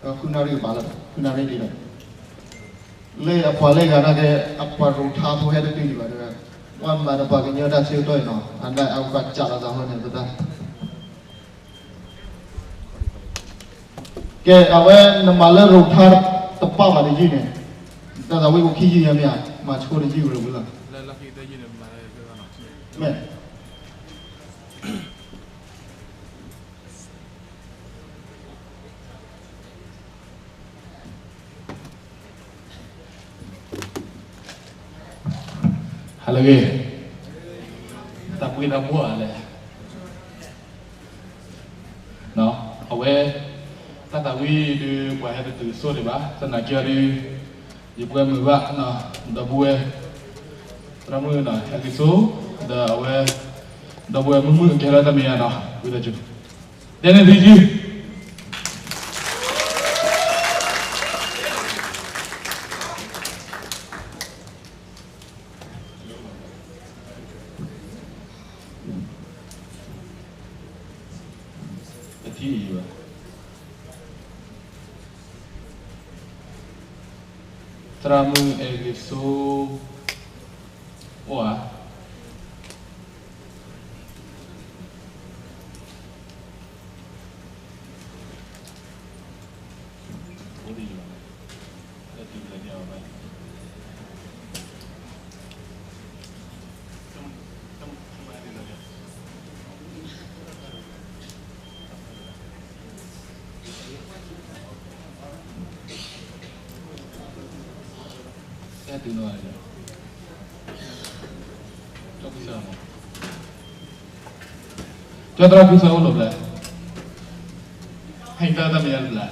ဒီးဃုနၣ်ရံၣ်ကဘၣ်လီၤ, ဃုနၣ်ရံၣ်ဒံးလီၤ. လၢအပှၤလၢဂၤနာ်က့ အပှၤရိးထါဖိဟဲတတုၤဒံးဘၣ်ဒီး ဝဲမၤတပှၤကညီတၢ်ဆၢကတီၢ်အံၤနီၤ, အဒၣ်အကပာ်ကၢ်လီၤသးဟီန့ၣ် ပတၢ် ကဲ အဝဲနမၤလၢရိးထါတပာ်ဘၣ်တယုၢ်န့ၣ်, တၢ်သးဝံၣ်အိၣ်ခံယုၢ်ညါမ့ၢ်ဧါ, မၤဆိတယုၢ်ဝဲဝံၤလီၤ. မ့ၢ် ဟါလၢအဂ့ၤ, တၢ်ပှဲၤတၢ်ဘှီၣ်လဲၣ်. အဝဲ တၢ်သးဝံၣ်ဒုး ပှၤဟဲတတုၤဆိဒံးဘၣ်, သနာ်က့အီၤဒုး ယပှဲၤမုာ်ဘၣ်, ဒီပုၢ်ဝဲၢ် သရၣ်မုၣ်နီၤ ဟဲက့ၤဆိ, ဒီးအဝဲ ဒီပုၢ်ဝဲၢ်မုၣ်မုၣ်ကဟဲလၢတၢ်မဲာ်ညါနီၤ, ဝံသးစူၤ ဒဲန့ၣ်သုယုၢ် ပထံၣ်အံၤဘၣ်, သရၣ်မုၣ်အဲၣ်ဂ့ၤစိ အိၣ်ဧါ. ကၠီသရၣ်ဖုဆၢအိၣ်လီၤဘျဲၣ်, ဟဲတၢ်တၢ်မ့ၢ်ယါတဘျဲၣ်.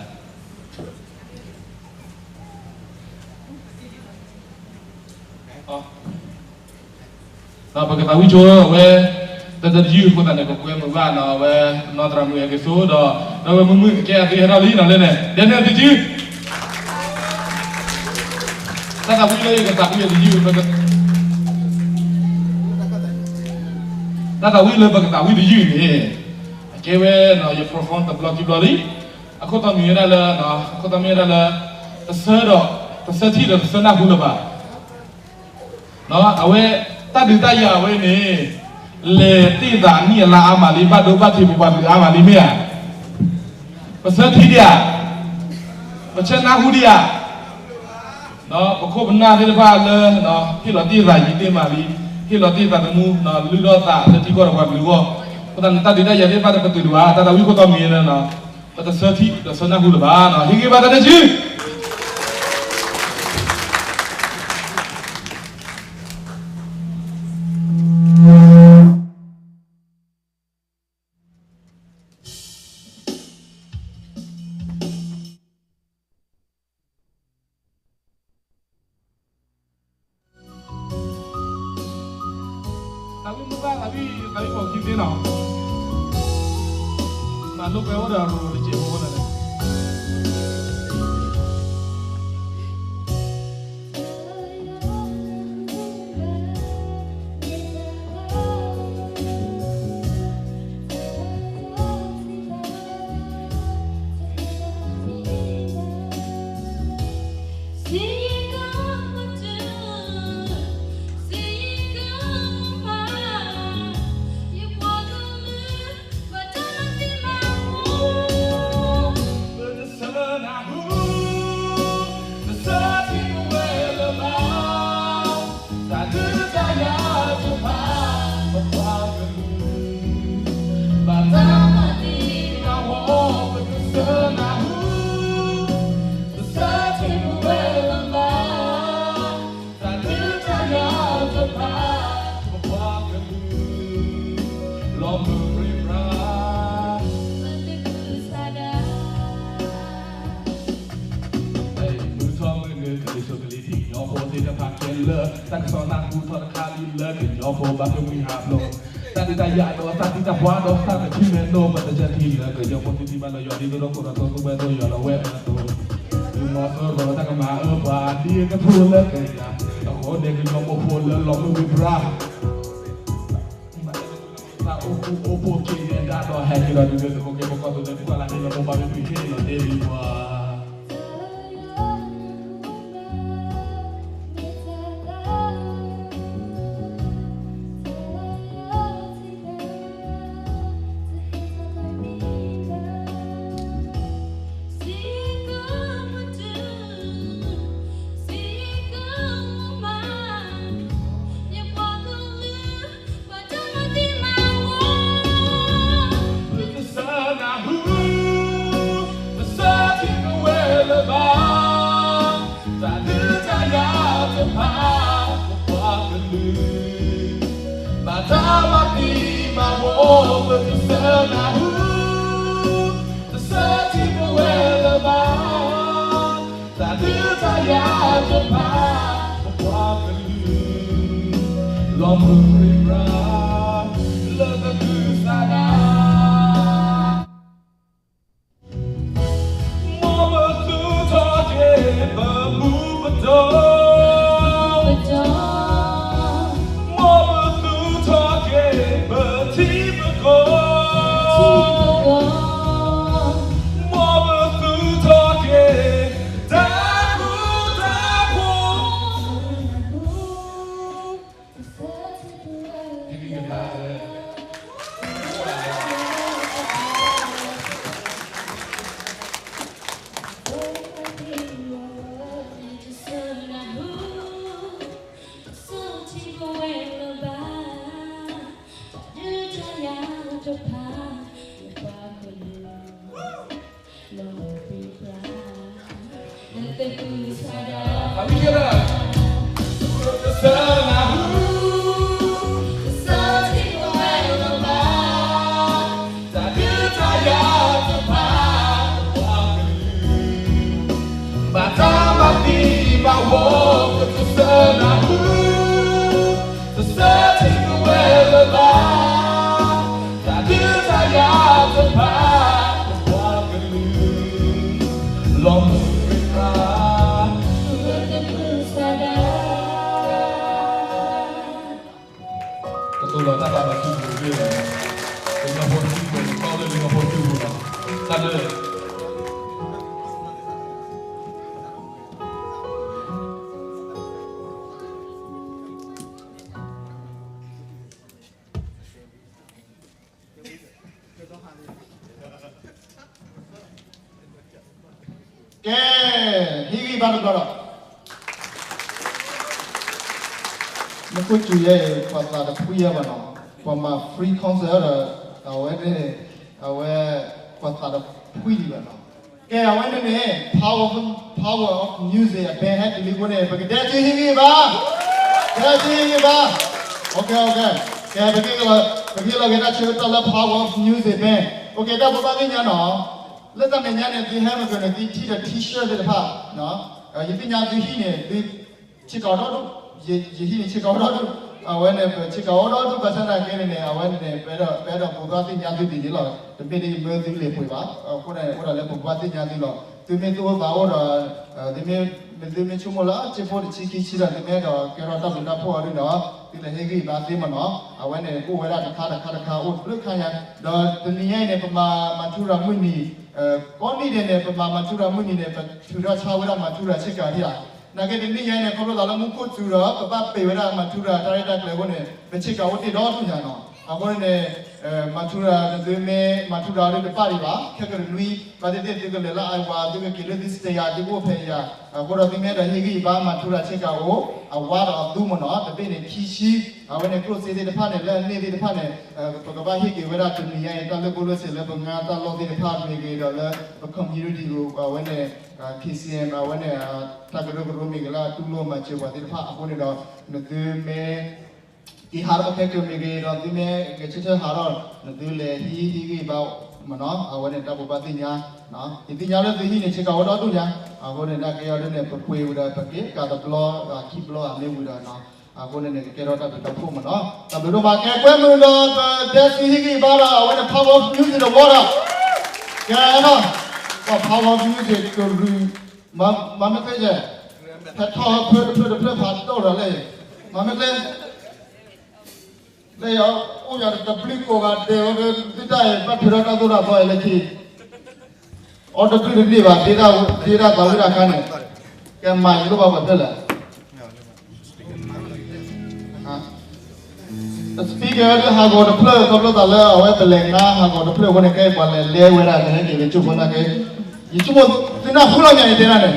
ဒီးပကသးဝံၣ်ဆိအဝဲ တၢ်တယုၢ်အဃိသတးန့ၣ် ပကွဲမုာ်ဘၣ်နီၤ အဝဲနီၢ်သရၣ်မုၣ်အဲၣ်ဂ့ၤစိဒီး ဒီပုၢ်ဝဲၢ်မုၣ်မုၣ်ကဲအသ့ဟဲထီၣ်လံနီၤလၢန့ၣ် ဒဲန့ၣ်တယုၢ် တၢ်သးဝံၣ်လၢယကသးဝံၣ်တယုၢ်, တၢ်သးဝံၣ်လၢပကသးဝံၣ်တယုၢ်န့ၣ် အကဲဝဲနီၤ ယ perform တဘျီခံဘျီလံ. အခိၣ်တီမ့ၢ်ဝဲဒၣ်လၢ, အခိၣ်တီမ့ၢ်ဝဲဒၣ်လၢ တဆၢဒီး, တဆၢထံၣ်ဒီးတဆၢနၢ်ဟူလၢၤဘၣ်. အဝဲ တၢ်ဒုးတၢ်ယၤအဝဲန့ၣ် လဲၤတ့ၢ်သးနံၣ်အလါအါမးလံ ဘၣ်ဒိဘၣ်ထံးပပှၤကလုာ်အါမးလံမ့ၢ်ဧါ. ပဆၢထံၣ်ဒံးဧါ, ပဆၢနၢ်ဟူဒံးဧါ. ပခိၣ်ပနၢ်သ့ၣ်တဖၣ်လၢ ဟ့ၣ်လီၤတ့ၢ်သးယံာ်တ့ၢ်မးလံ, ဟ့ၣ်လီၤတ့ၢ်သးသမူ လုၢ်ထီၣ်သးလၢထံကီၢ်ဒီးပှၤကလုာ်အဂီၢ်, အဃိသတးန့ၣ် တၢ်ဒုးတၢ်ယၤသ့ၣ်တဖၣ်န့ၣ် ပတုာ်ဒံးဘၣ်, တၢ်သးဝံၣ်ခိၣ်တီမ့ၢ်ဝဲဒၣ် ပတဆၢထံၣ်ဒီးဆၢနၢ်ဟူလၢၤဘၣ်, ဟ့ၣ်ဂံၢ်ဘါတၢ်တယုၢ်. သးဝံၣ်မုၢ်ဘၣ် သးဝံၣ်, သးဝံၣ်ပိာ်ခံသ့နီၤ, မၤလိပဲအိၣ်ဒီးရိၤတစဲးဖိန့ၣ် မုၢ်ထီၣ်မုၢ်နုာ် ကလံၤစိးကလံၤထံး ကညီဖိသ့ၣ်တဖၣ်ခဲလၢာ် တၢ်ကစီၣ်နၢ်ဟူထီၣ်တခါလံ လၢကညီဖိဘၣ်ကမှံဟးဖျိး တၢ်ဒုးတၢ်ယၤဒီးတၢ်သံတၢ်ပှၢ်ဒီးတၢ်ကထံၣ်မဲာ်နီၣ် ပတဆၢထံၣ်လၢကညီဖိသ့ၣ်တဖၣ်လၢယွၤဒ်သိးဒီးခိၣ်ဒီးသိ သူဝဲဒိၣ်ယွၤလီၤဝဲအသိး သုးမီၤစိရိၤတၢ်ကမၤအၢပှၤဒ်အကထိလၢကယၤ အဃိန့ၣ်ကညီဖိဖိလၢလီၤမုၢ်ဝံၤပြါ တၢ်အိၣ်ဃူအိၣ်ဖိးက့ၤနဲဒၣ်ဒီးဟဲက့ၤဒီးဒုးလၢသုးခိၣ်က့ၤပကီၢ်သူးလ့ၤ ပှၤလၢဟ့ၣ်လီၤမိၢ်ပၢ်မ့ၢ်ပှၤဟ့ၣ်လီၤတ့ၢ်လံပှၤ ပတစၢနၢ်ဟူ, တစၢထံပဝဲလၢၤဘၣ်, တၢ်ဒုးတၢ်ယၤတဖၣ်, ပပှၤကလုာ်, လီၤမုၢ်ပြံပြါ, လၢပသူၣ်စၢ်ဒၣ် မ်ပသူၣ်ထီၣ်က့ၤပမူပဒါ, မ်ပသူၣ်ထီၣ်က့ၤပထံပကီၢ်, မ်ပသူၣ်ထီၣ်က့ၤတၢ်ဃူတၢ်ဖိး ဘၣ်တၢ်ဘၣ်သံဘၣ်ဝီ ပတစၢနၢ်ဟူ, တစၢထံပဝဲလၢၤဘၣ်, တၢ်ဒုးတၢ်ယၤတဖၣ် ပပှၤကလုာ်, လီၤမုၢ်ပြံပြါ, လၢပသူၣ်စၢ်ဒၣ် ကတိၤလီၤတၢ်သးဘၣ်ထံပူၤလၢ ကညီဖိထံပူၤ ကီၢ်လၢကညီဖိထံပူၤလီၤ. တၢ်ဘျုး ကဲ, ဟ့ၣ်ဂံၢ်ဘါတဘျီဒီး မူခိၣ်စူၤယဲအံၤ ပှၤသးတဖှံအီၤဘၣ်နီၤ, ပှၤမၤ free concert ဒီး အဝဲန့ၣ် အဝဲ ပှၤသးတဖှံဒံးဘၣ်နီၤ. ကဲ အဝဲန့ၣ်န့ၣ် Power, Power of Music အ band ဟဲတုၤလံအဃိန့ၣ် ပကဒဲစုဟ့ၣ်ဂံၢ်ဘါ, ဒဲစုဟ့ၣ်ဂံၢ်ဘါ, ကဲ ပက ပကဟ့ၣ်လီၤက့ၤတၢ်ဆၢကတီၢ်လၢ Power of Music band, တၢ်ဘိးဘၣ်သ့ၣ်ညါနီၤ, လၢတၢ်မဲာ်ညါန့ၣ် သုဟဲမၤကၢၤန့ၣ် သုထံၣ်ဒီး T-shirt သ့ၣ်တဖၣ်, ယသ့ၣ်ညါသုဟံၣ်န့ၣ် သု ဆ့ကၤအိၣ်ဒီဒူၣ်, ယဟံၣ်န့ၣ်ဆ့ကၤအိၣ်ဒီဒူၣ်, အဝဲန့ၣ် ပဆ့ကၤအိၣ်ဒီဒူၣ် ဘၣ်ဆၣ်သနာ်က့န့ၣ်န့ၣ် အဝဲန့ၣ်န့ၣ် ပအဲၣ်ဒိး ပအဲၣ်ဒိးဘိးဘၣ်သ့ၣ်ညါသုဒ်န့ၣ်လီၤ. တမ့ၢ်ဒ်ယမၢသုလ့ၤပှ့ၤဘၣ်, အဃိန့ၣ် အိၣ်ဒၣ်လၢဘိးဘၣ်သ့ၣ်ညါသုလီၤ. သုမ့ၢ်သူၣ်အိၣ်သးအိၣ်ဒီး သုမ့ၢ် သုမ့ၢ်ဆိကမိၣ်လၢ ဆံဖိတဆံခံဆံဒီး သုမ့ၢ်အဲၣ်ဒိးကဲထီၣ်တၢ်ဘျုးတၢ်ဖှိၣ်အီၤဒ်န့ၣ်ဒီး သုလဲၤဟ့ၣ်ဂံၢ်ဘါသ့မ့ၢ်နီၤ. အဝဲန့ၣ်ကအိၣ်ဝဲဒၣ်တခါတခါတခါအိၣ်တဘျုးခါညါ, ဒီးတနံၤညါအံၤန့ၣ် ပမၤ မၤထူရၤမုၢ်နံၤ ကိးနံၣ်ဒဲးန့ၣ် ပမၤ မၤထူရၤမုၢ်နံၤန့ၣ် ပထုးထီၣ်ဆါဝဲဒၣ် မၤထူရၤဆ့ကၤထံၣ်ဧါ. နာ်က့တနံၤညါအံၤန့ၣ် ခီဖျိသးလၢမူခိၣ်စူၤဒီး ပဘၣ်ပ့ၤဝဲဒၣ် မၤထူရၤတၢ်ရဲၣ်တၢ်ကျဲၤအဃိန့ၣ် ပဆ့ကၤအိၣ်တ့ၢ်ဒီဒူၣ်ညါနီၤ. အဃိန့ၣ် မၤထူရၤ နသုမ့ၢ်မၤထူရၤဒ်တပၣ်ဒံးဘၣ် ခဲကတနွံ ဘၣ်သ့ၣ်သ့ၣ်သုကလဲၤလၢ Iowa သုကက့ၤလၢသု state ယၤ သုကအိၣ်ဖဲယၤ, အဃိဒီးသုမ့ၢ်အဲၣ်ဒိးဟ့ၣ်ဂံၢ်ဘါ မၤထူရၤဆ့ကၤအိၣ် အဝါဒီးအသူမ့ၢ်နီၤ တဘ့ၣ်န့ၣ်ခံဆံ, အဝဲန့ၣ်ကျိၣ်စ့သ့ၣ်တဖၣ်န့ၣ် လၢအန့ၢ်သ့ၣ်တဖၣ်န့ၣ် ပကဘၣ်ဟ့ၣ်က့ၤဝဲဒၣ်တနံၤညါအံၤ တၢ်လၢဘိလၢစဲးလၢပငါတၢ်လီၢ်သ့ၣ်တဖၣ်မ့ၢ်ဂ့ၤဒီးလၢပ community ပူၤ အဝဲန့ၣ် K C M အဝဲန့ၣ် တၢ်ကရၢကရိမ့ၢ်ဂ့ၤလၢအတူၢ်လိာ်မၤစၢၤပှၤသ့ၣ်တဖၣ်အဃိန့ၣ်ဒီး နသုမ့ၢ် က့ၤဟးထီၣ်ခဲကၢၤမ့ၢ်ဂ့ၤဒီး သုမ့ၢ်ဂဲၤဆၢထၢၣ်ဟးထီၣ် နသုလဲၤဟံးဟ့ၣ်ဂံၢ်ဘါမ့ၢ်နီၤ အဝဲန့ၣ်တၢ်ဘိးဘၣ်သ့ၣ်ညါ, ယသ့ၣ်ညါလၢသုဟံၣ်န့ၣ် ဆ့ကၤအိၣ်ဒီဒူၣ်ညါ, အဃိန့ၣ် နာ်က့အီၤဒ်န့ၣ် ပပှ့ၤဝံၤဒီး ပက့ၤကးတဘျီ ခံဘျီအမ့ၢ်ဝံၤဒီးနီၤ, အဃိန့ၣ်န့ၣ် ကကဲထီၣ်တၢ်ဘျုးတၢ်ဖှိၣ်မ့ၢ်နီၤ, တၢ်ဘျုးဒိၣ်မး ကဲကွဲမုာ်ဒီး ပဒဲစုဟ့ၣ်ဂံၢ်ဘါဒီး အဝဲန့ၣ် Power of Music တဝီဒီး ကဲနီၤ, ပှၤ Power of Music ကရူၢ် မၤမ့ၢ်သ့ယဲၢ်, ဖဲထီၣ်ဖၢတဖျၢၣ်တဖျၢၣ်ဖးဒိၣ်ဒီးလၢ မၤမ့ၢ်သ့ လၢယအိၣ်ယၤတဘျုးကိးဂၤဒဲးဝဲ ဒုၣ်တၢ်အံၤ ဘၣ်ထုးထီၣ်တၢ်သိၣ်တၢ်သီအံၤလၢခံ, အီတဘျုးတန့ၢ်ဘၣ် ဒ့တၢ်သးဝံၣ်တၢ်ခါန့ၣ်, ကဲမၤယလိၣ်ဘၣ်ပှဲၤဖျၢၣ်လဲၣ် speaker ဒုးဟးဂီၤတဖျၢၣ် ခီဖျိသးလၢအဝဲပလဲၤငါဟးဂီၤတဖျၢၣ်အဃိန့ၣ် ကဲပှၤလဲၤလဲဝဲဒၣ်ကဟဲက့ၤလၢကၠိဖိနာ်က့, ယဆိကမိၣ်သုနၢ်ဟူလီၤမ့ၢ်ယတဲဒၣ်န့ၣ်,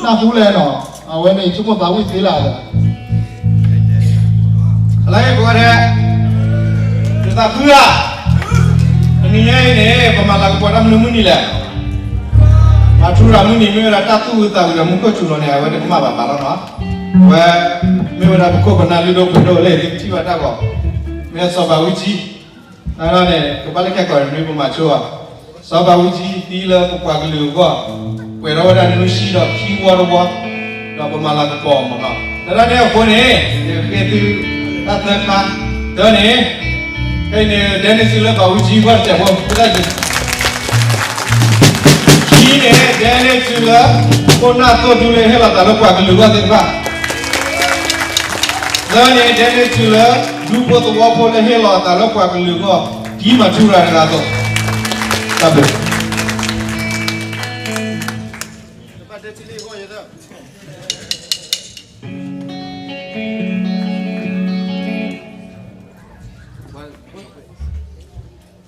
နၢ်ဟူလဲၣ်နီၤ, အဝဲန့ၣ်ယဆိကမိၣ်သးဝံၣ်သ့လၢအသး အလါဟ့ၣ်ကိးဂၤဒဲး, ယသးခုဧါ, တနံၤညါအံၤန့ၣ် ပမၤလၤကပီၤတၢ်မနုၤမုၢ်နံၤလဲၣ်, မၤထူရၤမုၢ်နံၤမ့ၢ်ဝဲဒၣ်တၢ်သူၣ်အုးသးအုးဒီးမူခိၣ်စူၤလီၤန့ၣ် အဝဲန့ၣ်ကမၣ်ဘၣ်ဘၣ်လီၤနီၤ, အဝဲ မ့ၢ်ဝဲဒၣ်ပခိၣ်ပနၢ်လုၢ်ဒိၣ်ပှ့ၤဒိၣ်လၢသုကထံၣ်ဘၣ်တၢ်ဂီၤ, မ့ၢ်စီၤဘးဝံကၠံ တၢ်န့ၣ် ကဘၣ်လၢခဲကိာ်နွံပမၤဆိဧါ, စီၤဘးအူကၠံသံလၢပပှၤကလုာ်အဂီၢ်, ပှဲၤထီၣ်ဝဲဒၣ်နွံဆံဒီးခံဝီတဝီ, ဒီးပမၤလၤကပီၤမ့ၢ်နီၤ. တၢ်န့ၣ်အဃိန့ၣ် ယကဃ့သုတၢ်သၢခါ, တၢန့ၣ် ခဲအံၤန့ၣ် ဒဲန့ၢ်ဆူလၢဘးအူကၠံအဂီၢ်တစဲးဖိ, ခံန့ၣ် ဒဲန့ၢ်ဆူလၢ ခိၣ်နၢ်သိၣ်ဒူလၢဟ့ၣ်လီၤသးလၢပှၤကလုာ်အဂီၢ်သ့ၣ်တဖၣ်, သၢန့ၣ် ဒဲန့ၢ်ဆူလၢ ဒူဖိသဝီဖိလၢဟ့ၣ်လီၤအသးလၢပှၤကလုာ်အဂီၢ် ဒ်မၤထူရၤတဂၤအသိး, တၢ်ဘျုး. ဟါလၢယဂီၢ်ဒဲးနီၤ, တ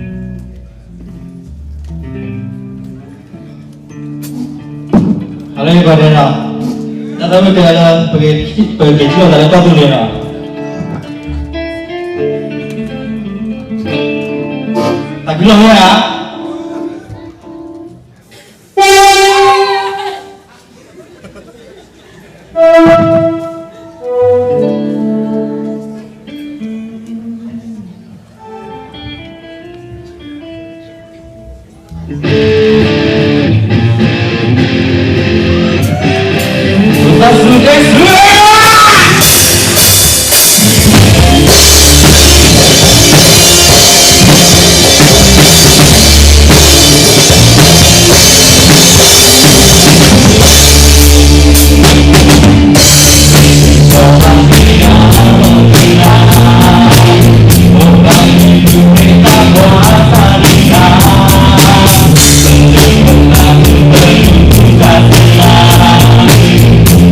ၢ်သၢမုၢ်တဲလၢ ပက့ၤထံ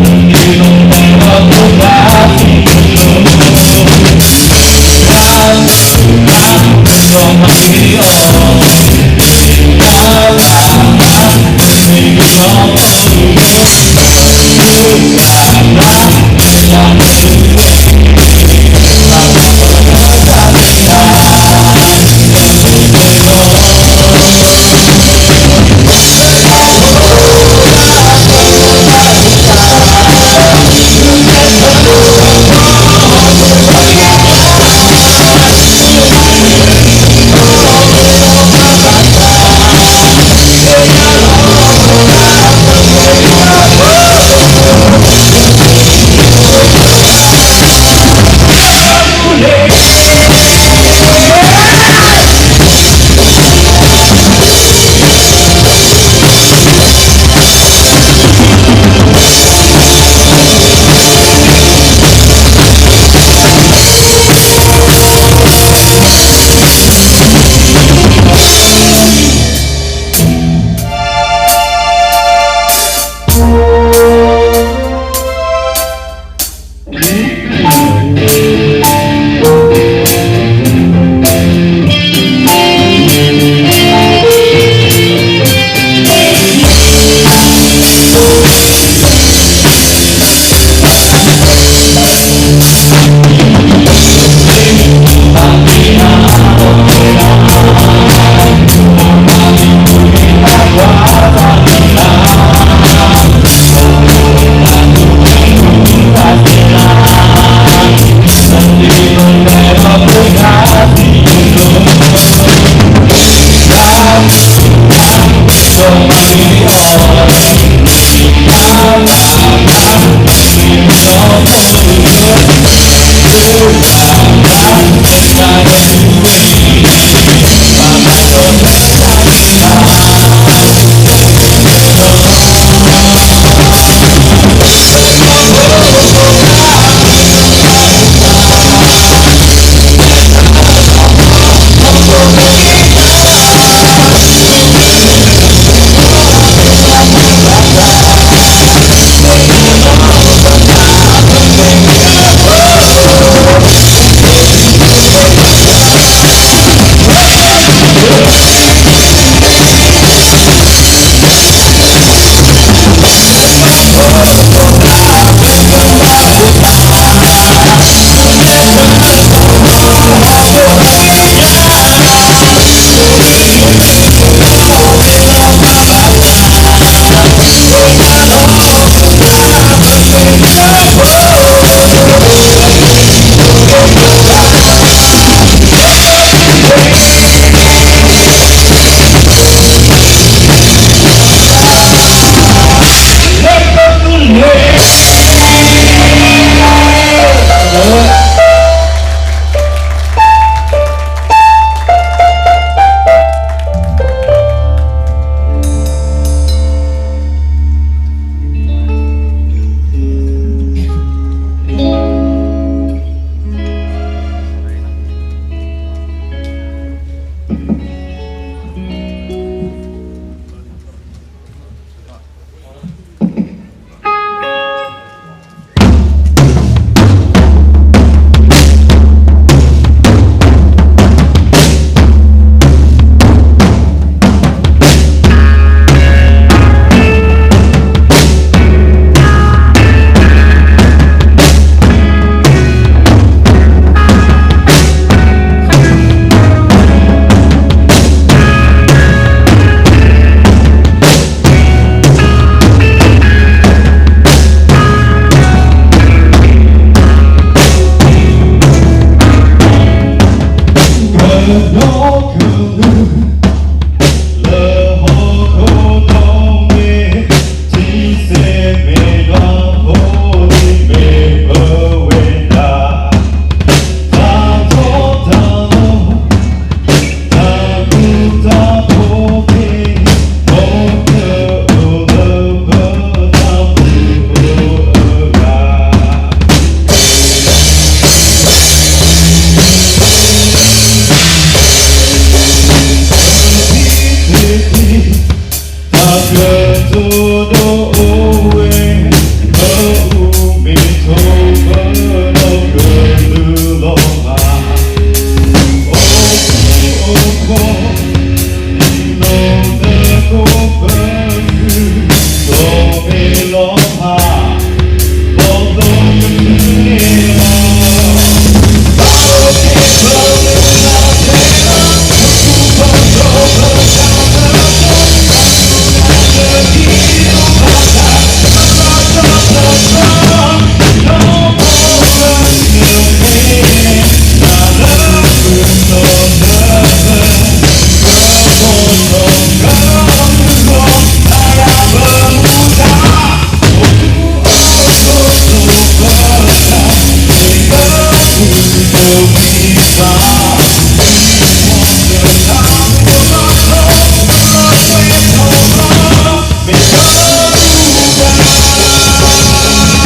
ၣ်လိာ်သးလၢကီၢ်သူလ့ၤနီၤ, တၢ်ကလီၤမ့ၢ်ဧါ. လၢဟီၣ်ခိၣ်ဒီဘ့ၣ်, ထံဆဲးမဲးဘၢ်ဖိလံၤမ့ၢ်ပဝဲဒၣ်, တၢ်ထီၣ်တၢ်လီၤ, တၢ်ဃူတၢ်ဖိးသ့ၣ်, ဒီးတအိၣ်လၢပတၢ်မူဖိအဂၤ တၢ်ကတိၤဒိအိၣ်ဝဲ, ပအူမ့ၢ်ထိးပၢဒီးကလုာ်လီၤမး, အိၣ်ခိးအိၣ်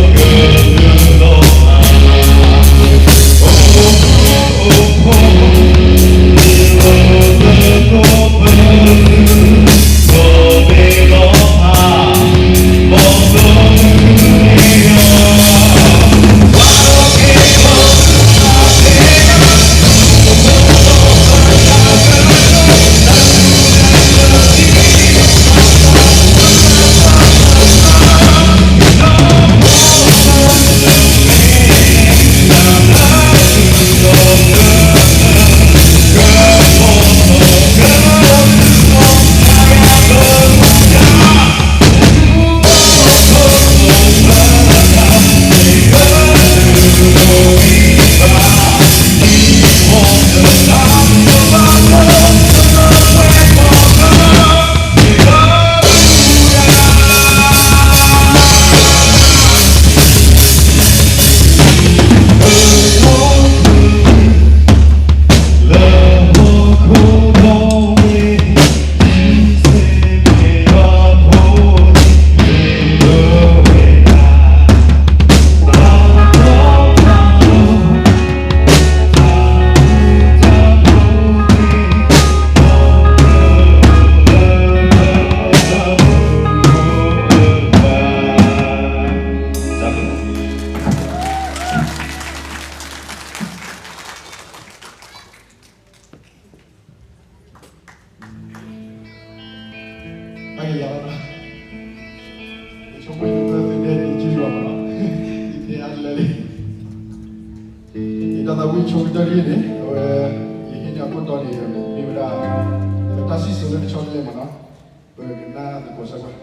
ခိး, လံၤလိာ်သကိးပၢၤကုၢ်, ဒီးမ့ၢ်လီၤဖး တၢ်ကယၤလီၤနီၤ, ယဆိကမိၣ်ယကပၢၢ်သုဒဲးန့ၣ် ယကံယွၤမးနီၤ, ယဖဲအါလၢာ်လံ, ယတၢ်သးဝံၣ်ဆိကတၢၢ်တယုၢ်န့ၣ် အဝဲ ယဟံးန့ၢ်အခိၣ်တီန့ၣ် မ့ၢ်ဝဲဒၣ် တၢ်စံၣ်စိၤလၢတဆီတလဲမးနီၤ, ပကနၣ်သကိးစၢ်ကွၢ်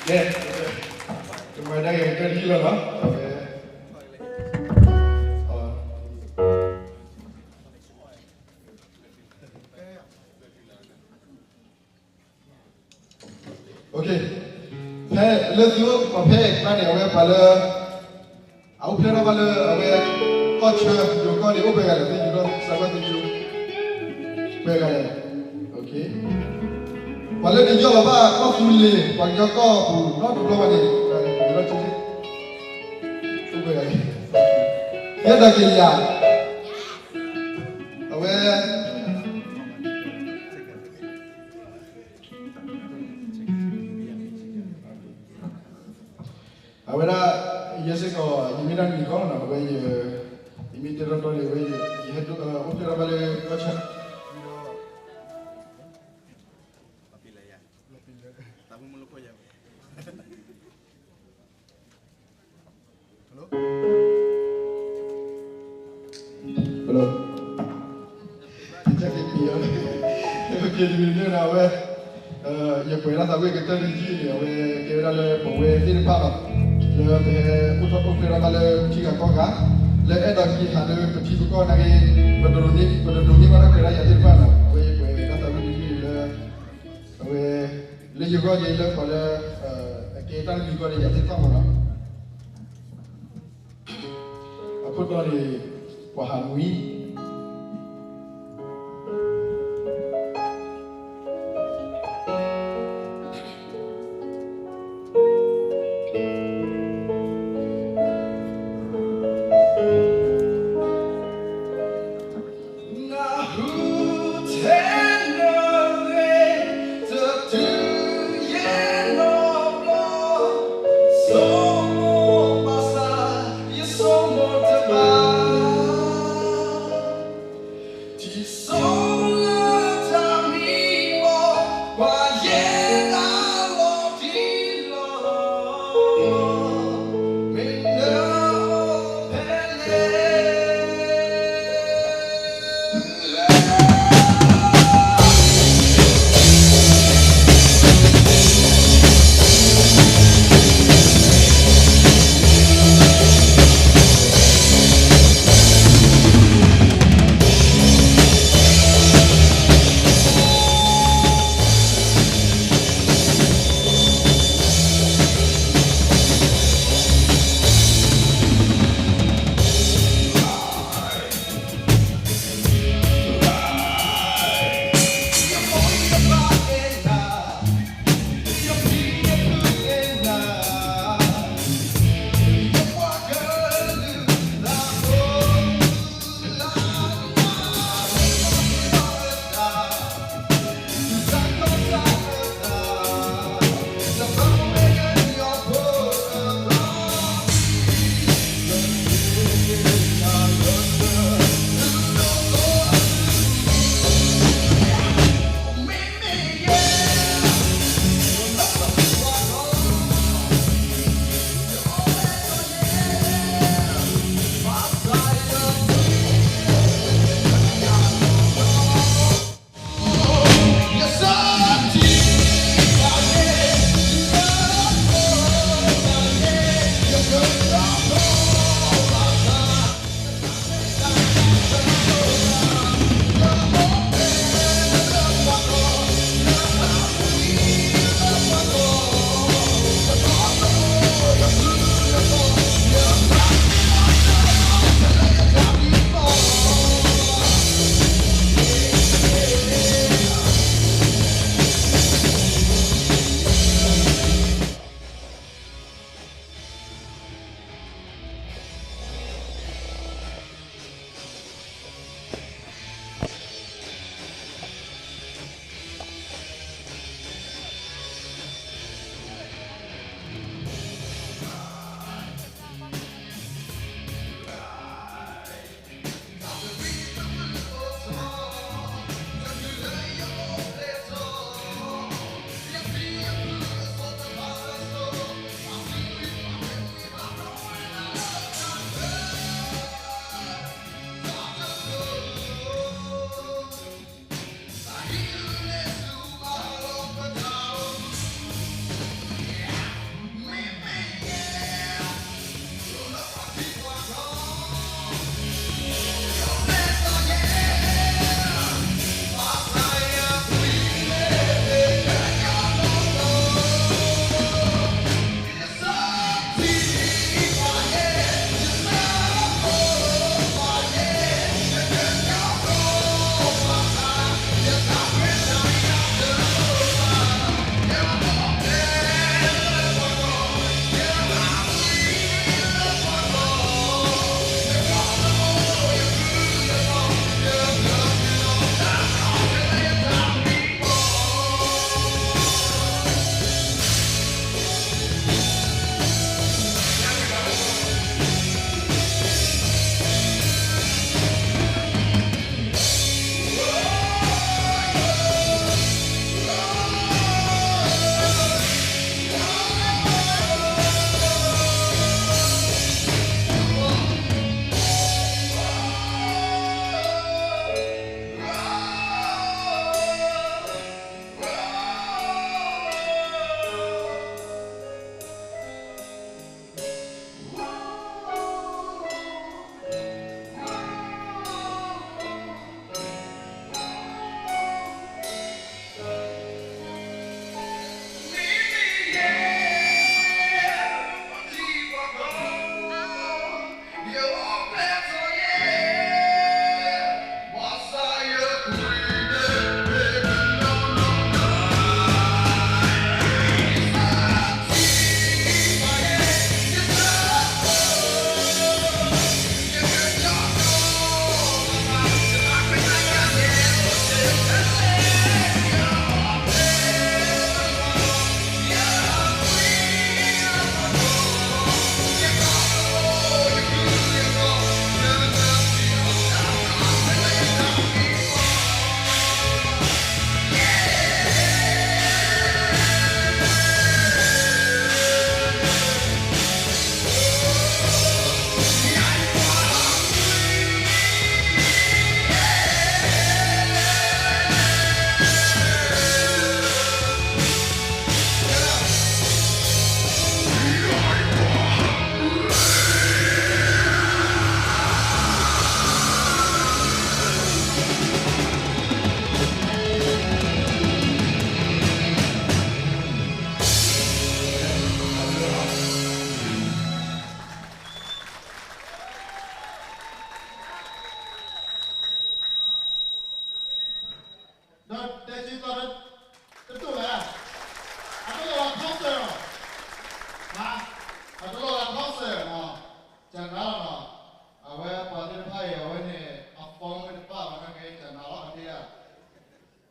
ကဲ, ကမၤဒၣ်က့ၤကတၢၢ်တယုၢ်လီၤနီၤ. ဖဲလၢသုအိၣ်ပှၤဖဲအံၤကျါန့ၣ် အဝဲပှၤလၢ အအိၣ်ဖျဲၣ်ထီၣ်ဘၣ်လၢအဝဲ ကီၢ်ဆၢယိၤကီၢ်န့ၣ် အိၣ်ပှဲၤဂၤလဲၣ် သုယုၢ်ထီၣ်စးဘၣ်သုယုၢ် ပှဲၤဂၤလဲၣ်. ပှၤလၢနယီၢ်လီၤဘၣ်ကီၢ်သူလ့ၤ ပှၤကညီကီၢ်ပူၤနီတဘျီဘၣ်န့ၣ် ယုၢ်ထီၣ်စ့ၢ် အိၣ်ပှဲၤဂၤလဲၣ်. ယဲၢ်ဒီးက့ၤယၤ အဝဲ အဝဲဒၣ် ယဲစ့ၢ်ကီး ယမ့ၢ်ဒၣ်နံၤခီနီၤ အဝဲ ယမ့ၢ်တဲတီတီန့ၣ် အဝဲ ယဟဲဒိ အိၣ်ဖျဲၣ်ထီၣ်ဘၣ်လၢကီၢ်ဆၢ Hello. ကဲ တမံၤန့ၣ်ဒီး အဝဲ ယကွဲးဒၣ်သးဝံၣ်ကတၢၢ်တယုၢ်န့ၣ် အဝဲကဲဝဲဒၣ်လၢပဝဲသ့ၣ်တဖၣ်လီၤ. လၢပဟဲအိၣ်ထီၣ်အိၣ်ဖျဲၣ်ထီၣ်ဘၣ်လၢထံဂၤကီၢ်ဂၤ လၢအဲၣ်ဒိးက့ၤဟးလၢပထံပကီၢ်နာ်က့ ပတဒိးန့ၢ် ပတဒိးန့ၢ်ဘၣ်တၢ်ခွဲးတၢ်ယာ်သ့ၣ်တဖၣ်လီၤ. အဝဲယကွဲးဒၣ်သးဝံၣ်တယုၢ်လၢ အဝဲ လၢယဂီၢ်က့ၤလၢပှၤလၢ အကဲတၢ်တမံၤဃီဒီးယၤသ့ၣ်တဖၣ်မးလီၤ. အခိၣ်တီန့ၣ် ပှၤဟးမံၤ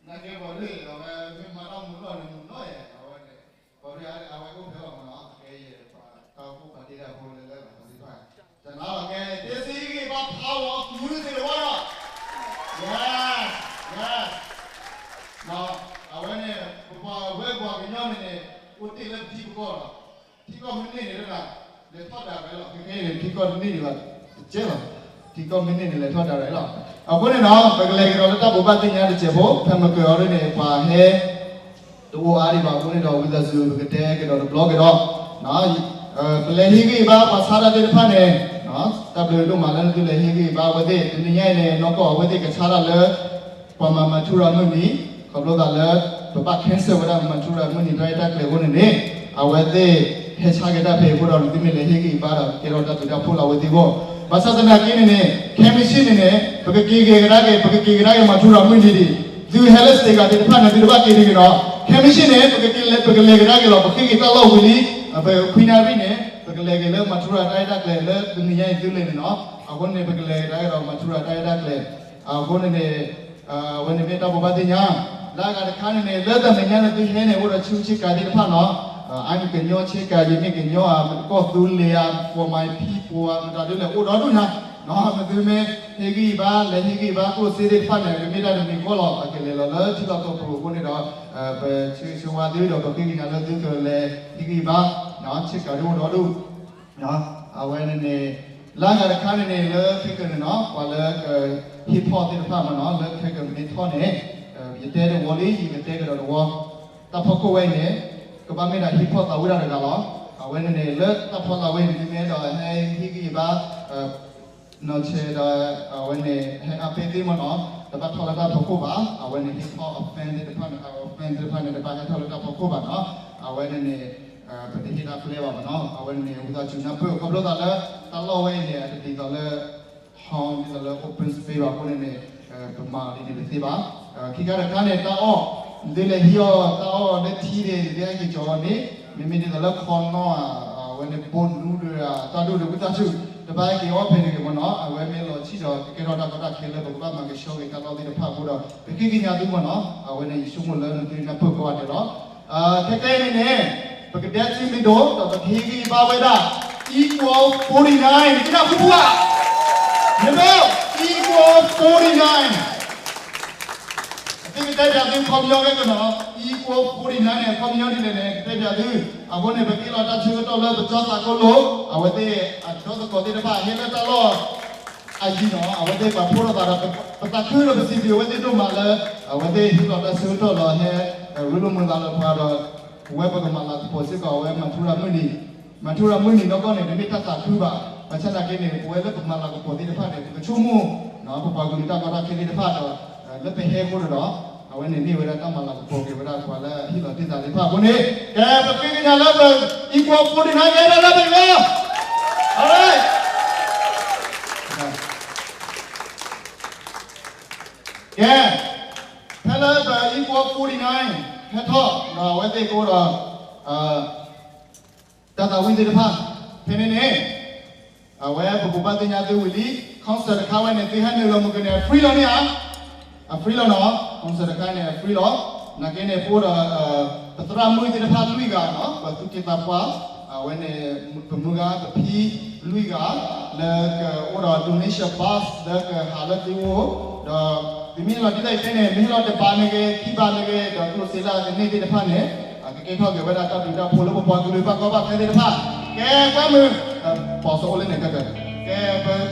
နာ်က့ပှၤဒ်အဝဲမ့ၢ်မၤတၢ်မူနီၢ်န့ၣ်မူနီၢ်ယဲ အဝဲန့ၣ် ပှၤဒ်အဝဲအိၣ်ဖဲအီၤမနီၤ ကဲယဲ ပှၤတၢ်အိၣ်ဖှိၣ်ပှၤဒ့တၢ်ဖိလၢလၢပှၤသ့ၣ်တဖၣ် တနာ်လီၤကဲ တ့စံဂ့ၢ်ဘါဖးလီၤ community တဝါလီၤ yes yes အဝဲန့ၣ် ပပှၤဝဲပှၤကညီန့ၣ်န့ၣ် အိၣ်တ့ၢ်လၢပထံပကီၢ်လီၤ ထံကီၢ်မ့ၢ်န့ၢ်န့ၣ် လဲၤထီၣ်ဒၣ်ဝဲလီၤ ခဲခဲအံၤန့ၣ် ထံကီၢ်တန့ၢ်ဒံးဘၣ် တကဲလီၤ ထံကီၢ်မ့ၢ်န့ၢ်န့ၣ် လဲၤထီၣ်ဒၣ်ဝဲလီၤ အဃိန့ၣ်နီၤ ပကလဲၤကဒီးလၢတၢ်ဘိးဘၣ်သ့ၣ်ညါတစဲးဖိ ဖဲမကၢၤအီၤဒ်န့ၣ် ပှၤဟဲ တအိၣ်အါဒံးဘၣ်အဃိန့ၣ်ဒီး ဝံသးစူၤပကတဲကဒီးတဘျီကဒီး ပလဲၤဟ့ၣ်ဂံၢ်ဘါပှၤဆါတၢ်သ့ၣ်တဖၣ်န့ၣ် တၢ်ဘျုးဒိၣ်မးလၢနသုလဲၤဟ့ၣ်ဂံၢ်ဘါအဝဲသ့ၣ် တနံၤညါအံၤန့ၣ် နီၢ်ကီၢ်အဝဲသ့ၣ်ကဆါတၢ်လၢ ပှၤမၤမၤထူရၤမုၢ်နံၤ ခီဖျိသးလၢ ပဘၣ် cancel ဝဲဒၣ်မၤထူရၤမုၢ်နံၤတၢ်ရဲၣ်တၢ်ကျဲၤအဃိန့ၣ်န့ၣ် အဝဲသ့ၣ် ဟဲဆါက့ၤတၢ်ဖဲအဃိဒီး နသုမ့ၢ်လဲၤဟ့ၣ်ဂံၢ်ဘါဒီး ကဲထီၣ်တၢ်ဘျုးတၢ်ဖှိၣ်လၢအဝဲသ့ၣ်အဂီၢ် ဘၣ်ဆၣ်သနာ်က့န့ၣ်န့ၣ် ခဲမုၢ်ဆ့ၣ်န့ၣ်န့ၣ် ပကက့ၤဂဲၤကဒါက့ၤ ပကက့ၤကဒါက့ၤမၤထူရၤမုၢ်နံၤဒံး သုဟဲလၢ stage သ့ၣ်တဖၣ်န့ၣ် သုတဘၣ်က့ၤတဂ့ၤနီၤ ခဲမုၢ်ဆ့ၣ်န့ၣ် ပကက့ၤလဲၤ ပကလဲၤကဒါက့ၤလီၤ ပဃ့က့ၤတၢ်လီၢ်ဝံၤလံ ပခွံနၣ်ရံၣ်န့ၣ် ပကလဲၤက့ၤလၢမၤထူရၤတၢ်ရဲၣ်တၢ်ကျဲၤလၢတနံၤညါအံၤသုလဲၤန့ၣ်နီၤ အဃိန့ၣ် ပကလဲၤကဒါက့ၤဒီးမၤထူရၤတၢ်ရဲၣ်တၢ်ကျဲၤ အဃိန့ၣ်န့ၣ် အဝဲန့ၣ်မ့ၢ်တၢ်ဘိးဘၣ်သ့ၣ်ညါ လၢအဂၤတခါန့ၣ်န့ၣ် လၢတၢ်မဲာ်ညါန့ၣ်သုဟဲန့ၣ် အိၣ်ဒီးဆူဆ့ကၤသ့ၣ်တဖၣ်နီၤ အါန့ၣ်ကညီဆ့ကၤ ယမ့ၢ်ကညီဧါ မ့ၢ်ကီၢ်သူလ့ၤဧါ for my people ဧါ မတၤဒ်လဲၣ် အိၣ်ဒီဒူၣ်ညါ မ့ၢ်သုမ့ၢ်ဟ့ၣ်ဂံၢ်ဘါ လဲၤဟ့ၣ်ဂံၢ်ဘါကျိၣ်စ့သ့ၣ်တဖၣ်န့ၣ် ကမ့ၢ်တၢ်တမံၤဃီလီၤ အကလဲၤလီၤလၢထံလီၢ်ကီၢ်ပူၤအဃိန့ၣ်ဒီး ပဆၢဂ့ၤဆၢဝါသုဒီး ပဃ့ကညးလၢသုကလဲၤဟ့ၣ်ဂံၢ်ဘါ ဆ့ကၤဒ်အိၣ်ဒီဒူၣ် အဝဲန့ၣ်န့ၣ် လၢအဂၤတခါန့ၣ်န့ၣ် လၢခဲကနံၣ်နီၤ ပှၤလၢ hip hop သ့ၣ်တဖၣ်မ့ၢ်နီၤ လၢခဲကမ့ၢ်ထီၣ်န့ၣ် ယတဲတဝီလံ ယကတဲကဒီးတဝီ တၢ်ဖီခိၣ်ဝဲအံၤန့ၣ် ကဘၣ်မ့ၢ်ဒၣ် hip hop သးဝံၣ်တၢ်တဂၤလီၤ. အဝဲန့ၣ်န့ၣ် လၢတၢ်ဖီလာ်ဝဲအံၤန့ၣ် မ့ၢ်အဲၣ်ဒိးဟဲဟ့ၣ်ဂံၢ်ဘါ နီၢ်ဆဲးဒီး အဝဲန့ၣ် ဟဲအါပ့ၤသ့မ့ၢ်နီၤ တဘၣ်ထီၣ်လၢတၢ်ဖီခိၣ်ဘၣ်. အဝဲန့ၣ် hip hop အ fan သ့ၣ်တဖၣ်န့ၣ် အ fan သ့ၣ်တဖၣ်န့ၣ် တဘၣ်ဟဲထီၣ်လၢတၢ်ဖီခိၣ်ဘၣ်နီၤ. အဝဲန့ၣ်န့ၣ် ပတဟ့ၣ်တၢ်ပျဲဘၣ်မ့ၢ်နီၤ. အဝဲန့ၣ်န့ၣ် ဝံသးစူၤနၢ်ပၢၢ် ခီဖျိသးလၢ တၢ်လီၢ်ဝဲအံၤန့ၣ် အတဒ်သိးလၢ hall ဒ်သိးလၢ open space ဘၣ်အဃိန့ၣ်န့ၣ် ပမၤအီၤဒ်န့ၣ်တသ့ဘၣ်. ခံခါတခါန့ၣ် တၢ်အီၣ် နသုလဲၤဟံးအီၣ်တၢ်အီၣ်လၢထံန့ၣ် နသုဟဲက့ၤကၠီၤအီၤန့ၣ် မ့မ့ၢ်ဒ်သိးလၢ corner ဧါ အဝဲန့ၣ် ဘိနူဒီး တၢ်ဒိၣ်ဒီး ဝံသးစူၤ တဘၣ်ဟဲက့ၤအီၣ်ဖဲန့ၣ်ဂ့ၤမ့ၢ်နီၤ. အဝဲမ့ၢ်လီၤဆံၣ်ဒီး ကကဲထီၣ်တၢ်ကီတၢ်ခဲလၢပကဘၣ်မၤကဆှီက့ၤတၢ်လီၢ်သ့ၣ်တဖၣ်အဃိဒီး ပဃ့ကညးသုမ့ၢ်နီၤ. အဝဲန့ၣ် ယဆိကမိၣ်လၢနသုနၢ်ပၢၢ်ကိးဂၤဒဲးလီၤ. ခဲကနံၣ်အံၤန့ၣ် ပကဒဲးစံမ့ၢ်ဒိၣ် ဒီးပကဟ့ၣ်ဂံၢ်ဘါဝဲဒၣ် Equal forty-nine နကနၢ်ဟူပူၤဧါ. နမ့ၢ် Equal forty-nine အသုကတဲပၠးသုခီပညီကဲကနီၤ Equal forty-nine န့ၣ် အခီပညီဒ်လဲၣ်န့ၣ် ကတဲပၠးသု. အဃိန့ၣ် ပကဟ့ၣ်လီၤတၢ်ဆၢကတီၢ်လၢပကၠီသးကိၣ်လိာ် အဝဲသ့ၣ်အဒီသကိးသ့ၣ်တဖၣ်ဟဲလၢတၢ်လီၢ် အယံၤနီၤ အဝဲသ့ၣ်ပာ်ဖှိၣ်ထီၣ်သးဒီး ပသးခုဒီးပစံးဘျုးအဝဲသ့ၣ်ဒိၣ်မးလၢ အဝဲသ့ၣ်ဟ့ၣ်လီၤတၢ်ဆၢကတီၢ်လီၤ ဟဲရ့လိာ်မုာ်သးလၢပှၤဒီး ပဝဲပကမၤလၤကပီၤစ့ၢ်ကီးအဝဲမၤထူရၤမုၢ်နံၤ မၤထူရၤမုၢ်နံၤနီၢ်ကီၢ်န့ၣ် တမ့ၢ်တၢ်သးခုဘၣ်. ဘၣ်ဆၣ်သနာ်က့န့ၣ် ပဝဲလၢပမၤလၤကပီၤသ့ၣ်တဖၣ်န့ၣ် ပကဆိကမိၣ် ပပှၤကလုာ်တၢ်ကီတၢ်ခဲသ့ၣ်တဖၣ်ဒီး လၢပဟဲအဃိန့ၣ်ဒီး အဝဲန့ၣ်မ့ၢ်ဝဲဒၣ်တၢ်မၤလၤကပီၤက့ၤဝဲဒၣ်ပှၤလၢအဟ့ၣ်လီၤတ့ၢ်သးသ့ၣ်တဖၣ်အဃိန့ၣ် ကဲပဃ့ကညးလၢပ equal forty-nine ကဲဒၣ်လၢပက alright ကဲ ဖဲလၢပ equal forty-nine ဟဲထီၣ်ဒီးအဝဲသ့ၣ်ကအိၣ်ဒီး တၢ်သးဝံၣ်သ့ၣ်တဖၣ် ဖဲန့ၣ်န့ၣ် အဝဲပဘိးဘၣ်သ့ၣ်ညါသုဝံၤလံ concert တခါဝဲန့ၣ် သုဟဲနုာ်လီၤမုၢ်ကန့ၣ် အ free လီၤန့ၣ်ဧါ. အ free လီၤနီၤ concert တခါန့ၣ် အ free လီၤ. နာ်က့န့ၣ် ပအိၣ်ဒီး ပသရၣ်မုၣ်သ့ၣ်တဖၣ်လွံၢ်ဂၤနီၤ ပသူၣ်က့သးပှၢ် အဝဲန့ၣ် ပမုၢ်ဂၤ ပဖံလွံၢ်ဂၤ လၢကအိၣ်ဒီး donation box လၢကဟးလၢသုအိၣ် ဒီး သုမ့ၢ်ဟ့ၣ်လီၤဒ်သိးအံၤဖဲန့ၣ် မ့ၢ်ဟ့ၣ်လီၤတဘးမ့ၢ်ဂ့ၤ ခံဘးမ့ၢ်ဂ့ၤ ဒီးကျိၣ်စ့လၢအကန့ၢ်သ့ၣ်တဖၣ်န့ၣ် ကကဲထီၣ်က့ၤဝဲဒၣ်တၢ်ဘျုးတၢ်ဖှိၣ်လၢပပှၤကလုာ်ဘၣ်ကီဘၣ်ခဲသ့ၣ်တဖၣ် ကဲကွၢ်မုာ် ပီၤစအိၣ်လၢန့ၣ် ကဲ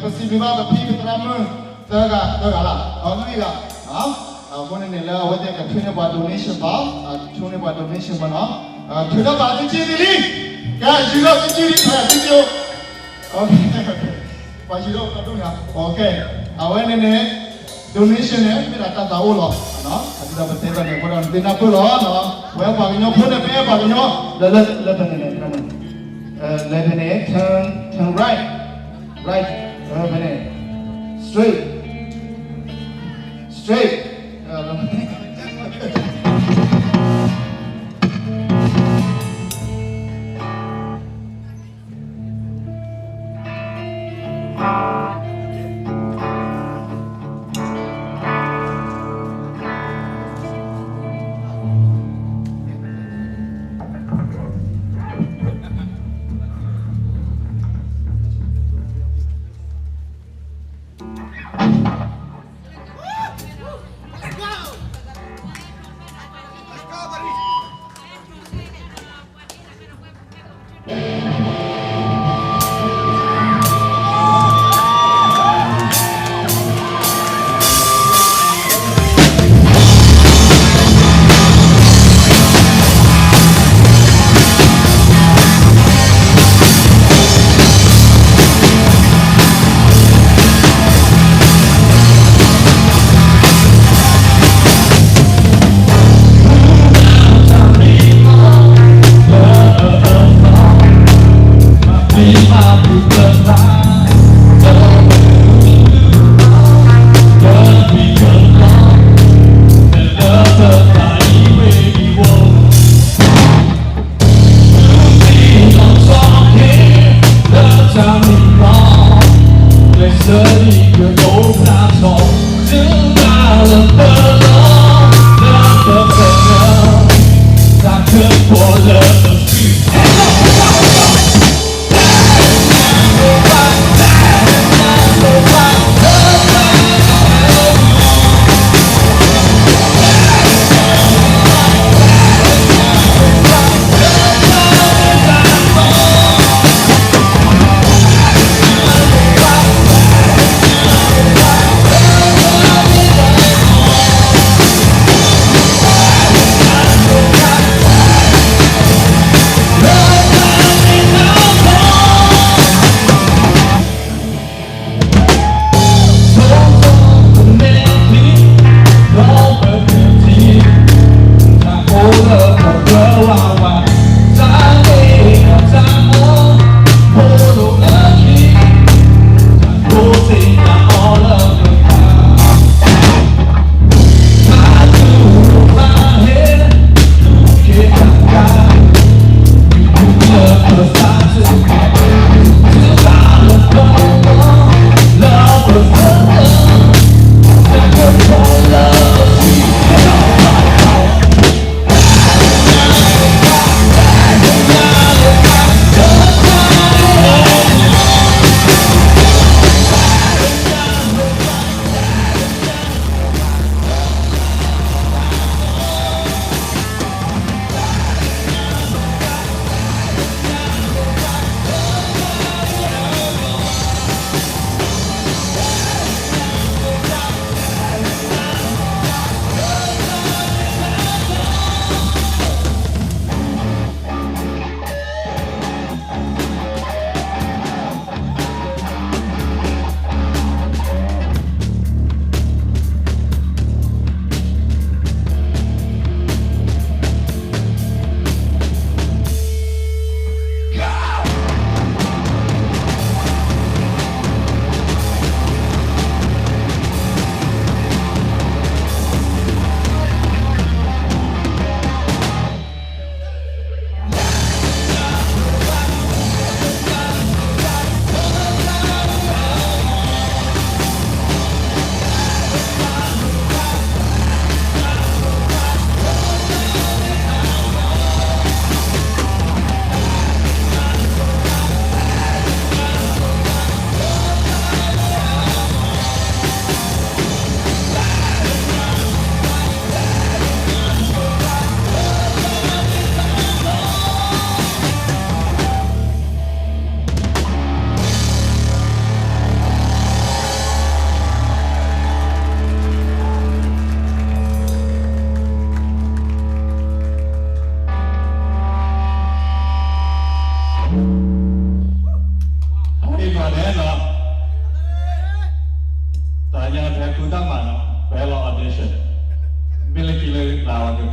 ပစံးဘျုးဘၣ်ပဖံပသရၣ်မုၣ် သၢဂၤ သၢဂၤလၢ အလွံၢ်ဂၤ အဃိန့ၣ်န့ၣ်လၢအဝဲသ့ၣ်ကထုးန့ၢ်ပှၤ donation ဘၣ် ထုးန့ၢ်ပှၤ donation ဘၣ်နီၤ ထုးထီၣ်ဘၣ်သုက့ၢ်သ့လံ ကဲယူၤထီၣ်သုက့ၢ်လံ ဖဲသုက့ၢ်အိၣ် ပှၤယူၤထီၣ်တဒူၣ်ညါ အဝဲန့ၣ်န့ၣ် donation န့ၣ် မ့ၢ်ဒၣ်တၢ်သးအိၣ်လီၤ အဒ်သိးပတဲတၢ်န့ၣ် အဃိဒီးနသ့ၣ်နၢ်ပၢၢ်လီၤ ပဝဲပှၤကညီဖိန့ၣ် ပအဲၣ်ပှၤကညီ လၢလၢလၢဖဲန့ၣ် လၢဖဲန့ၣ် turn turn right right လၢဖဲန့ၣ် straight straight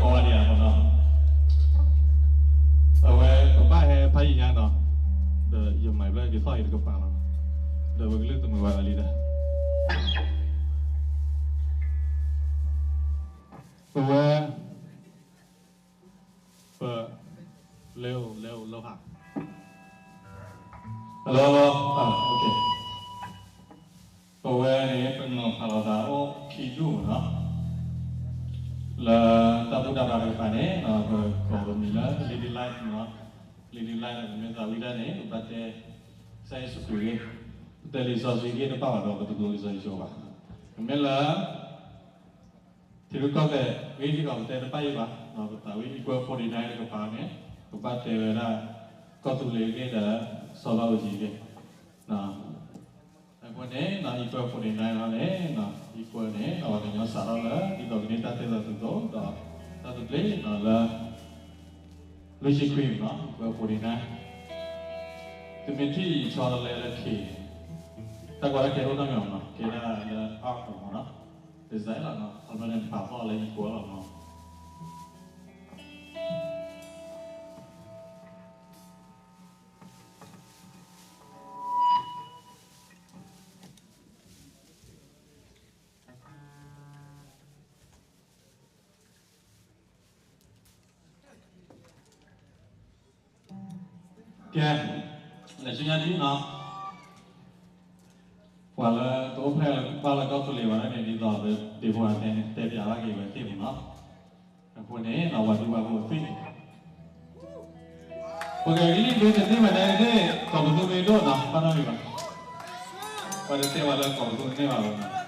ဝါဒံးဧါနီၤ, အဝဲပဘၣ်ဟဲဖးယံာ်ညါနီၤ, ဒီးယမၤဘျၢက့ၤသီၣ်အံၤတကပၤလီၤ, ဒီးပကလုၢ်သမုာ်ဝဲဒၣ်လံဒီး ပဝဲ ပ လဲအိၣ်လဲအိၣ်လီၤဖး လီၤလီၤ ပဝဲန့ၣ် ပနီၤဖးလီၤသးအိၣ်ခံဒူၣ်နီၤ, လၢတၢ်ဘူၣ်တၢ်ဘါတကပၤန့ၣ် ပကိးပမံၤလၢ Lady Light နီၤ, Lady Light န့ၣ် ပမ့ၢ်သးဝံၣ်ဒၣ်န့ၣ် ပဘၣ်တဲ ကစၢ်ယ့ၣ်ၡူးခရံာ်ဂ့ၢ်, ပတဲလံာ်စီဆှံဂ့ၢ်တဘၣ်ဘၣ်ဒီး ပတကျိၤလံာ်စီဆှံဘၣ်, မ့မ့ၢ်လၢ ထံရူၢ်ကီၢ်သဲးဂ့ၢ်စ့ၢ်ကီး ပတဲတဘၣ်အံၤဘၣ်, ပသးဝံၣ် Equal forty-nine တကပၤန့ၣ် ပဘၣ်တဲဝဲဒၣ် ကီၢ်သူလ့ၤဂ့ၢ်ဒီး စီၤဘၣ်အူကၠံဂ့ၢ်, အဃိန့ၣ် Equal forty-nine လီၤန့ၣ် Equal န့ၣ် အဝဲကညီစးထီၣ်လၢ ဒ်သိးကန့ၢ်တၢ်သ့ၣ်သးသုးသိးဒီး တၢ်သဘျ့လၢ လွံၢ်ဆံခွံနီၤ Equal forty-nine, သုမ့ၢ်ထံၣ်အံၤဆီတလဲလၢခံ, တၢ်ကွၢ်တၢ်ခဲအိၣ်နီတမံၤနီၤ, ကဲဒၣ်လၢ art မနီၤ, design လီၤနီၤ, ခီဖျိန့ၣ် ပာ်ဖျါလၢ Equal လီၤနီၤ. ကဲ, လၢဆူညါဒ်နီၤ, ပှၤလၢတအိၣ်ဖျဲၣ်ဘၣ်လၢကီၢ်သူလ့ၤဘၣ်န့ၣ် ဒ်သိး ဒ့ဖိအတဲန့ၣ် တဲပၠးဘၣ်က့ၤဝဲသ့ၣ်မနီၤ, အဃိန့ၣ် ပှၤဒူပှၤဖိသ့ၣ် ပကဂံၢ်ဘ့တသ့ၣ်မနုၤသ့ၣ် ကိးပသူမ့ၢ်ဒိၣ်နီၤ ဘၣ်နီတမံၤဘၣ်, ပှၤတတဲပှၤလၢကိးပသူန့ၢ်ဘၣ်လီၤနီၤ.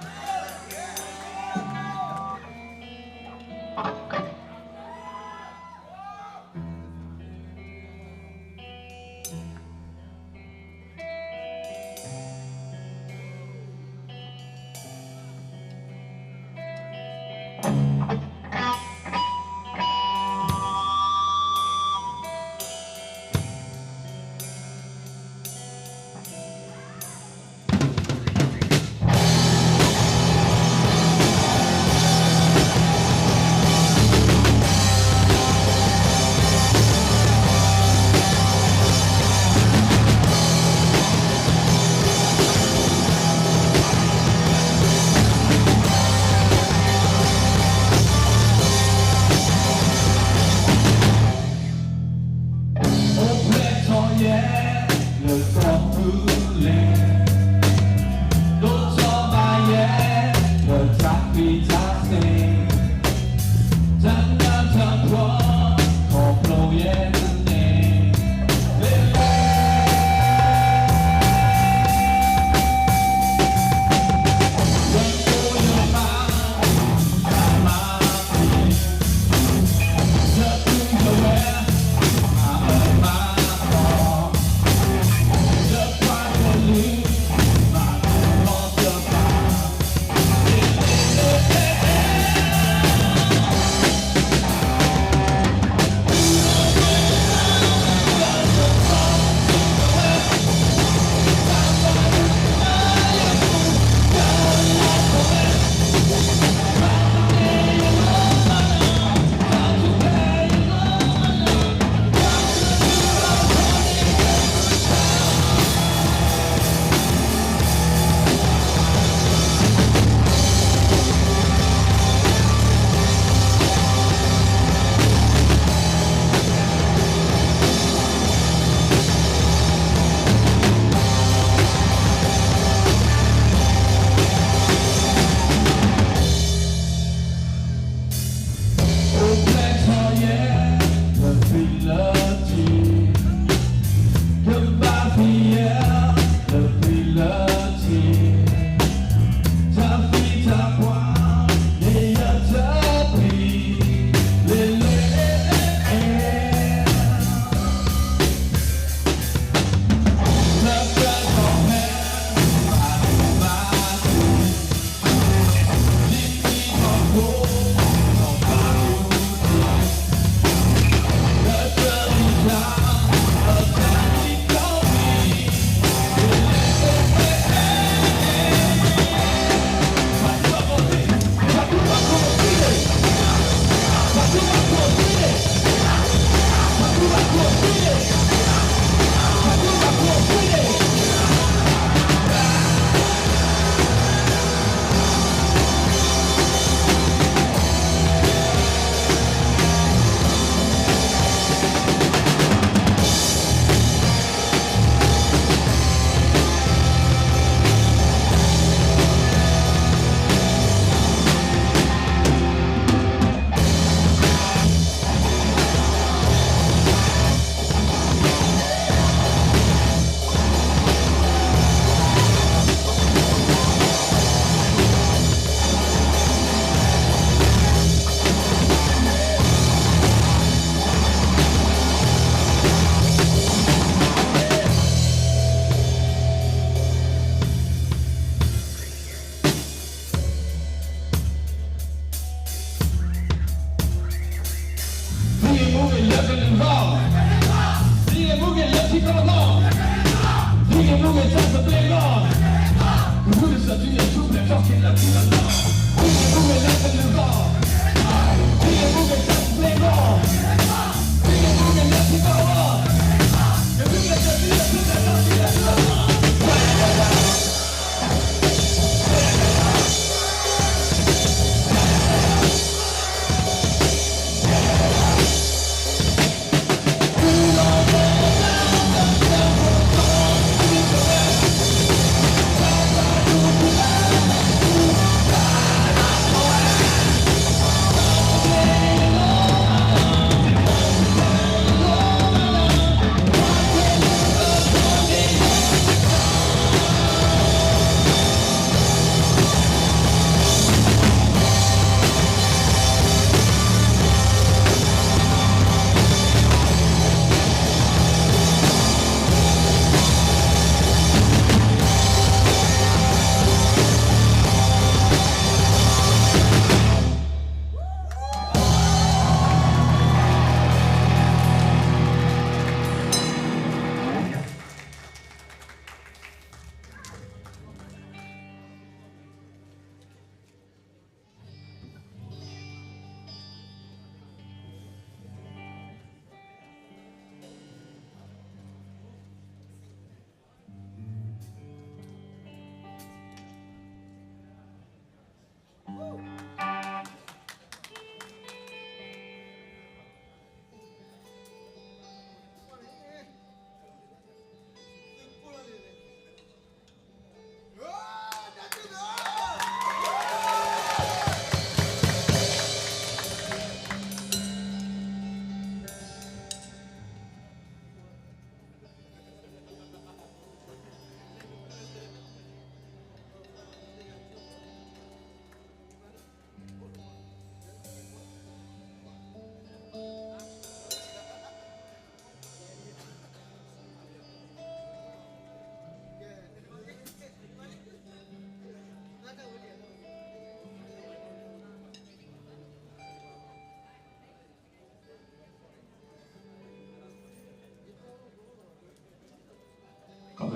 ခီၣ်တ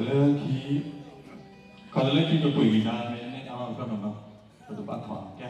လၢခံ, ခီၣ်တလၢခံပပှ့ၤဂံၢ်နၤမ့ၢ်န့ၣ် အါထီၣ်တဖျၢၣ်နီၤနီၤ, ပတဘၣ်ထီၣ်ကဲ.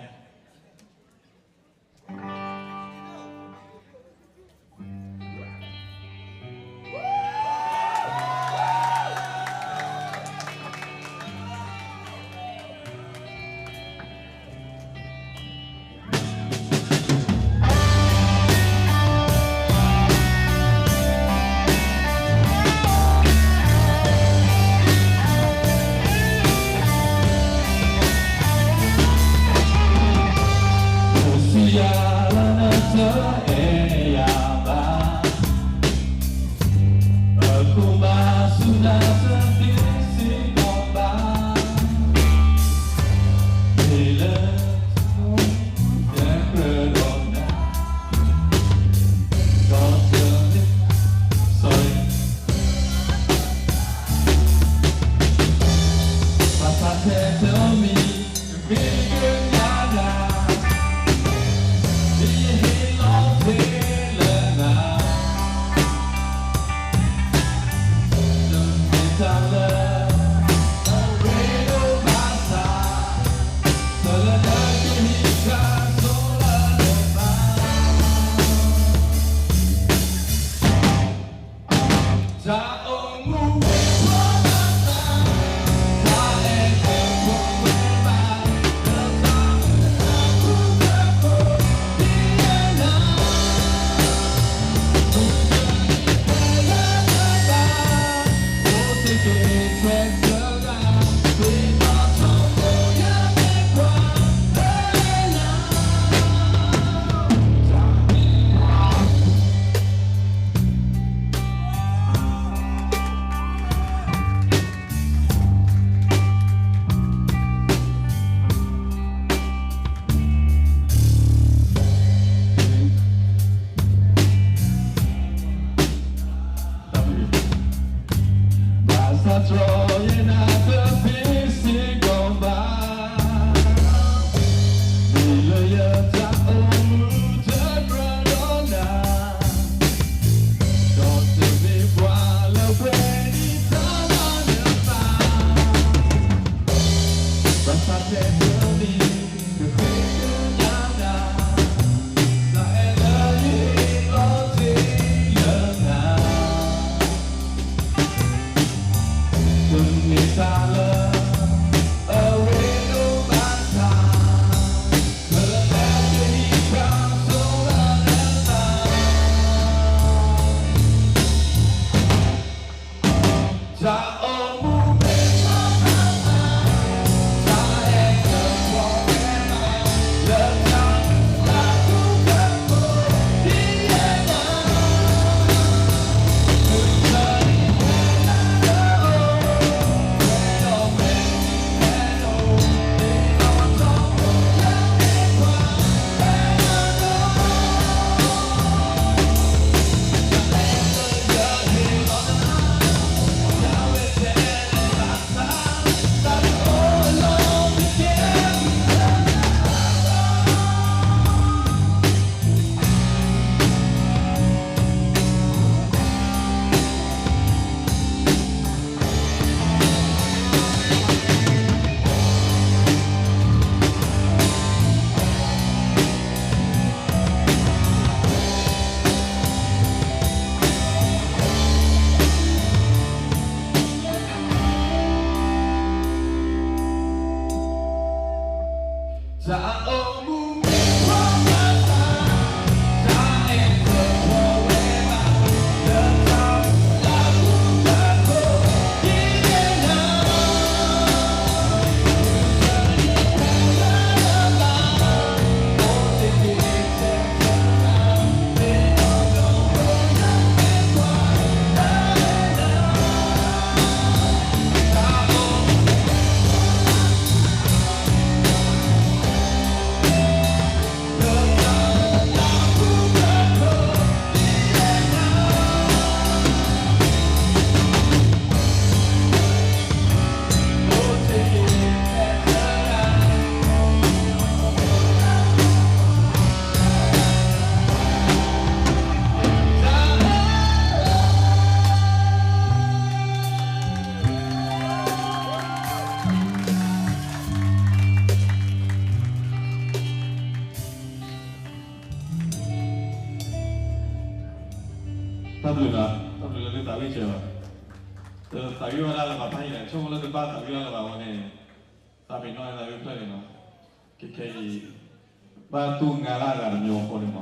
တၢ်ဘျုးလီၤ, တၢ်ဘျုးလၢသုသးဝံၣ်စၢၤဘၣ်, တသးဝံၣ်ဝဲဒၣ်လၢၤဘၣ်ဖးယံာ်လဲၣ်, ဆိကမိၣ်လၢသုဘၣ်သးဝံၣ်ဒၣ်လၢၤဘၣ်ဝဲန့ၣ်, သးပ့ၤနီၣ်န့ၣ်သးဝံၣ်ဖျၢၣ်န့ၣ်လီၤ. ခဲခဲအံၤ, ဘၣ်တူၢ်ငါလၢအဂၤတမံၤအဃိန့ၣ်မး, ပှၤ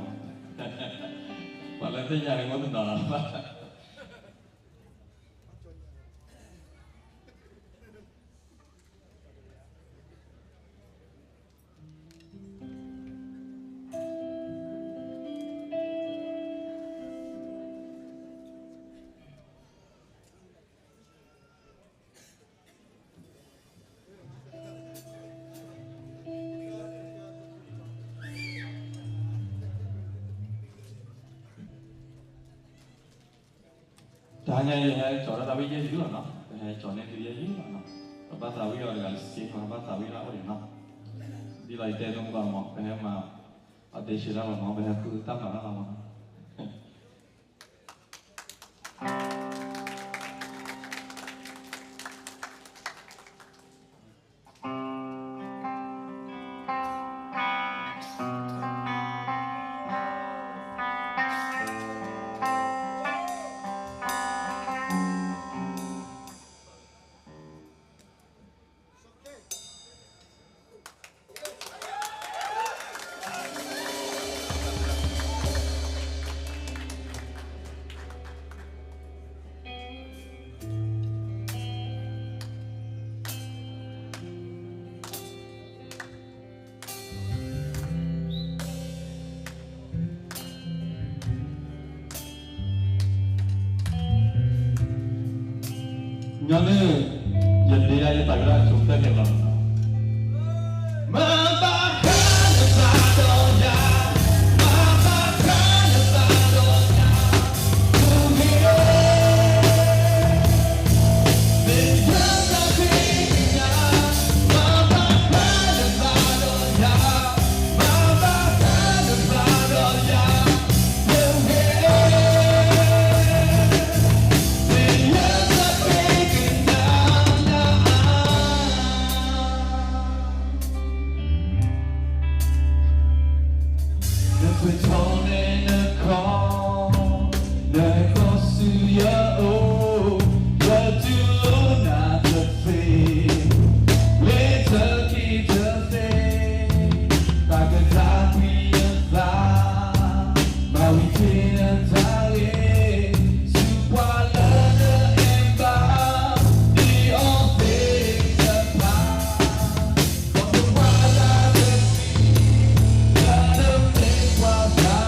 လၢသ့ၣ်ညါန့ၣ်အိၣ်တနီၤလီၤဘၣ်. တဟါညါအံၤ ဟဲကၠီၤတၢ်သးဝံၣ်ယဲၢ်ယုၢ်လီၤနီၤ, ပဟဲကၠီၤန့ၢ်သုယဲၢ်ယုၢ်လီၤနီၤ, ပဘၣ်သးဝံၣ်အီၤတဂၤစ့ၢ်ကီး ပဘၣ်သးဝံၣ်ဒၣ်အိၣ်ဒံးနီၤ, ဒ်သိးယတဲဒိၣ်မူဘၣ်မး ပဟဲမၤ audition ဒၣ်လီၤမး ပဟဲဃုတၢ်မၤတၢ်လီၤမး. ညီနုၢ်, ယဒ့ယသးဝံၣ်ဒၣ်ဆိကတၢၢ်န့ၣ်လီၤ. မၤဘၣ်ဃးနသးဒီးယၤ, မၤဘၣ်ဃးနသးဒီးယၤ, မ့ၢ်ယသးပ့ၤကညး, မၤဘၣ်ဃးနသးဒီးယၤ, မၤဘၣ်ဃးနသးဒီးယၤ, မ့ၢ်ယသးပ့ၤကညး. နပၢၤထီန့ၣ်နခီ, နဟဲခီဆူယအိၣ်, ယတူၢ်လိာ်နၤတသ့, လၢတၢ်ခံတသ့, တၢ်ကတၢၢ်ကွံာ်နသး, မၤဝံၤတ့ၢ်နတၢ်ဂ့ၤ, ဆူပှၤလၢနအဲၣ်ဘၣ်, ဒ်အီၤသ့ၣ်တဖၣ်, ခီဖျိပှၤလၢအတမံၤ, လၢနမ့ၢ်ပှၤသး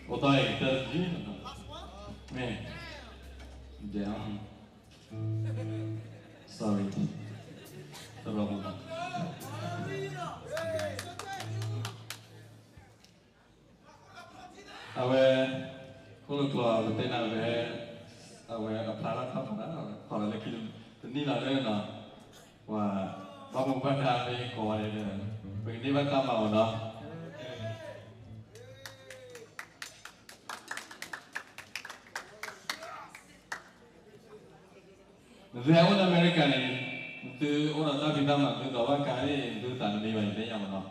အိၣ်သီအံၤကတၢၢ်တယုၢ်, မ့ၢ်, ဒဲး, sorry, သရိာ်မုၣ်, အဝဲ, ခိၣ်လိာ်ကျိာ်ပတဲနၤဝဲ, အဝဲအဖျါလၢထီၣ်ဖးဒၣ်, ခီလီၤလၢခံ, တနံၣ်လီၤလၢနီၤ, ပှၤ, ဘၣ်မူဘၣ်ဒါမ့ၢ်ကိးဂၤဒဲးဒီး, ပကန့ၢ်ဘၣ်တၢ်မၤအီၤနီၤ. နသုဟဲအိၣ်လၢအမဲရကၤန့ၣ်, နသုအိၣ်ဒီးတၢ်ဖံးတၢ်မၤ နသုဒိးဘၣ်ကါန့ၣ် နသုသးတမံဘၣ် ယတဲညါမးနီၤ.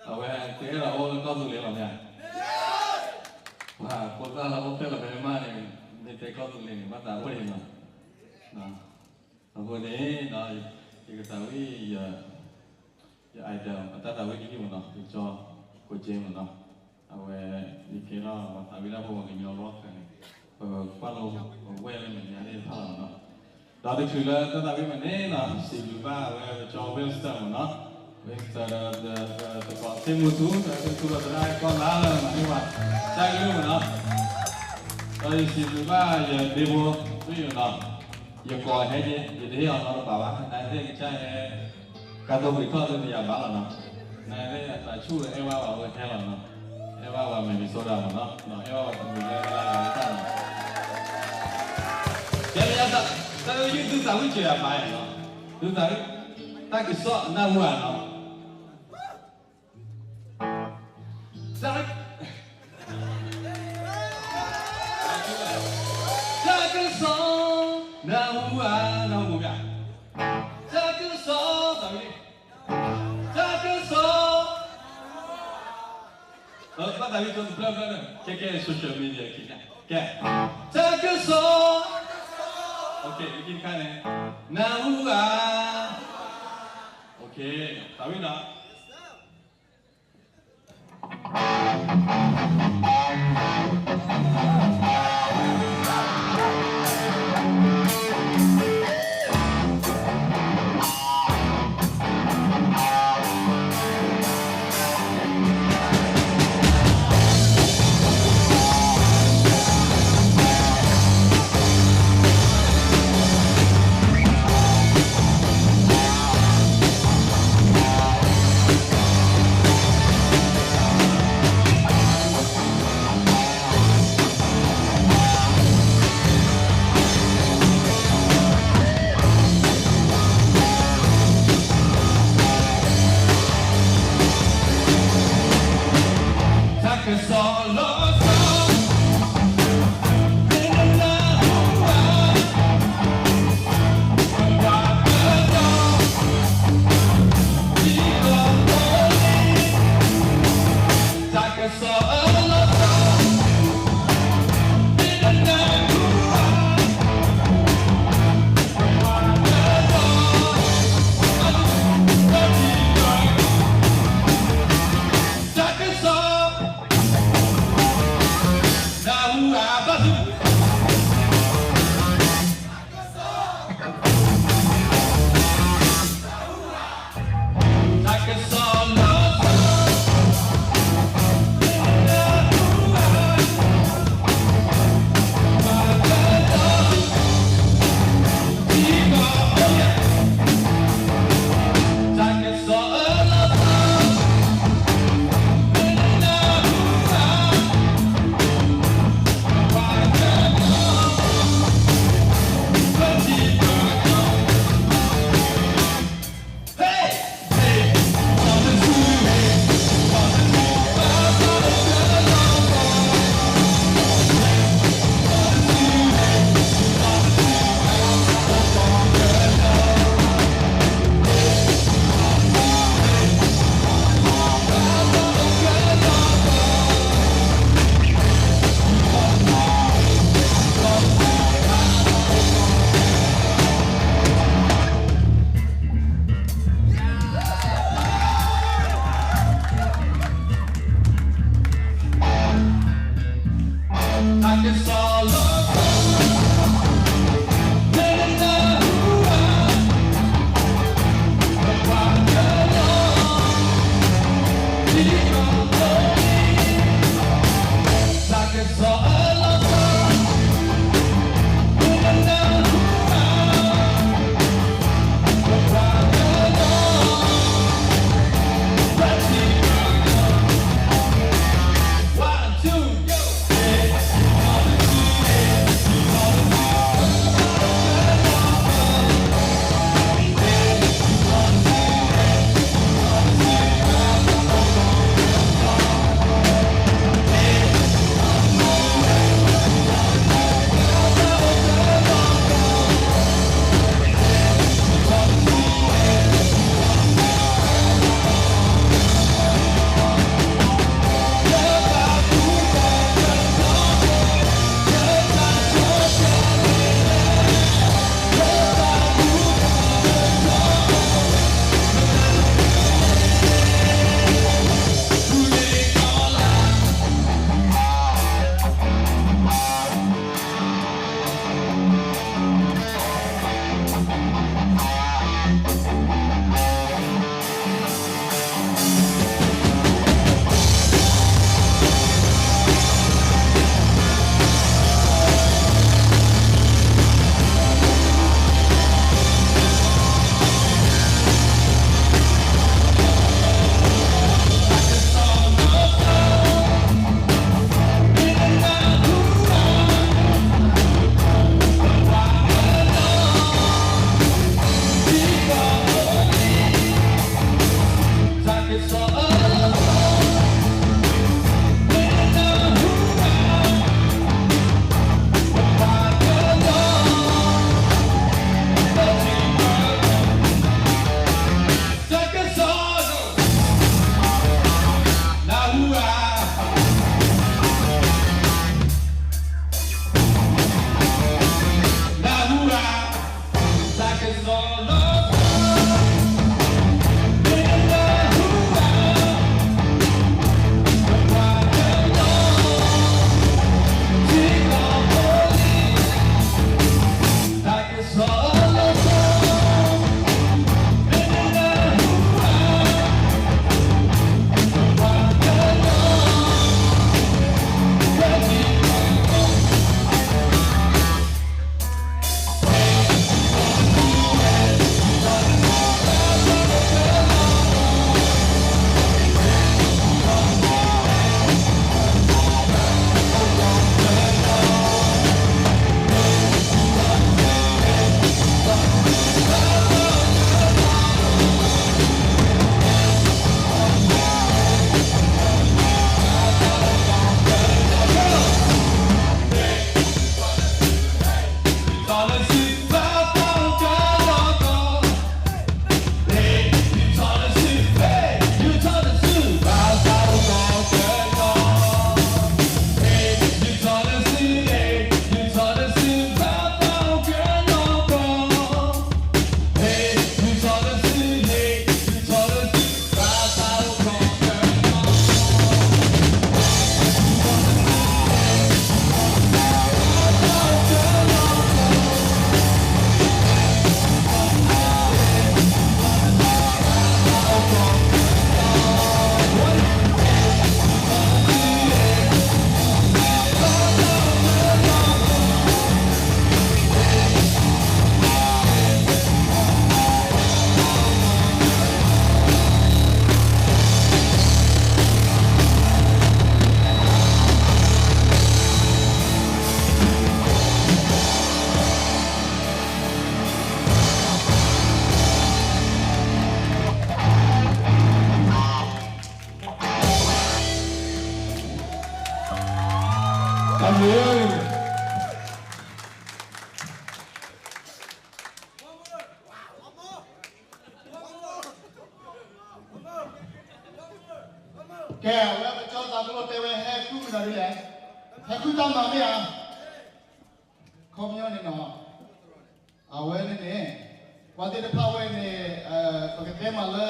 အဝဲသုအဲၣ်ဒိးအိၣ်လၢကီၢ်သူလ့ၤလီၤမ့ၢ်ဧါ. ပှၤဖိသၣ်လၢအိၣ်ဖျဲၣ်လီၤဖဲမးန့ၣ်, မ့ၢ်တဲကီၢ်သူလ့ၤန့ၣ် ဘၣ်သးအိၣ်န့ၣ်လီၤ. အဃိန့ၣ်, ယကသးဝံၣ်, ယ idol အတၢ်သးဝံၣ်တယုၢ်မးနီၤ, ယကၠီ, ကိးက့မးနီၤ. အဝဲ, ယကဲထီၣ်ပှၤသးဝံၣ်တၢ်ဖိပှၤကညီ rock န့ၣ်, ပကွၢ်လိပဝဲၢ်လၢမဲာ်ညါသ့ၣ်တဖၣ်လီၤနီၤ. ဒီးတချုးလၢတၢ်သးဝံၣ်မးန့ၣ်နီၤ, စံးဘျုးဘၣ်အဝဲပကၠီ Winston မးနီၤ, Winston ဒီး, ဒီးသကိးသ့ၣ်မူသူ, ဒီးသ့ၣ်မူသူဒီးသရၣ်ကီၢ်လါလၢမၤန့ၢ်ပှၤ, တၢ်ကလုၢ်မးနီၤ. ဒီးယစံးဘျုးဘၣ်ယဒ့ဖိသ့ၣ်ယနီၤ, ယကိးဟဲက့ၤ, ယတဟ့ၣ်အီၤနီတဘးဘၣ်, နသ့ၣ်ကစၢ်ဟဲ ကါသိပှ့ၤထီၣ်သ့ၣ်တယၤဘၣ်လီၤနီၤ. နသ့ၣ်အသးဆူၣ်ဒီးအဲၣ်ဘၣ်ဝဲအဝဲဟဲလီၤနီၤ, အဲၣ်ဘၣ်ဝဲ Minnesota မးနီၤ, အဲၣ်ဘၣ်ဝဲတမံၤလၢလၢလၢတၢ်နီၤ. ကဲလၢယသး, တၢ်ယုၢ်သုသးဝံၣ်စၢၤယၤမးနီၤ, သုသးဝံၣ်, တၢ်ကစီၣ်နၢ်ဟူဧါနီၤ. တၢ်, တၢ်ကစီၣ်, နၢ်ဟူဧါ, နၢ်ဟူဧါ, တၢ်ကစီၣ်, တၢ်ကစီၣ်, ဘၣ်သးဝံၣ်တဖျၢၣ်ဖျၢၣ်န့ၣ်, ကဲကဲ social media ခံ, ကဲ, တၢ်ကစီၣ်, လၢခံတခါန့ၣ်, နၢ်ဟူဧါ, သးဝံၣ်နီၤ. ကဲ အဝဲပကၠီသးကလိတဲဝဲဟဲဃုမနုၤဒ်လဲၣ်, ဟဲဃုတၢ်မၤမ့ၢ်ဧါ, ခီပညီန့ၣ်နီၤ, အဝဲန့ၣ်န့ၣ် ပှၤသ့ၣ်တဖၣ်ဝဲန့ၣ် ပကတဲမးလၢ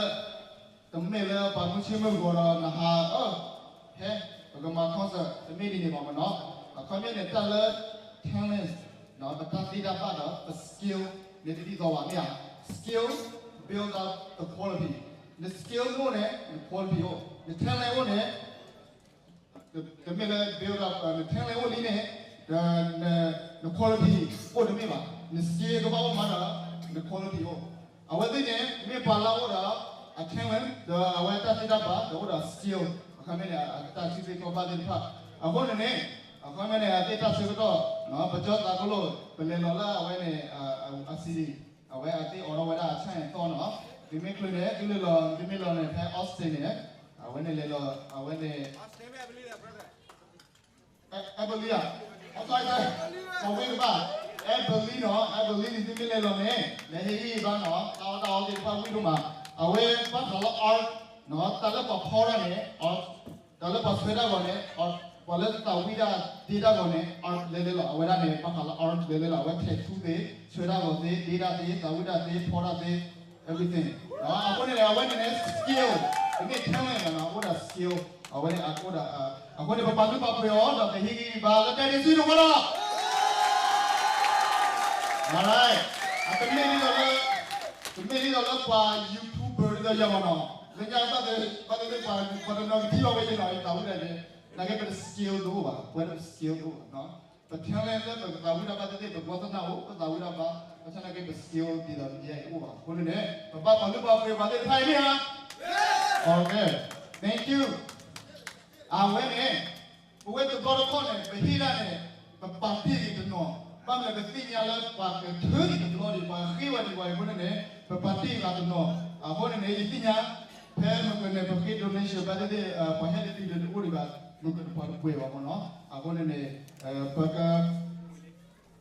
တမ့ၢ်လၢပှၤမုၢ်ဆ့ၣ်မုၢ်ဂီၤဒီးနဟး အၢ ဟဲ ပကမၤ concert တမ့ၢ်ဒ်န့ၣ်ဘၣ်မ့ၢ်နီၤ, အခီပညီန့ၣ် တၢ်လၢ talent ဒီးပတၢ်သ့တၢ်ဘၣ်ဒီးပ skill န့ၣ်တဒ်သိးဘၣ်မ့ၢ်ဧါ, skill build up the quality, န skill န့ၣ်အိၣ်န့ၣ် န quality အိၣ်, န talent အိၣ်န့ၣ် တမ့ၢ်လၢ build up န talent အိၣ်လံန့ၣ် ဒီးန quality အိၣ်တမ့ၢ်ဘၣ်, န skill ကဘၣ်အိၣ်မးဒီး န quality အိၣ်, အဝဲသ့ၣ်န့ၣ် မ့ၢ်ပှၤလၢအအိၣ်ဒီး အ talent ဒီးအဝဲတၢ်သ့တၢ်ဘၣ် ဒီးအိၣ်ဒီး skill အခီပညီန့ၣ် အတၢ်ထုးသ့ၣ်ထီၣ်ဘၣ်သ့ၣ်တဖၣ်, အဃိန့ၣ်န့ၣ် အခီပညီန့ၣ် အသ့ၣ်တၢ်ဆၢကတီၢ် ပကၠီသးကလိ ပလဲၤလီၤလၢအဝဲန့ၣ် အ CD အဝဲအသ့ၣ်အိးထီၣ်ဝဲဒၣ်အ channel အသီနီၤ, သုမ့ၢ်ချုးန့ၣ် သုလဲၤလီၤ သုမ့ၢ်လီၤန့ၣ် ဖဲ Austin န့ၣ် အဝဲန့ၣ်လဲၤလီၤ အဝဲန့ၣ် Abilene ဧါ, အဝဲကဘၣ် Abilene နီၤ, Abilene န့ၣ် သုမ့ၢ်လဲၤလီၤန့ၣ် လဲၤဟ့ၣ်ဂံၢ်ဘါနီၤ, တၢ်အီၣ်တၢ်အီသ့ၣ်တဖၣ်ဝံၣ်ဒိၣ်မး, အဝဲဘၣ်ဃးလၢ art နီၤ, တၢ်လၢပှၤဖီတၢ်န့ၣ် art, တၢ်လၢပှၤဆွဲတၢ်ဂီၤန့ၣ် art, ပှၤလၢသးဝံၣ်တၢ်ဒ့တၢ်ဂီၤန့ၣ် art လဲၤလဲၤလီၤ, အဝဲဒၣ်န့ၣ် ဘၣ်ဃးလၢ art လဲၤလဲၤလီၤ, အဝဲ tattoo သ့, ဆွဲတၢ်ဂီၤသ့, ဒ့တၢ်သ့, သးဝံၣ်တၢ်သ့, ဖီတၢ်သ့, everything နီၤ, အဃိန့ၣ် အဝဲန့ၣ်န့ၣ် skill တမ့ၢ် talent ဘၣ်နီၤ, အအိၣ်ဒီး skill အဝဲန့ၣ်အဃိဒီး အဃိန့ၣ် ပပာ်လုၢ်ပာ်ပှ့ၤအီၤဒီးပဟ့ၣ်ဂံၢ်ဟ့ၣ်ဘါလၢတၢ်ဒ့စုတဝီလီၤ. Alright, တမ့ၢ်ဒ်သိးလၢ တမ့ၢ်ဒ်သိးလၢပှၤ YouTuber ဒ်သိးယၤမ့ၢ်နီၤ, လၢညါဘၣ်သ့ၣ်သ့ၣ်ပှၤတနီၤကထံၣ်ဘၣ်ဝဲယနီၤ, ယသးဝံၣ်တၢ်န့ၣ် နာ်က့ပတ skill တအိၣ်ဘၣ်, ပဝဲဒၣ်ပ skill တအိၣ်ဘၣ်နီၤ, ပ talent လၢပကသးဝံၣ်တၢ်ဘၣ်သ့ၣ်သ့ၣ် ပကီၢ်သနာ်အိၣ် ပသးဝံၣ်တၢ်ဘၣ်, ဘၣ်ဆၣ်နာ်က့ပ skill ဒ်သိးယဲအအိၣ်ဘၣ်, အဃိန့ၣ်န့ၣ် ပဘၣ်ပာ်လုၢ်ပာ်ပှ့ၤပှၤသ့ၣ်တဖၣ်အံၤမ့ၢ်ဧါ. Okay, thank you. အဝဲန့ၣ် ပဝဲတဘျီတခီၣ်န့ၣ် ပဟ့ၣ်ဒၣ်န့ၣ် ပပာ်တ့ၢ်ဂ့ၤတနီၤ, ဘၣ်မနုၤလဲၣ် ပသ့ၣ်ညါလၢပှၤကထၢအံၤတဘျီန့ၣ် ပှၤဃ့ဝဲဒံးပှၤအံၤအဃိန့ၣ်န့ၣ် ပပာ်တ့ၢ်ဂ့ၤတနီၤ, အဃိန့ၣ်န့ၣ် ယသ့ၣ်ညါ ဖဲမုၢ်ကန့ၣ် ပဃ့ donation ဘၣ်သ့ၣ်သ့ၣ် ပှၤဟဲတတုၤဒီးတအိၣ်ဒံးဘၣ်, မုၢ်ကန့ၣ်ပှၤတပှဲၤဘၣ်မ့ၢ်နီၤ, အဃိန့ၣ်န့ၣ် ပက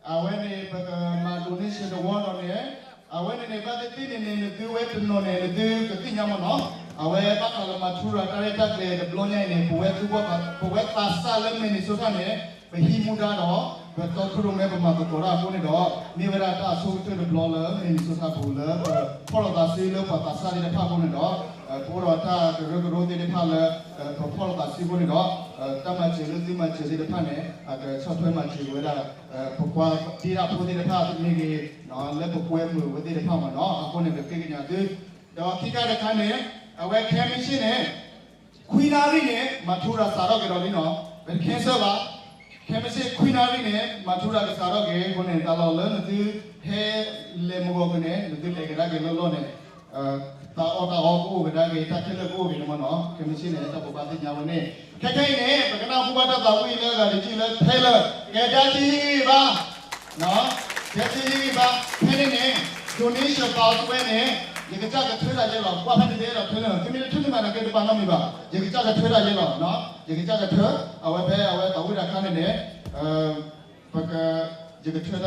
အဝဲန့ၣ် ပကမၤ donation တဝီဒီးန့ၣ်, အဝဲန့ၣ်န့ၣ် ဘၣ်သ့ၣ်သ့ၣ်န့ၣ်န့ၣ် နသုဝဲတနီၤန့ၣ် နသုကသ့ၣ်ညါမ့ၢ်နီၤ, အဝဲဘၣ်ဃးလၢ Matura တၢ်ရဲၣ်တၢ်ကျဲၤတဘျီညါအံၤန့ၣ် ပဝဲသူၣ်ဘီၣ်သး, ပဝဲသးစၢ်လၢ Minnesota န့ၣ် ပဟံးမူဒါဒီး ပတီခိၣ်ရိၣ်မဲပမၤသကိးတၢ်အဃိန့ၣ်ဒီး မ့ၢ်ဝဲဒၣ်တၢ်အဆိကတၢၢ်တဘျီလၢ Minnesota ပူၤလၢ ပဖီၣ်လိာ်သးစုလၢပှၤသးစၢ်သ့ၣ်တဖၣ်အဃိန့ၣ်ဒီး ပအိၣ်ဒီးတၢ်ကရၢကရိသ့ၣ်တဖၣ်လၢ ပဖီၣ်လိာ်သးစုအဃိန့ၣ်ဒီး တၢ်မၤစၢၤလၢသုမၤစၢၤသ့ၣ်တဖၣ်န့ၣ် အကဆီၣ်ထွဲမၤစၢၤဝဲဒၣ် ပပှၤဒ့တၢ်ဖိသ့ၣ်တဖၣ်မ့ၢ်ဂ့ၤ, လၢပကွဲမုာ်ဝဲသ့ၣ်တဖၣ်မ့ၢ်နီၤ, အဃိန့ၣ် ပဃ့ကညးသု, ဒီးခံခါတခါန့ၣ် အဝဲ ခဲမုၢ်ဆ့ၣ်န့ၣ် ခွံနၣ်ရံၣ်န့ၣ် Matura စးထီၣ်က့ၤဒီးလံနီၤ, ပတ cancel ဘၣ်, ခဲမုၢ်ဆ့ၣ်ခွံနၣ်ရံၣ်န့ၣ် Matura ကစးထီၣ်က့ၤအဃိန့ၣ် တၢ်လီၢ်လၢနသုဟဲလဲၤမုၢ်ဂီၤကန့ၣ် နသုလဲၤကဒါက့ၤလၢလီၢ်န့ၣ် တၢ်အီၣ်တၢ်အီကအိၣ်ကဒါက့ၤ တၢ်ခဲလၢာ်ကအိၣ်က့ၤန့ၣ်မ့ၢ်နီၤ, ခဲမုၢ်ဆ့ၣ်န့ၣ် တၢ်ပဘၣ်သ့ၣ်ညါဝဲန့ၣ်, ခဲခဲအံၤန့ၣ် ပကနၢ်ဟူဘၣ်တၢ်သးဝံၣ်လၢအဂၤတယုၢ်လၢ Taylor ကဲ ဒ်တဟ့ၣ်ဂံၢ်ဘါ, ဒ်တဟ့ၣ်ဂံၢ်ဘါ, ဖဲန့ၣ်န့ၣ် donation box ဝဲန့ၣ် ယကစၢ်ကထၢတၢ်ယဲလီၤ, ကွၢ်ဖဲန့ၣ်သ့ဒီး Taylor သုမ့ၢ်တထၢသုမၤနာ်က့တဘၣ်နီတမံၤဘၣ်, ယကစၢ်ကထၢတၢ်ယဲလီၤ, ယကစၢ်ကထၢ, အဝဲဖဲအဝဲသးဝံၣ်တၢ်ခါန့ၣ်န့ၣ် ပက, ယကထၢ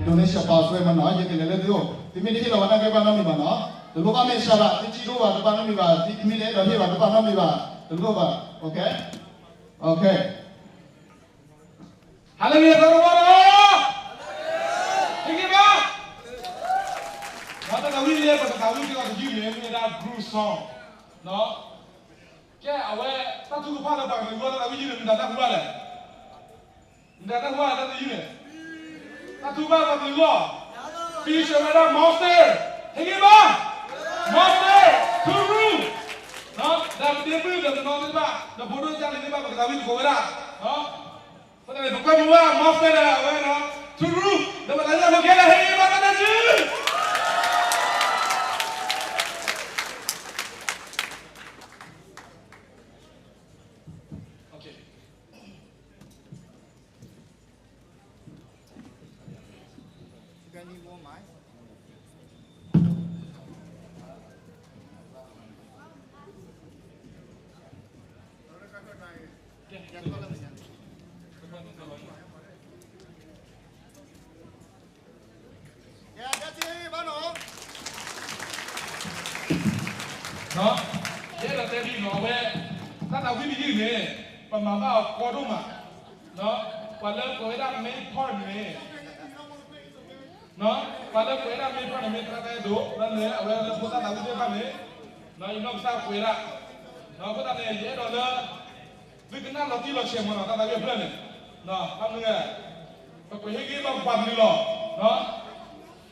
donation box ဝဲမ့ၢ်နီၤ, ယကလဲၤလၢသုအိၣ်, သုမ့ၢ်တဟ့ၣ်လီၤဘၣ်နာ်က့တဘၣ်နီတမံၤဘၣ်နီၤ, တလိၣ်ဘၣ်မဲာ်ဆှးဘၣ်, သုစံးတအိၣ်ဘၣ်တဘၣ်နီတမံၤဘၣ်, သုမ့ၢ်တအဲၣ်ဒိးဟ့ၣ်ဘၣ်တဘၣ်နီတမံၤဘၣ်, တလိၣ်ဘၣ်, okay, okay, hallelujah သရဝါလီၤ, ဟ့ၣ်ဂံၢ်ဘါ, ဒီးတၢ်သးဝံၣ်လၢပကသးဝံၣ်က့ၤအီၤတယုၢ်န့ၣ် မ့ၢ်ဝဲဒၣ် group song နီၤ, ကဲ အဝဲ တၢ်ထုကဖၣ်လၢပှၤကလုာ်အဂီၢ် တၢ်သးဝံၣ်ယုၢ်န့ၣ် မတၤတၢ်ဟူဘၣ်လဲၣ်, မတၤတၢ်ဟူဘၣ်တၢ်သးဝံၣ်ယုၢ်န့ၣ်, တၢ်ထုကဖၣ်ပှၤကလုာ်အဂီၢ်, feature ဝဲဒၣ် Monster, ဟ့ၣ်ဂံၢ်ဘါ, Monster, Two Rule, ဒီးပဒ့မုၣ်ဒီးပနီၢ်သ့ၣ်တဖၣ် ဒီးဖိဒိၣ်ကၢ်လံၤသ့ၣ်တဖၣ် ပကသးဝံၣ်သကိးဝဲဒၣ်, အဃိသတးန့ၣ် ပကွဲမုာ်ဝဲ Monster ဒီးအဝဲ Two Rule ဒီးပသးဝံၣ်အဖိခဲလၢာ် ဟ့ၣ်ဂံၢ်ဘါတၢ်သးဝံၣ်ယုၢ် Okay. ယအဲၣ်ဒိးတဲဒ်အံၤနီၤ အဝဲ တၢ်သးဝံၣ်တယုၢ်န့ၣ် ပမၤဘၣ်အီၤကီဒိၣ်မး, ပှၤလၢကွဲးဝဲဒၣ် main point န့ၣ် ပှၤလၢကွဲးဝဲဒၣ် main point န့ၣ် မ့ၢ်သရၣ်သးအဲၣ်ဒိး လၢလဲၤအဝဲလၢဖိသၣ်သးဝံၣ်သ့ၣ်တဖၣ်န့ၣ် ယနီၢ်ကစၢ်ကွဲးဒၣ်, အဃိသတးန့ၣ် ယအဲၣ်ဒိးလၢ သုကနၣ်လီၤတံၢ်လီၤဆဲးမးနီၤ တၢ်သးဝံၣ်အဖျၢၣ်န့ၣ်, ဘၣ်မနုၤလဲၣ်, ပကွဲးဟ့ၣ်ဂံၢ်ဘါပပှၤကလုာ်လီၤ.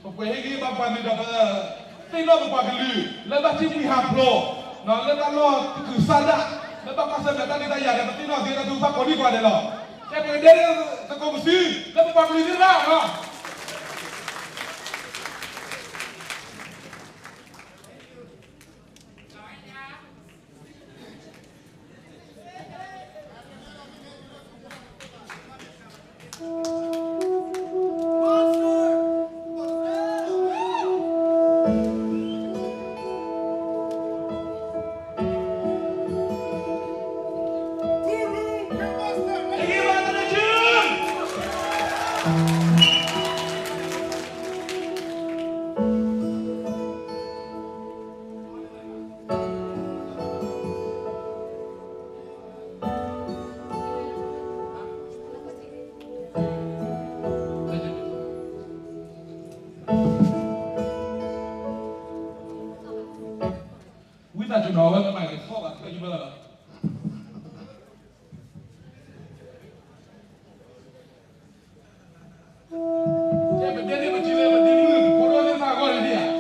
ပကွဲးဟ့ၣ်ဂံၢ်ဘါပပှၤကလုာ်ဒီးပ သ့ၣ်နီၣ်ပပှၤကလုာ် လၢတၢ်ထံၣ်မှံဟးဖျိး, လၢတၢ်လီၢ်တကုာ်စၢ်ဒၣ်, လၢဘၣ်ကွၢ်ဆၢၣ်မဲာ်တၢ်ဒုးတၢ်ယၤဒီး ပသ့ၣ်နီၣ်သ့တၢ်ထုကဖၣ်ကိးနံၣ်ကိးဂၤဒဲးလီၤ. ကဲပကဒဲသကိးပစု လၢပပှၤကလုာ်သ့ၣ်တဖၣ်လီၤ.ဝံသးစူၤနီၤ အဝဲကမၤက့ၤထီၣ်ဘၣ်တဖျၢၣ်ယဘၢလီၤ. ကဲပဒဲန့ၣ်ပထံၣ်လၢပဒဲမုၣ်ဖိဒိၣ်သ့ၣ်တဖၣ်အဂီၢ်န့ၣ်ဒံးဧါ.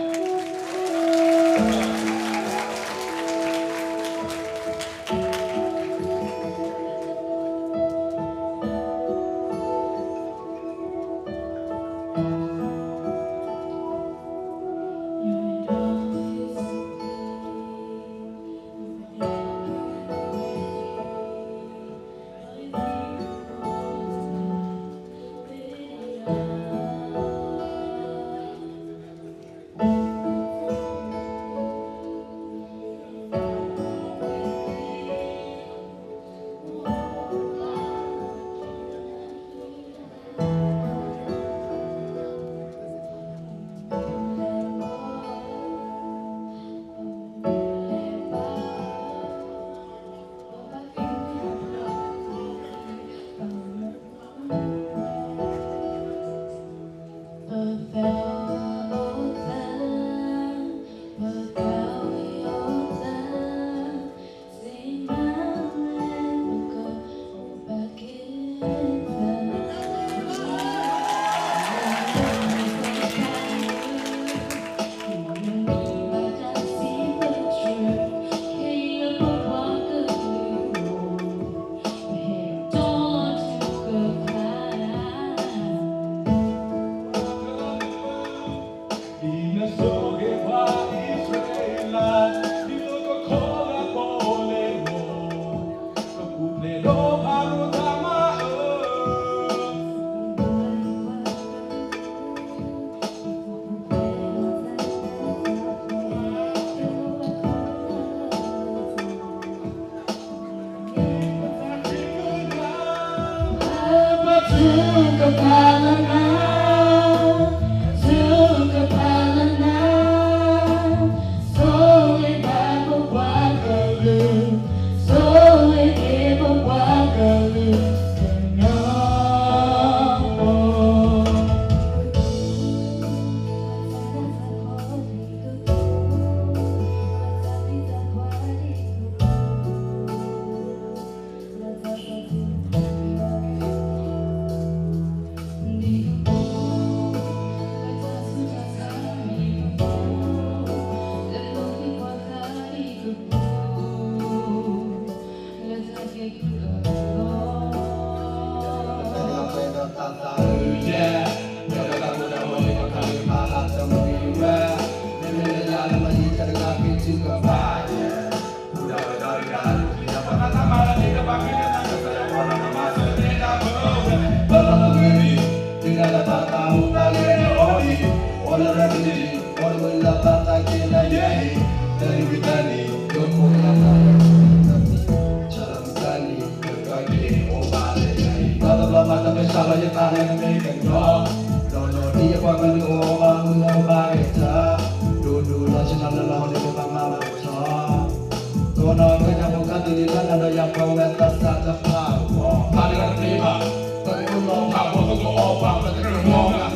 ကညီဖိကါဒိၣ်လံလၢနၤဒီးယၤပဝဲသးစၢ်တဖၣ်, ပှၤတဂၤတသ့ဘၣ်, ပကအိၣ်လီၤဖးဘီသကိးအီၣ်ပှၤ ပကတမီၤဂၤ,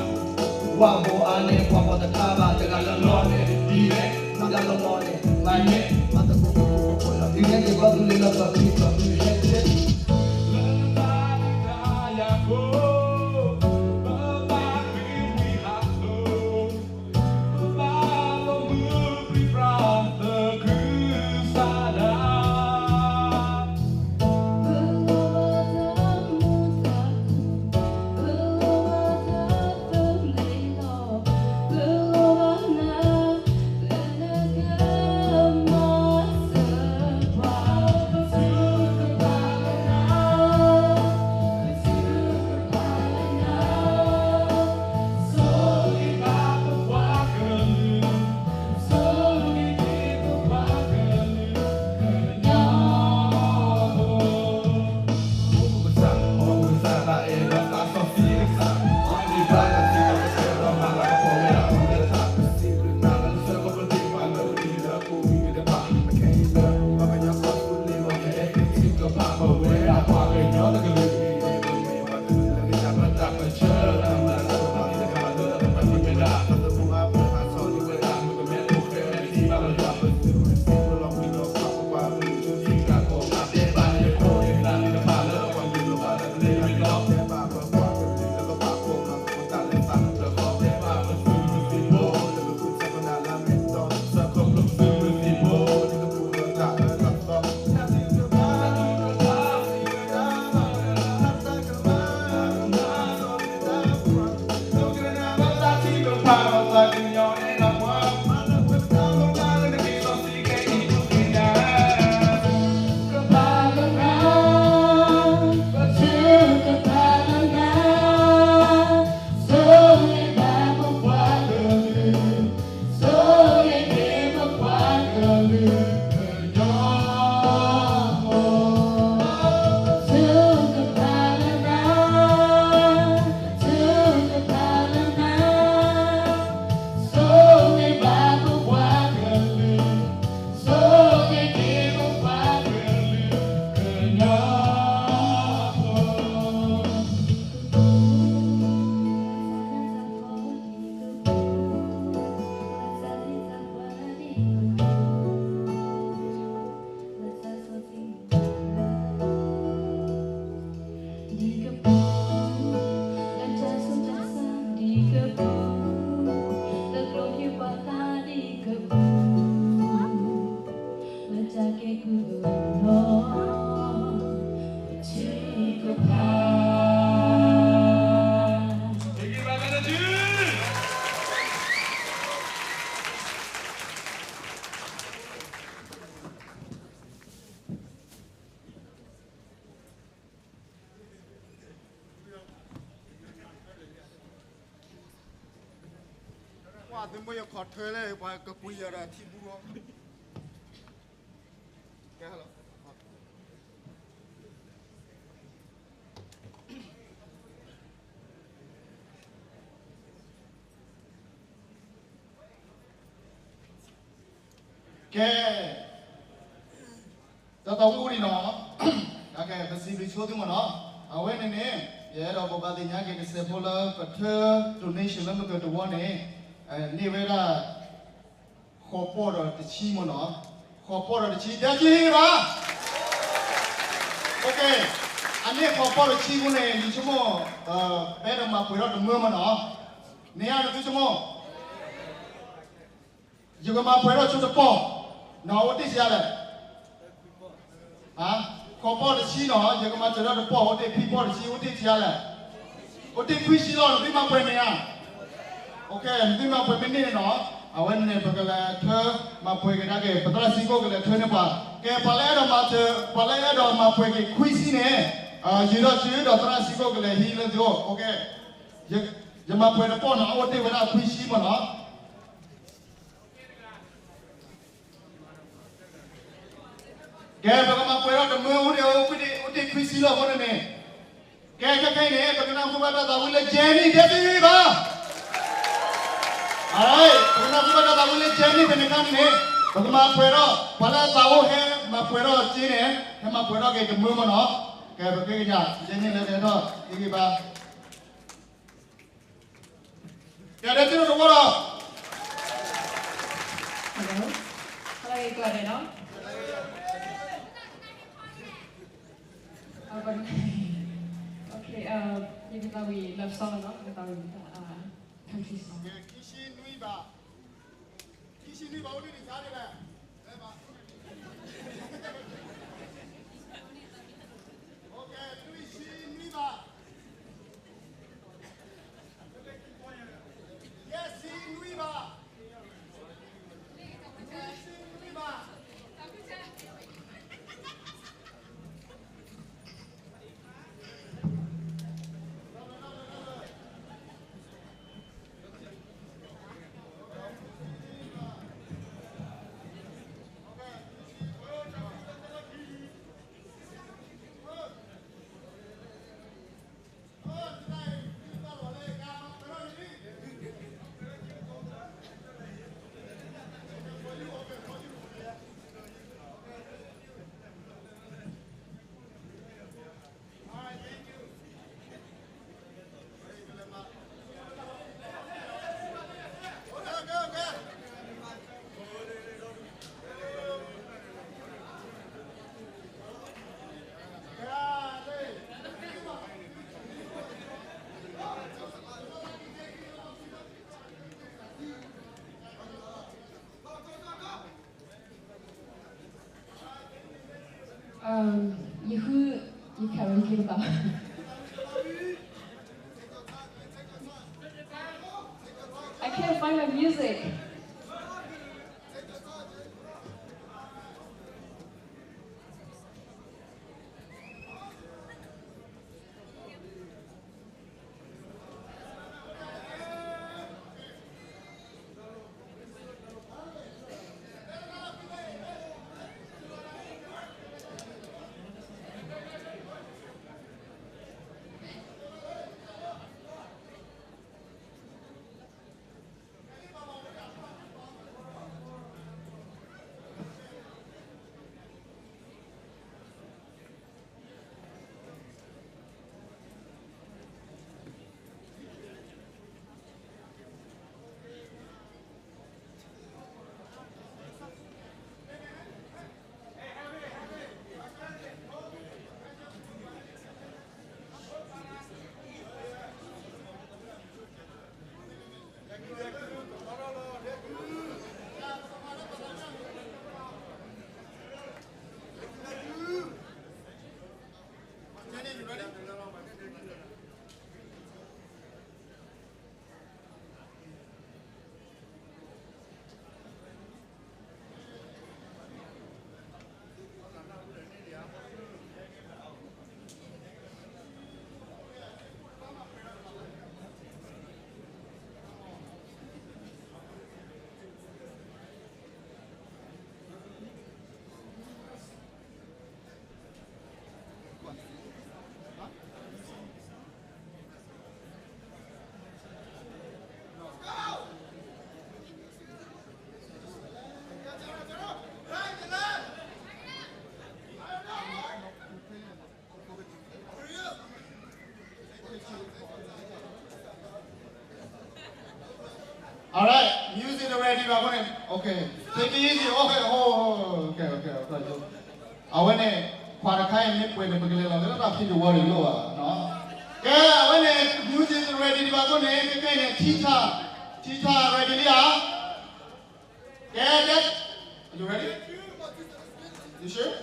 ဝၣ်ဘိအါန့ၢ်ပှၤပိာ်တခါဘၣ် တဂၤလၢလီၤန့ၣ် ဒ်လဲၣ်, မူဒါလီၤလီၤန့ၣ် မၤန့ၢ် မၤသကိးကိးကိးကိးလီၤ ဒ်လဲၣ်ဒ်ဘီသူလ့ၤလၢပဖံပဖုဟဲက့ၤ ပှၤသုးမုၢ်ယခီၣ်ထၢလၢပှၤကကွံာ်ယၤဒီးထံဘူလီၤ. ကဲ, တၢ်သးဝံၣ်အိၣ်ဒံးနီၤ, ကဲ ပစံးဘျုးဆိသုမ့ၢ်နီၤ, အဝဲန့ၣ်န့ၣ် ယအဲၣ်ဒိးဘိးဘၣ်သ့ၣ်ညါက့ၤ ကစဲးဖိလၢပထၢ donation လၢမုၢ်ကၢၤတဝီန့ၣ် န့ၢ်ဝဲဒၣ် ဃိးပီၢ်ဒီးတဆံမ့ၢ်နီၤ, ဃိးပီၢ်ဒီးတဆံ ဒဲက့ၤဟ့ၣ်ဘၣ်, အန့ၣ်ဃိးပီၢ်တဆံအဃိန့ၣ် ယဆိကမိၣ် ပအဲၣ်ဒိးမၤပှဲၤထီၣ်တမၢမ့ၢ်နီၤ, န့ၣ်ဧါ နသုဆိကမိၣ် ယကမၤပှဲၤထီၣ်ဆိတပီၢ်, နအိၣ်တ့ၢ်ဆံးအါလဲၣ်, ဃိးပီၢ်တဆံနီၤ, ယကမၤစၢၤထီၣ်တပီၢ် အိၣ်တ့ၢ် ခွံပီၢ်တဆံအိၣ်တ့ၢ်ဆံးအါလဲၣ်, အိၣ်တ့ၢ်ခွံဆံလီၤ နသုမၤပှဲၤန့ၣ်ဧါ, နသုမၤပှဲၤမ့ၢ်န့ၢ်န့ၣ်နီၤ, အဝဲန့ၣ် ပကလဲၤထၢ မၤပှဲၤက့ၤဒၣ်က့ၤ ပသရၣ်စံကိၣ်ကလဲၤထၢန့ၢ်ပှၤ, ကဲ ပှၤလၢအဲၣ်ဒိးမၤစၢၤ ပှၤလၢအဲၣ်ဒိးမၤပှဲၤက့ၤခွံဆံန့ၣ် ယံာ်ဒီးစုဒီးသရၣ်စံကိၣ်ကလဲၤဟံးလၢသုအိၣ်, ယမၤပှဲၤတပီၢ်နီၤ အိၣ်တ့ၢ်ဝဲဒၣ်ခွံဆံမ့ၢ်နီၤ ကဲ ပကမၤပှဲၤထီၣ်တမၢအိၣ်ဒံး အိၣ်တ့ၢ်ခွံဆံလီၤအဃိန့ၣ်န့ၣ်, ကဲ ခဲခဲအံၤန့ၣ် ပကနၢ်ဟူဘၣ်တၢ်သးဝံၣ်လၢ Jenny ဒဲတဟ့ၣ်ဘၣ်, ပကနၢ်ဟူဘၣ်တၢ်သးဝံၣ်လၢ Jenny ဖဲန့ၣ်အခါန့ၣ်န့ၣ် ပကမၤပှဲၤထီၣ် ပှၤလၢအသးအိၣ်ဟဲမၤပှဲၤထီၣ်စ့န့ၣ် ဟဲမၤပှဲၤထီၣ်က့ၤတမုာ်မနီၤ. ကဲ ပဃ့ကညး ယဲန့ၣ်လၢကဟဲထီၣ် ဟ့ၣ်ဂံၢ်ဘါ ကဲ ဒဲက့ၤတဝီလီၤ. Hello, hello, ကျါန့ၣ်နီၤ. Okay, ယကသးဝံၣ် love song နီၤ, ယကသးဝံၣ် country song. ခံဆံနွံဘး, ခံဆံနွံဘး အိၣ်ဒံးတၢ်ဒ်လဲၣ်. Okay, နွံဆံနွံဘး. ယဲၢ်ဆံနွံဘး, ယဲၢ်ဆံနွံဘး. Um, ယဃု, you can't really give up. I can't find my music. All right, music ready ဘၣ်အဃိန့ၣ်, okay, take it easy, okay, okay, okay, okay. အဝဲန့ၣ် ခွါတခါအံၤမ့ၢ်ပှဲၤန့ၣ် ပကလဲၤလီၤလၢတၢ်ဖံးတဝီန့ၣ်လိၣ်ဘၣ်နီၤ. ကဲ အဝဲန့ၣ် music ready ဘၣ်အဃိန့ၣ် ခဲခဲအံၤန့ၣ် ထံထၣ်, ထံထၣ် ready လံဧါ. ကဲ Dutch, are you ready? You sure?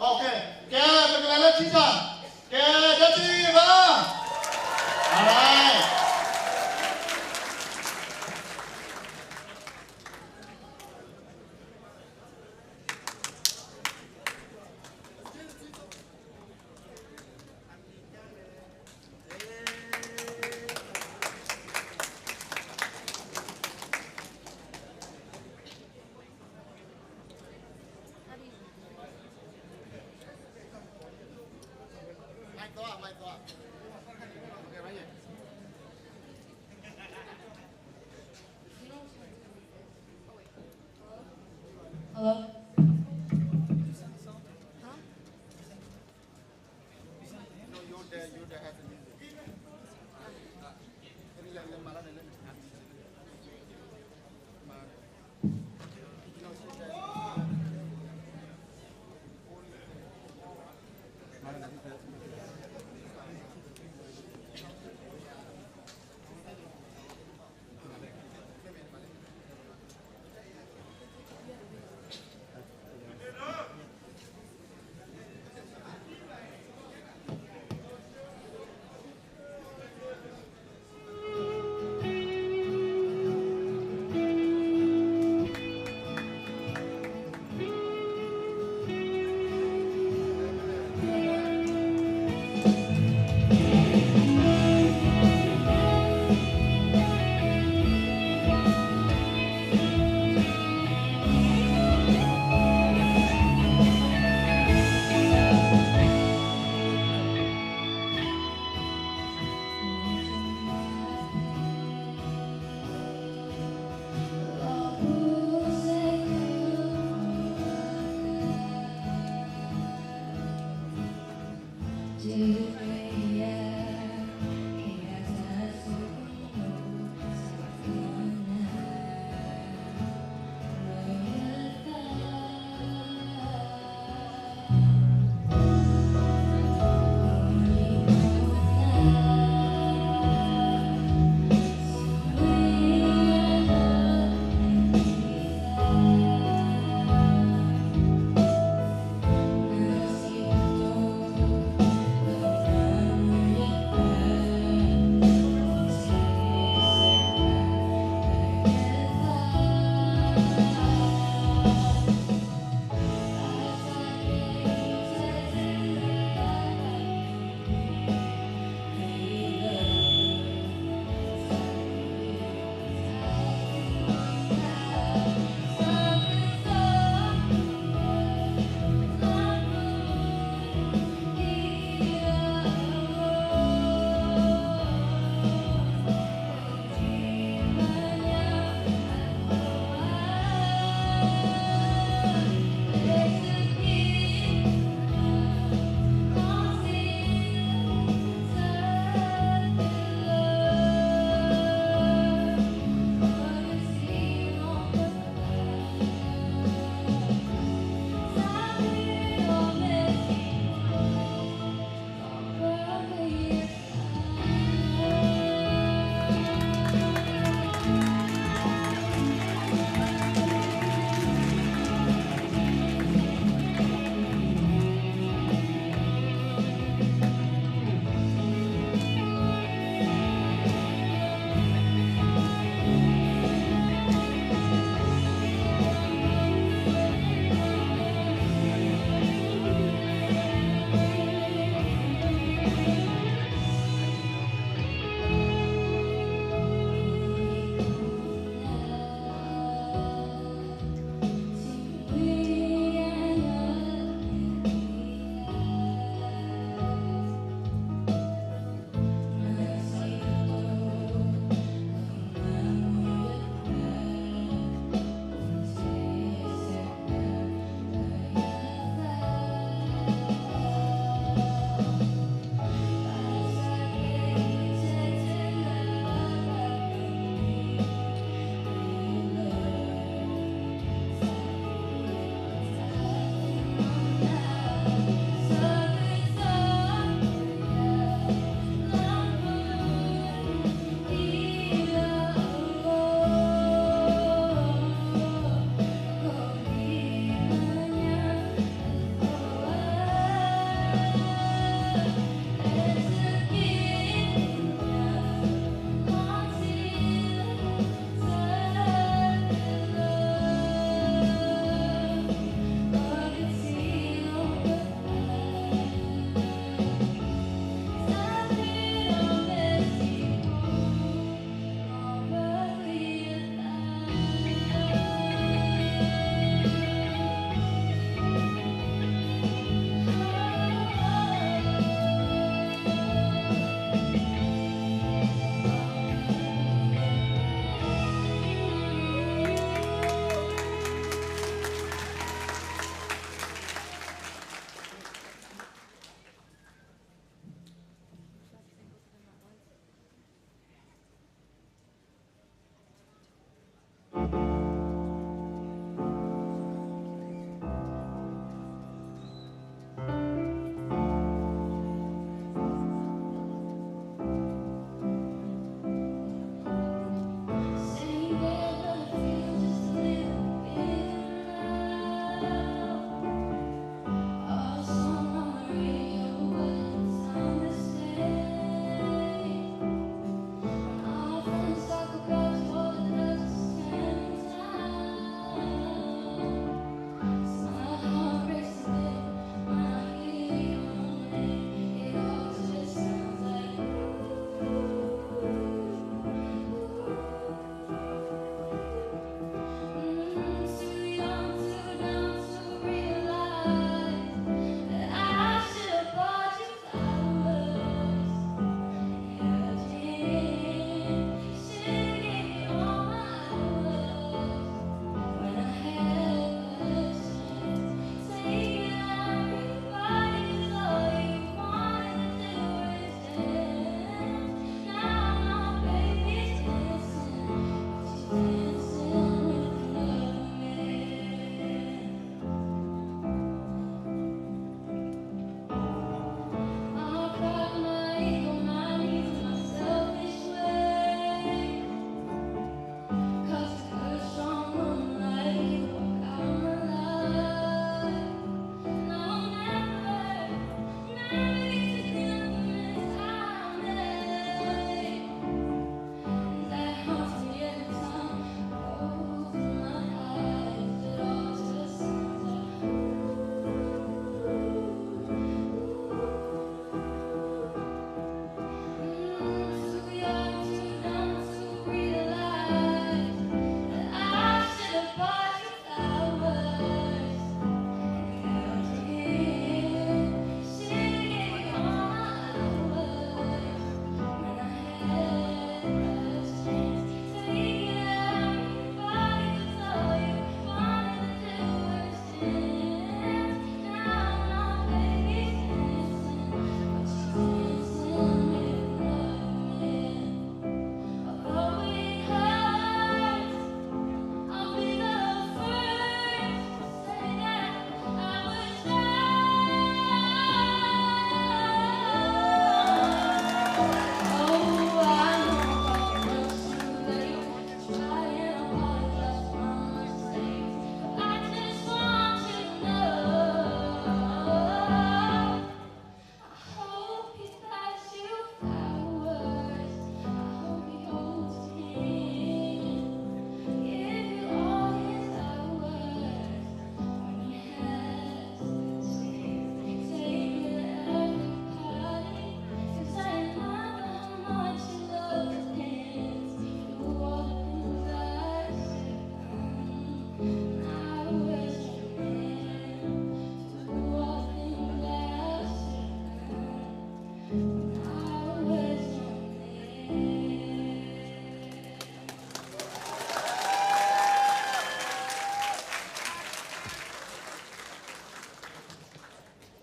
Okay, ကဲ ပကလဲၤလၢထံထၣ်, ကဲ Dutch ဘၣ်. All right.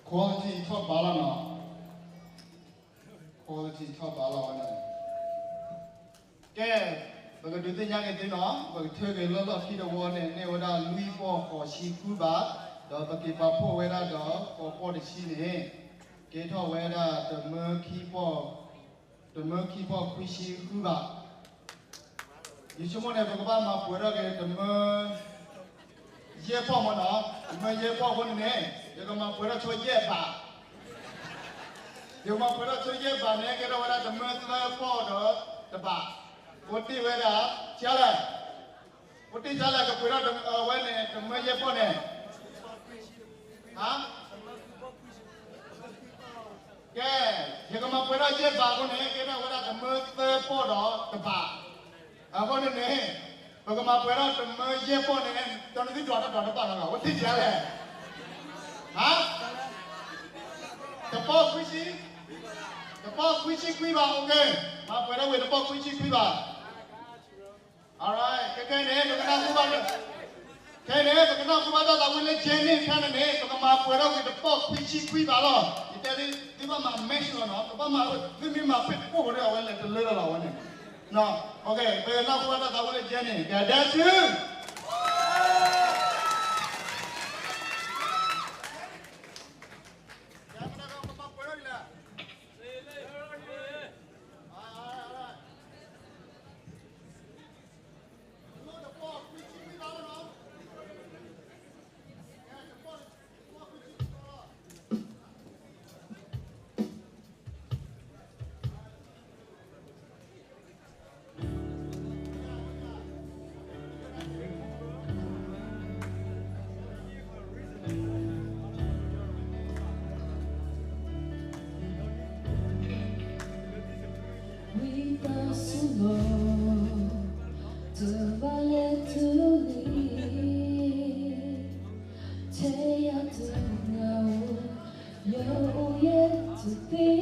Quality ထီၣ်ဘးလီၤနီၤ. Quality ထီၣ်ဘးလီၤဝဲန့ၣ်. ကဲ, ပကဒုးသ့ၣ်ညါက့ၤသုနီၤ, ပကထၢက့ၤလီၢ်လီၢ်ခံတဝီန့ၣ် န့ၢ်ဝဲဒၣ်လွံၢ်ပီၢ်ဃိးဆံဃုဘး, ဒီးပက့ၤပာ်ဖှိၣ်ဝဲဒၣ်ဒီးဃိးပီၢ်တဆံန့ၣ်, ကဲထီၣ်ဝဲဒၣ်တမၢခံပီၢ်, တမၢခံပီၢ်ခွံဆံဃုဘး. ယဆိကမိၣ်န့ၣ် ပကဘၣ်မၤပှဲၤထီၣ်က့ၤတမၢ ယဲၢ်ပီၢ်မ့ၢ်နီၤ, တမၢယဲၢ်ပီၢ်အဃိန့ၣ်န့ၣ်, ယကမၤပှဲၤထီၣ်ဆိယဲၢ်ဘး, ယကမၤပှဲၤထီၣ်ဆိယဲၢ်ဘးန့ၣ် ကဲထီၣ်ဝဲဒၣ်တမၢသၢပီၢ်ဒီးတဘး, အိၣ်တ့ၢ်ဝဲဒၣ်, ကလဲၣ်, အိၣ်တ့ၢ်ကလဲၣ် ကပှဲၤထီၣ်ဝဲန့ၣ် တမၢယဲၢ်ပီၢ်န့ၣ်, ဟါ ကဲ, ယကမၤပှဲၤထီၣ်ယဲၢ်ဘးအဃိန့ၣ် ကဲထီၣ်ဝဲဒၣ်တမၢသၢပီၢ်ဒီးတဘး, အဃိန့ၣ်န့ၣ်, ပကမၤပှဲၤထီၣ်တမၢယဲၢ်ပီၢ်န့ၣ်, တနသ့ၣ်ဒွးတၢ်ဒွးတဘၣ်လီၤ, အိၣ်တ့ၢ်ကလဲၣ်, ဟါ, တပီၢ်ခွံဆံ, တပီၢ်ခွံဆံခွံဘး, မၤပှဲၤထီၣ်ဝဲတပီၢ်ခွံဆံခွံဘး. Alright, ခဲခဲန့ၣ် ပကနၢ်ဟူဘၣ်, ခဲန့ၣ် ပကနၢ်ဟူဘၣ်တၢ်သးဝံၣ်လၢ Jenny ခဲန့ၣ်န့ၣ် ပကမၤပှဲၤထီၣ်ဝဲတပီၢ်ခွံဆံခွံဘးလီၤ. ယတဲသုဘၣ်မၤ match လီၤနီၤ, ပဘၣ်မၤ, သုမ့ၢ်မၤဖဲတကိၢ်ဒီး အဝဲလဲၤတလၢလီၤလီၤ အဝဲန့ၣ်, ပကနၢ်ဟူဘၣ်တၢ်သးဝံၣ်လၢ Jenny, ကဒဲသုဝံသးစူၤလီၤ, တဘၣ်လဲၤတုၤလံ, ထဲယၤတဂၤဧိၤ, ယအိၣ်ယဲတသ့,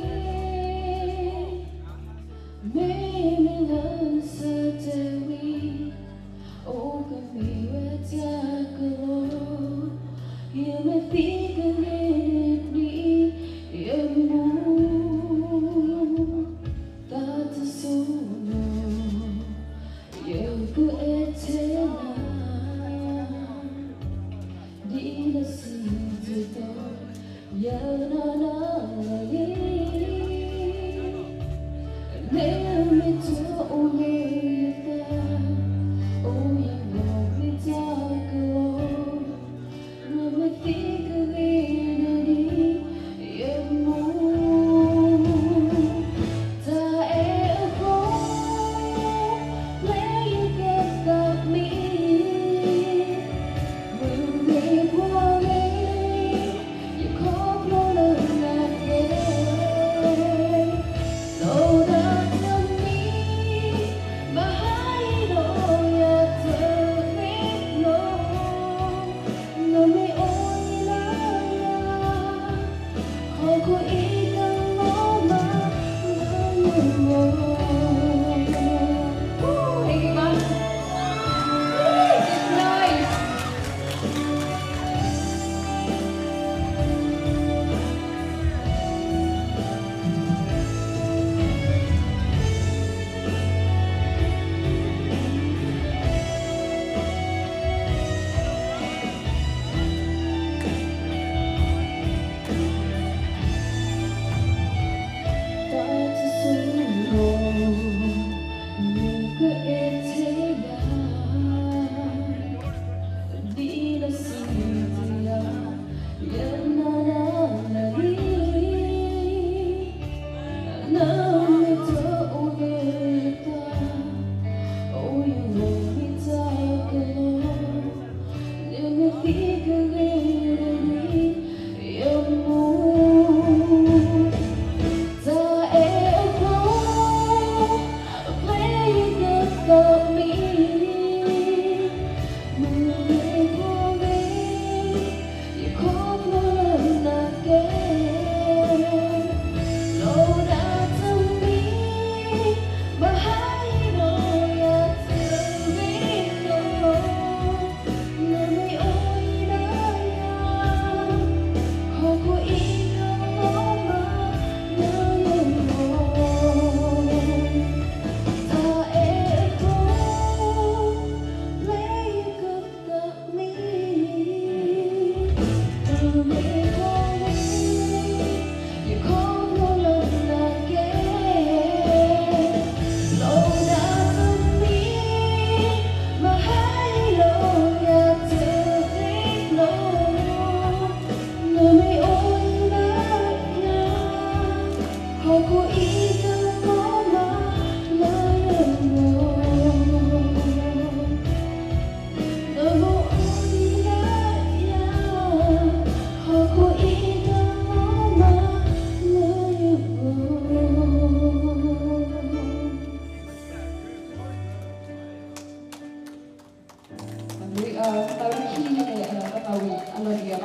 မ့မ့ၢ်လၢစၢတဲာ်ဝံၤ အိၣ်ကမ့ၢ်ဝဲတၢ်ကလီၤ, ယမ့ၢ်သံကန့ၣ်ဒ်အံၤ, ယမိၢ်, သးတဆိလီၤ, ယကအဲၣ်ထဲနၤ, ဒ်လၢစံၣ်တဲၤတဲလီၤ, ယနီၢ်နီၢ်လီၤလံ, မ့ၢ်မ့ၢ်တအိၣ်လၢယသး, အိၣ်ယဂီၢ်မ့ၢ်တၢ်ကလီၤ, မ့ၢ်သံကန့ၣ်ဒ်အံၤ, ယမိၢ်, တၢ်အဲၣ်အဃိ, လၢယကသးမံ, မုၢ်ဂ့ၤပှၤဂ့ၤ, ယခီဖျိလၢနၤကဲ, လီၤဒၣ်တမံၤ, ဘၣ်ဟးအံၤဒီးယတဂ့ၤလီၤ, နမ့ၢ်အိၣ်လၢ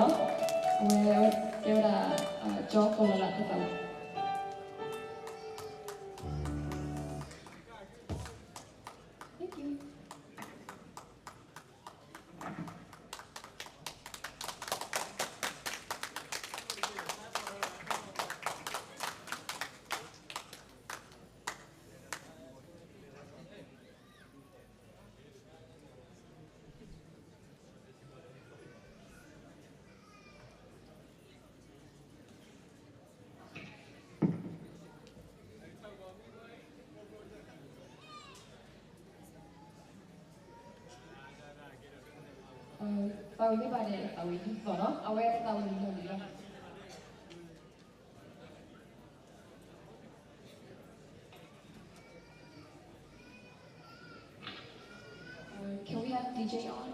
အဝဲကဲဝဲဒၣ် ကၠီကီၢ်လီၤလးတသးဝံၤ Thank you. သးဝံၣ်န့ၢ်ဘၣ်န့ၣ် သးဝံၣ်န့ၢ်သီၣ်နီၤ အဝဲသးဝံၣ်န့ၢ်လီၤန့ၣ်လီၤ. Can we have D J on?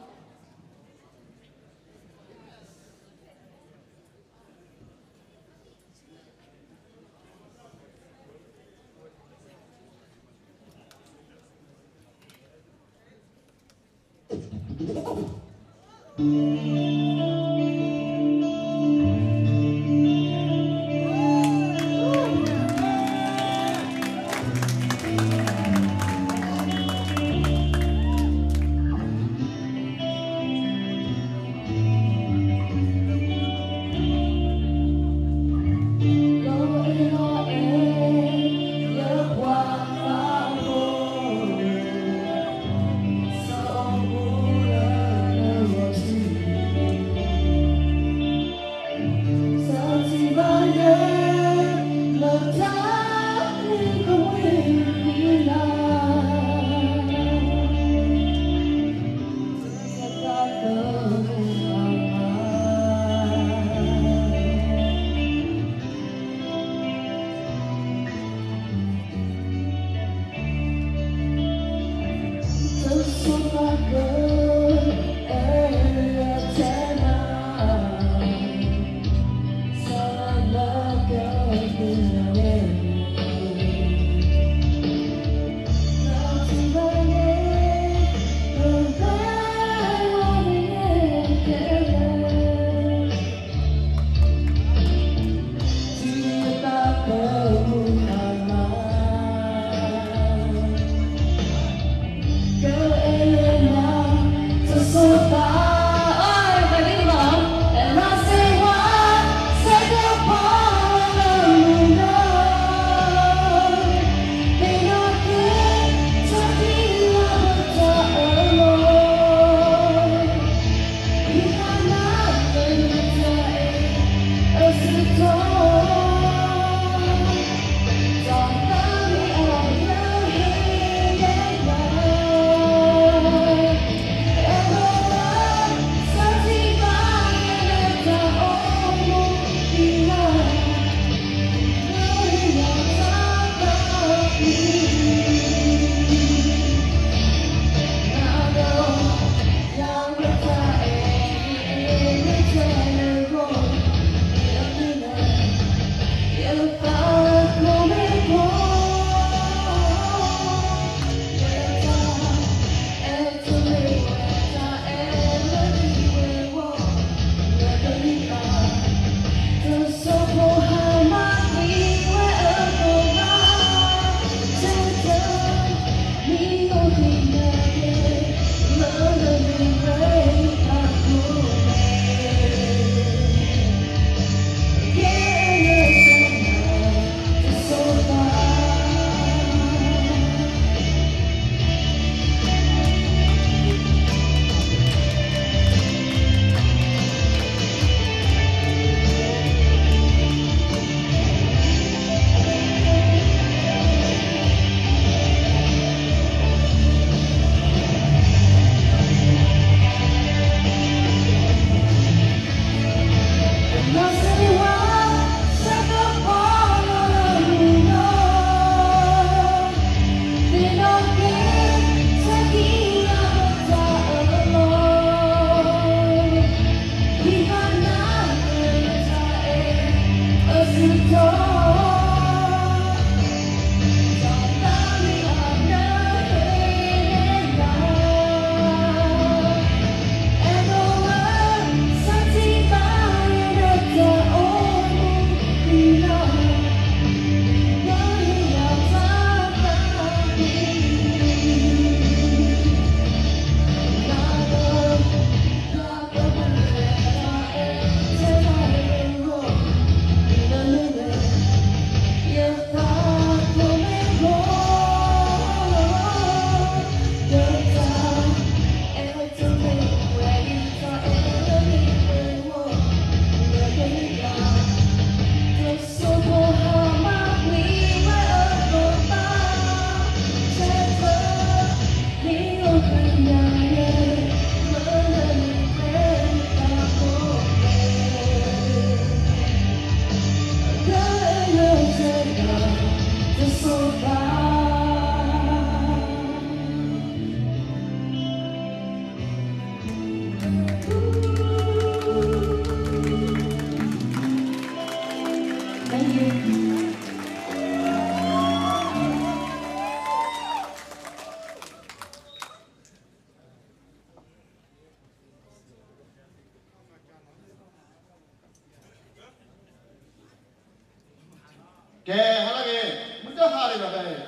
ကဲ ဟါလၢအဂ့ၤ, မုၢ်တဟါဒံးလီၤ,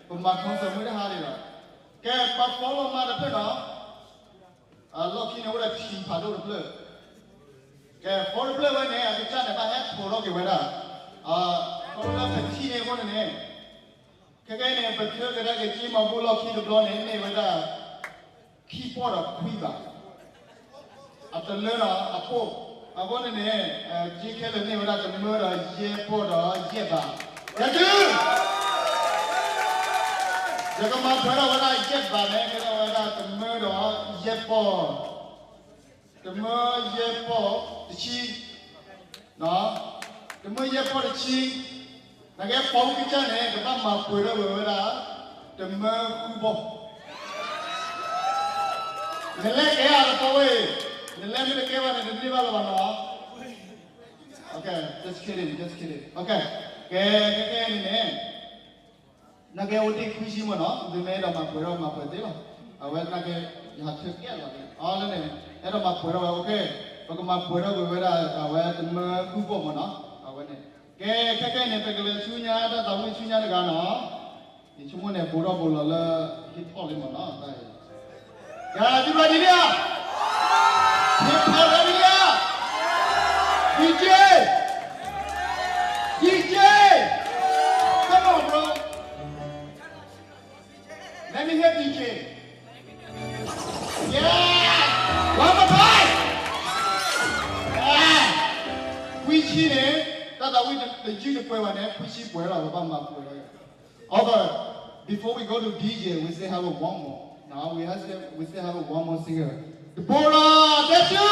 ပမၤ concert မုၢ်တဟါဒံးလီၤ. ကဲ ပှၤဖီလီၤမါတဖျၢၣ်နီၤ, အလီၢ်ခံန့ၣ်အိၣ်ဒီးထံဖးဒိၣ်တဖျၢၣ်. ကဲ ဖီတဖျၢၣ်ဝဲန့ၣ် အကစၢ်န့ၣ် ဘၣ်ဟဲထိးထီၣ်က့ၤဝဲဒၣ်, ခီဖျိလၢပထံၣ်န့ၣ်အဃိန့ၣ်န့ၣ်, ခဲကဲန့ၣ် ပထၢကဒါက့ၤက့မီၤဘူၣ်လီၢ်ခံတဘျီန့ၣ် န့ၢ်ဝဲဒၣ် ခံပီၢ်ဒီးခွံဘး အတလၢဒီးအပိၢ်, အဃိန့ၣ်န့ၣ်, က့ခဲလၢာ်န့ၢ်ဝဲဒၣ်တမၢဒီးယဲၢ်ပီၢ်ဒီးယဲၢ်ဘး, ယဲၢ်တု, ယကမၤပှဲၤထီၣ်ဝဲဒၣ်ယဲၢ်ဘးန့ၣ် ကဲထီၣ်ဝဲဒၣ်တမၢဒီးယဲၢ်ပီၢ်, တမၢယဲၢ်ပီၢ်တဆံ, တမၢယဲၢ်ပီၢ်တဆံ, နကဲပီၢ်မုၢ်ကစၢ်န့ၣ် ကဘၣ်မၤပှဲၤထီၣ်ဝဲဒၣ် တမၢဃုပီၢ်. နလဲၤကဲအတပီၢ်ဝဲ, နလဲၤမ့ၢ်တကဲဘၣ်န့ၣ် တန့ၢ်ဘၣ်လၢၤဘၣ်နီၤ. Okay, just kidding, just kidding. Okay, ကဲ, ခဲကဲန့ၣ်န့ၣ် နကဲအိၣ်တ့ၢ်ခွံဆံမ့ၢ်နီၤ, သုမ့ၢ်အဲၣ်ဒိးမၤပှဲၤထီၣ်မၤပှဲၤသ့လီၤ. အဝဲနကဲ ယဟးထၢကဲလီၤန့ၣ် အီၤလၢန့ၣ်, အဲၣ်ဒိးမၤပှဲၤထီၣ်ဝဲ okay, ပကမၤပှဲၤထီၣ်ကွံာ်ဝဲဒၣ် အဝဲတမၢဃုပီၢ်မ့ၢ်နီၤ, အဝဲန့ၣ်. ကဲ ခဲကဲန့ၣ် ပကလဲၤဆူညါတၢ်သးဝံၣ်ဆူညါတဂၤနီၤ, ယဆိကမိၣ်န့ၣ် ဘူးထီၣ်ဘူးလီၤလၢ hip hop လံမ့ၢ်နီၤ, တၢ်အံၤ Guys, you ready now? Hip hop ready now? D J! D J! Come on, bro. Let me hear D J. Yeah! One more time! Yeah! ခွံဆံန့ၣ် တၢ်သးဝံၣ်တယုၢ်တပှဲၤဘၣ်န့ၣ် ခွံဆံပှဲၤလီၤ ပဘၣ်မၤပှဲၤလီၤ. Although, before we go to D J, we still have a one more. Now we have still, we still have a one more singer. Deborah, that's you!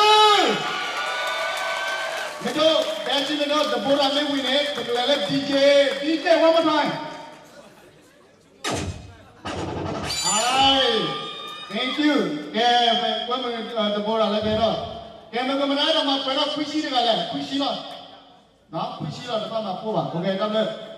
မ့ၢ်ဒိး, that's you မ့ၢ်ဒိး Deborah မ့ၢ်ဝံၤန့ၣ် ပကလဲၤလၢ D J, D J one more time. Hi, thank you. ကဲ, ကွဲမုာ် Deborah လၢကဲထီၣ်, ကဲ မ့ၢ်ကမၤနၤအဲၣ်ဒိးမၤပှဲၤထီၣ်ခွံဆံတဂၤလဲၣ်, ခွံဆံလီၤ. ခွံဆံလီၤ တဘၣ်မၤဖိဘၣ်, okay, တၢ်ဘျုး.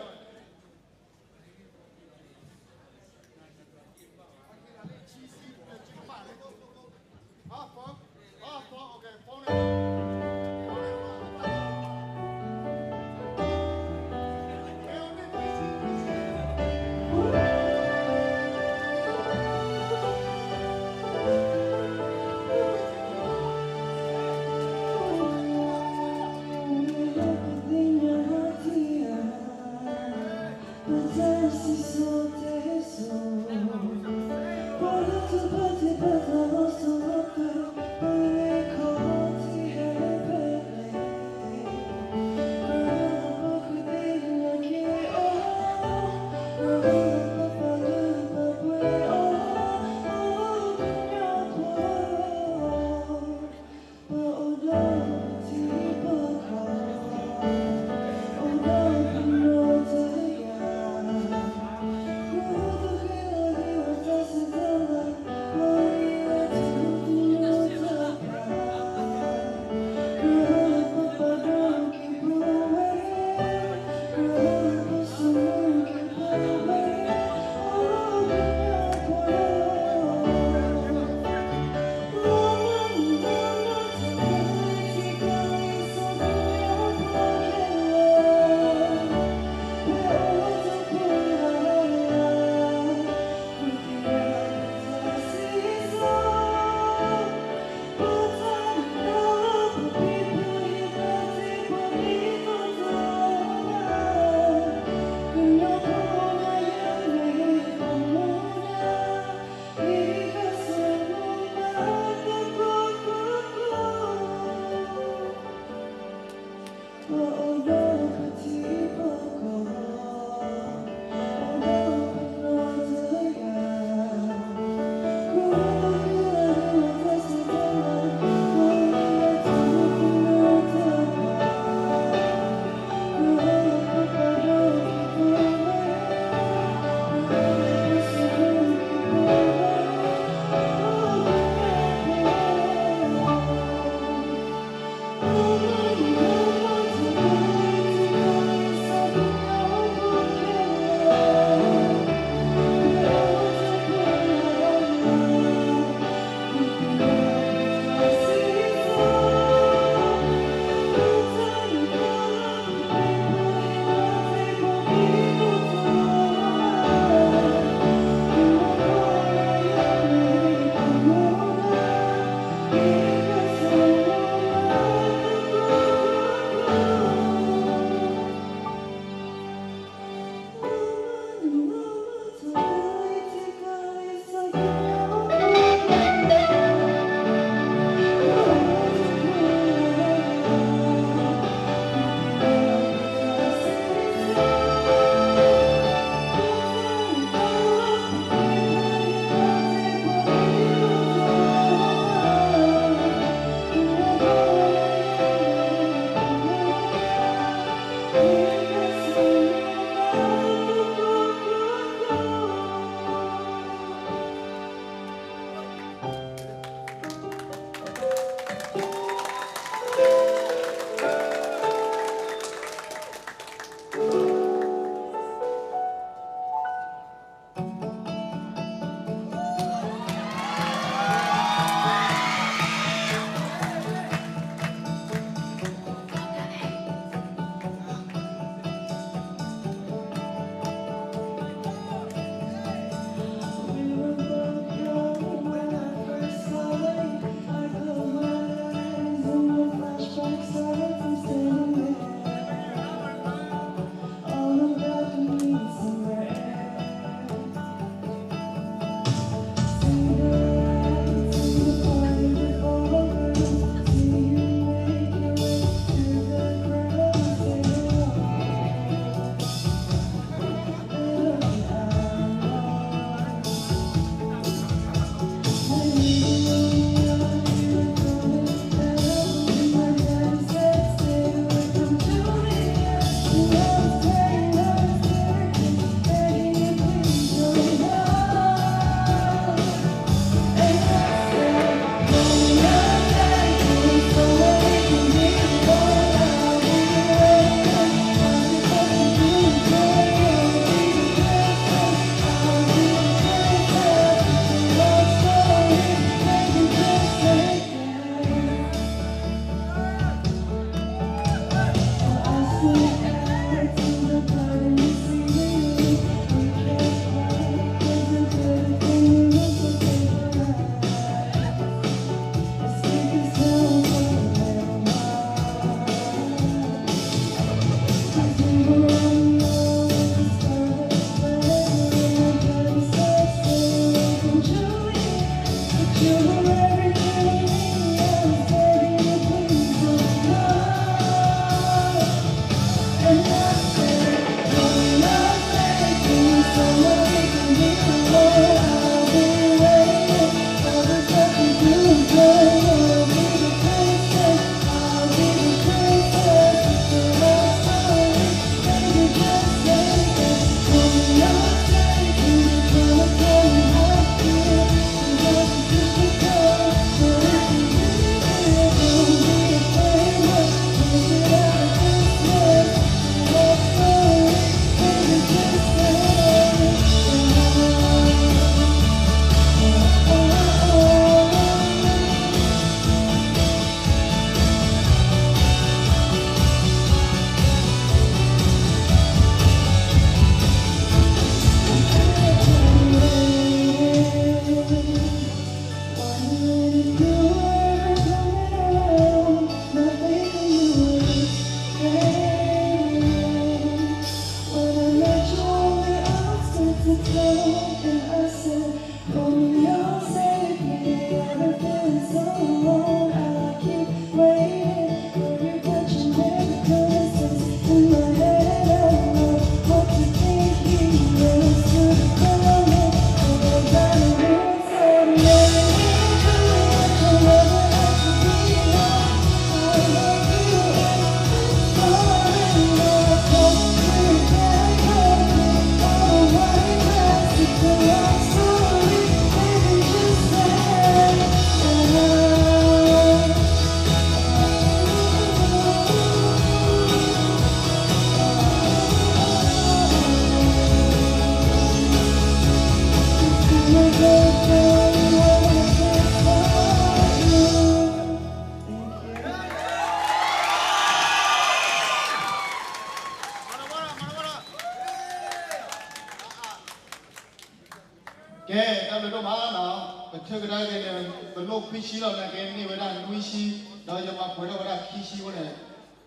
ထၢကဒါက့ၤန့ၣ် ပလိၣ်ခွံဆံလီၤ နာ်က့န့ၢ်ဝဲဒၣ်နွံဆံ, ဒီးယမၤပှဲၤထီၣ်ဝဲဒၣ်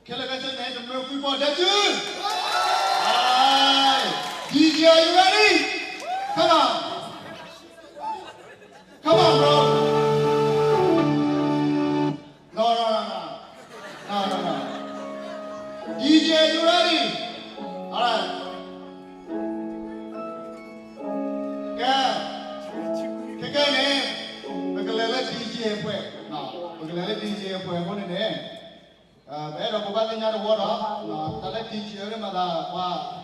ခံဆံအဃိန့ၣ်, ခဲလၢာ်ခဲဆ့န့ၣ် တမုၢ်ကွံပီၣ်ဒဲစု, ဒီး DJ, are you ready? Come on, come on, bro. No, no, no, no, no, no, no, no. DJ, you ready? All right. ကဲ, ခဲကနံၣ်အံၤန့ၣ် ပကလဲၤလၢ DJ အပှဲၤ, ပကလဲၤလၢ DJ အပှဲၤအဃိန့ၣ်န့ၣ်, ပအဲၣ်ဒိးကိးဘၣ်သ့ၣ်ညါတဝီဒီး, တၢ်လၢ DJ အဂ့ၢ်မၤသးပှၤ,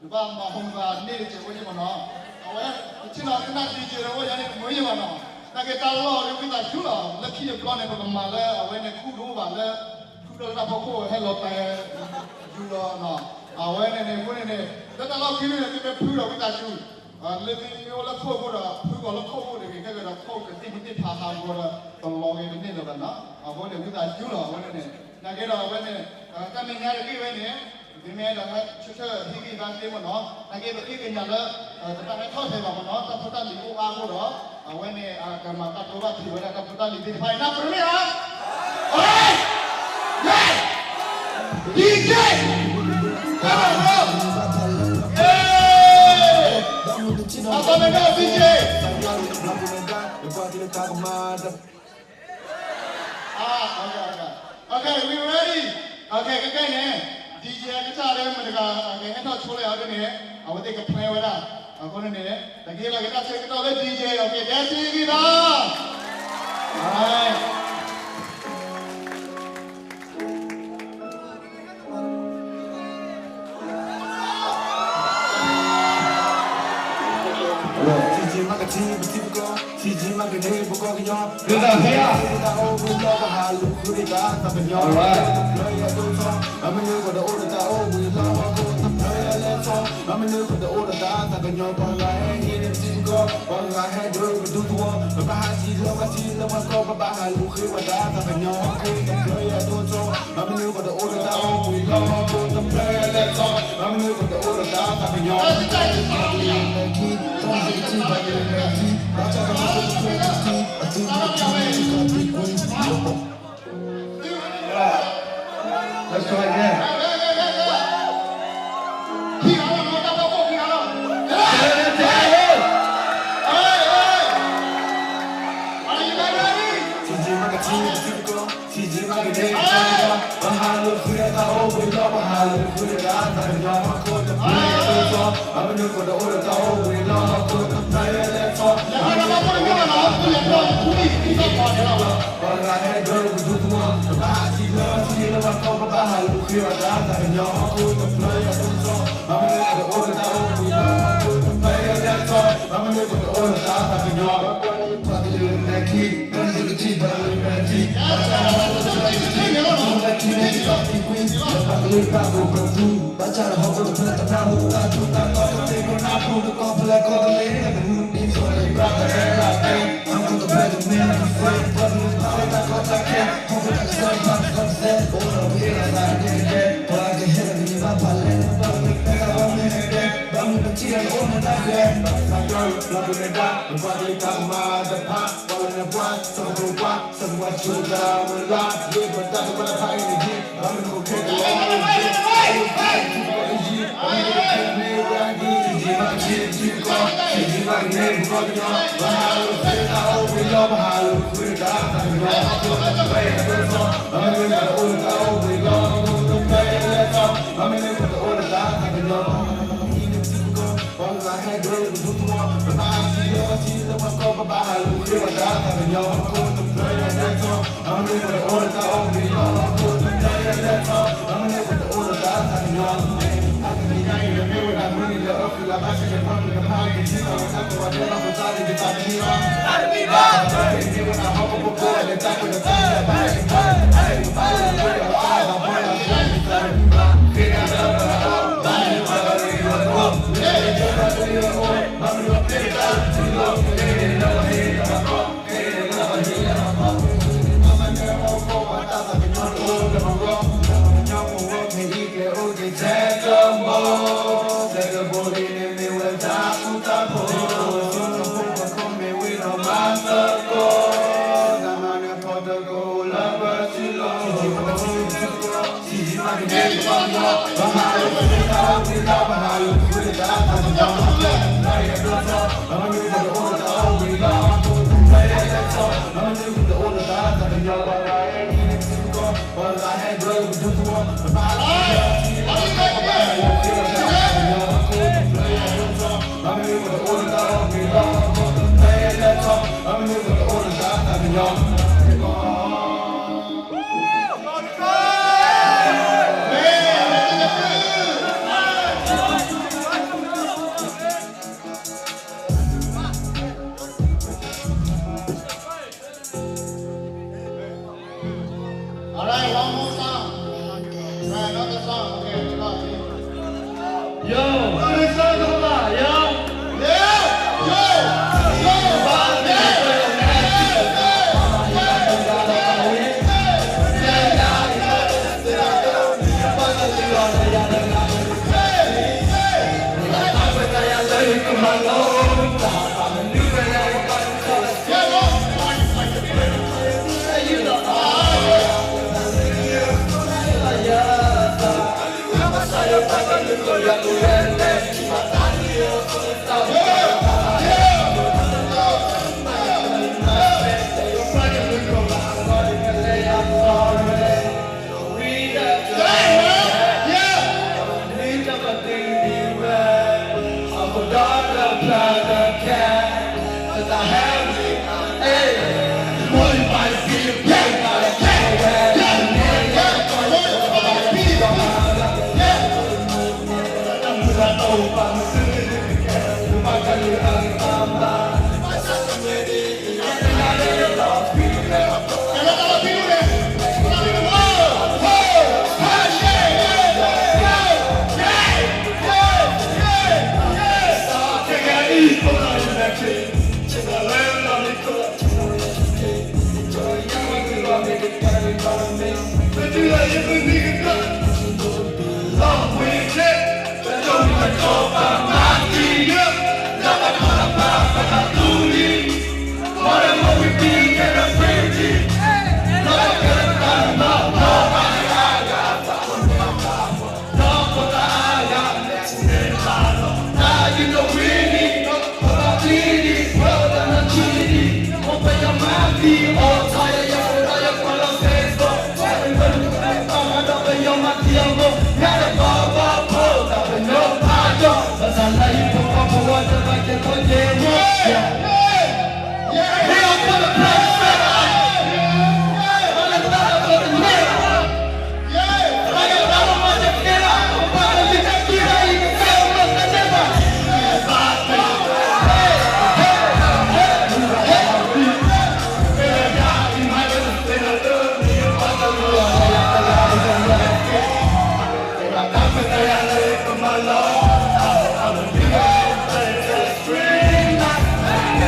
နဘၣ်မၤဟိသးန့ၢ်တစဲးဖိယ့ၢ်မးနီၤ, အဝဲ, ပဆ့ၣ်နီၤကနၣ် DJ တဝီယၤန့ၣ် တမုာ်ယ့ၢ်ဘၣ်နီၤ, နာ်က့တၢ်လီၢ်ဒီးဝံသးစူၤလီၤ, လၢခံတဘျီန့ၣ် ပကမၤလၢအဝဲန့ၣ် ခူၣ်တအိၣ်ဘၣ်လၢ, ခူၣ်ဒီးတၢ်ဖီခိၣ်ဟဲလီၤတဲာ်, ယူၤလီၤ, အဝဲန့ၣ်န့ၣ် အဃိန့ၣ်န့ၣ် လၢတၢ်လီၢ်ခံန့ၣ် သုမ့ၢ်ဖုဒီးဝံသးစူၤ လၢသုမ့ၢ်အိၣ်လၢခိၣ်အဃိဒီး ဖုကီၤလၢခိၣ်အဃိန့ၣ် ခဲကဒီးခိၣ်ကသံၣ်မူသ့ၣ်ဖးဟးဂီၤဒီး တလီၤဂ့ၤတန့ၢ်လၢၤဘၣ်နီၤ, အဃိန့ၣ် ဝံသးစူၤလီၤ အဝဲန့ၣ်န့ၣ်, နာ်က့ဒီးအဝဲန့ၣ်, တၢ်မဲာ်ညါတဂ့ၢ်ဝဲန့ၣ်, မ့မ့ၢ်ဒီးဟဲဆၢထၢၣ်ဟ့ၣ်ဂံၢ်ဘါသ့မ့ၢ်နီၤ, နာ်က့ပဃ့ကညးလၢ, တဘၣ်ဟဲထီၣ်ထဲဘၣ်မ့ၢ်နီၤ, တၢ်ဖိတၢ်လံၤအိၣ်အါအဃိဒီး, အဝဲန့ၣ်, ကမၤကၢ်တိဘၣ်ဖံးဝဲဒၣ်တၢ်ဖိတၢ်လံၤသ့ၣ်တဖၣ်အံၤ နၢ်ပရ့ၣ်ဧါ DJ, come on, bro. Hey, အသီမ့ၢ်ဒၣ် DJ. Ah, okay, okay. Okay, we ready. Okay, ခဲကနံၣ်အံၤန့ၣ်, DJ ကစၢ်ဒၣ်မတၤတဂၤ, ကဟဲထီၣ်ဆိလၢအီၤဒ်န့ၣ်, အဝဲသ့ၣ်က plan ဝဲဒၣ်, အဃိန့ၣ်န့ၣ်, တၢ်ကဟ့ၣ်လီၤက့ၤတၢ်ဆၢကတီၢ်လၢ DJ, okay, ဒဲစ့ဂံၢ်ဘါ. All right. All right, one more song. All right, another song. Okay, we got it. Yo, another song, come on, yo. Yeah, yo, yo, yeah, yeah, yeah, yeah, yeah.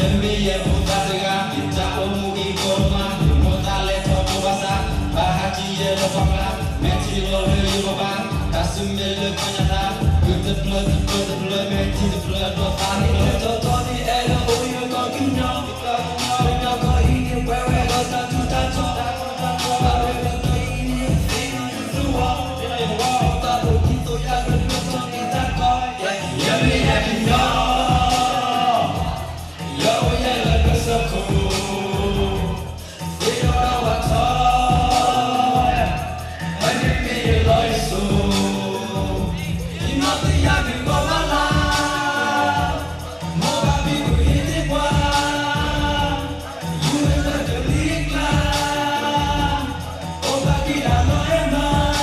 ယမ့ၢ်ယဖိသၣ်တဂၤ, ယတၢ်အိၣ်မူအံၤကိးမး, ယမိၢ်သးလဲၤထီၣ်မိၢ်ဘၣ်ဆၣ်, ဘၣ်ဟးက့ၤယဲလၢပှၢ်ကျါ, မဲာ်ထံလီၤလၢယဂီၢ်ဘၣ်, တၢ်ဆူမဲာ်လၢခီၣ်ညါသး, ဂုၢ်တဖျၢၣ်တဖျၢၣ်တဖျၢၣ်, မဲာ်ထံတဖျၢၣ်ဒီးသးန့ၣ်လီၤ. တီတီန့ၣ်အဲၣ်ဒိးအိၣ်ယကီၢ်ကညီ, ကညီကီၢ်အံၤန့ၣ်ပှဲၤဝဲဒီးတၢ်ထူးတၢ်တီၤ, ဘၣ်ဝဲဒီးကီၢ်အံၤန့ၣ်သ့ၣ်နီၣ်ယသဝီ, သ့ၣ်နီၣ်ယသဝီ, တၢ်အိၣ်ကံၢ်သိးယၤကဒိၣ်ထီၣ်က့ၤတၢ်ကီ, ယမ့ၢ်ဟဲကညီ ယအိၣ်ယဲလၢကစၢၢ်ခိၣ်, သ့ၣ်နီၣ်ဒီးဝဲထီၣ်, အန့ၣ်မ့ၢ်ယလီၤယစိၤ, ယနီၢ်သ့ၣ်ယၤမ့ၢ်ဂီၤဝါလၢ်, မိၢ်ပၢ်မ့ၢ်ပှ့ၤဟ့ၣ်သ့ၣ်ပှၢ်, ယူၤဝဲလၢကလံၤကျါ Oh, Bagheera, Lord, and Lord.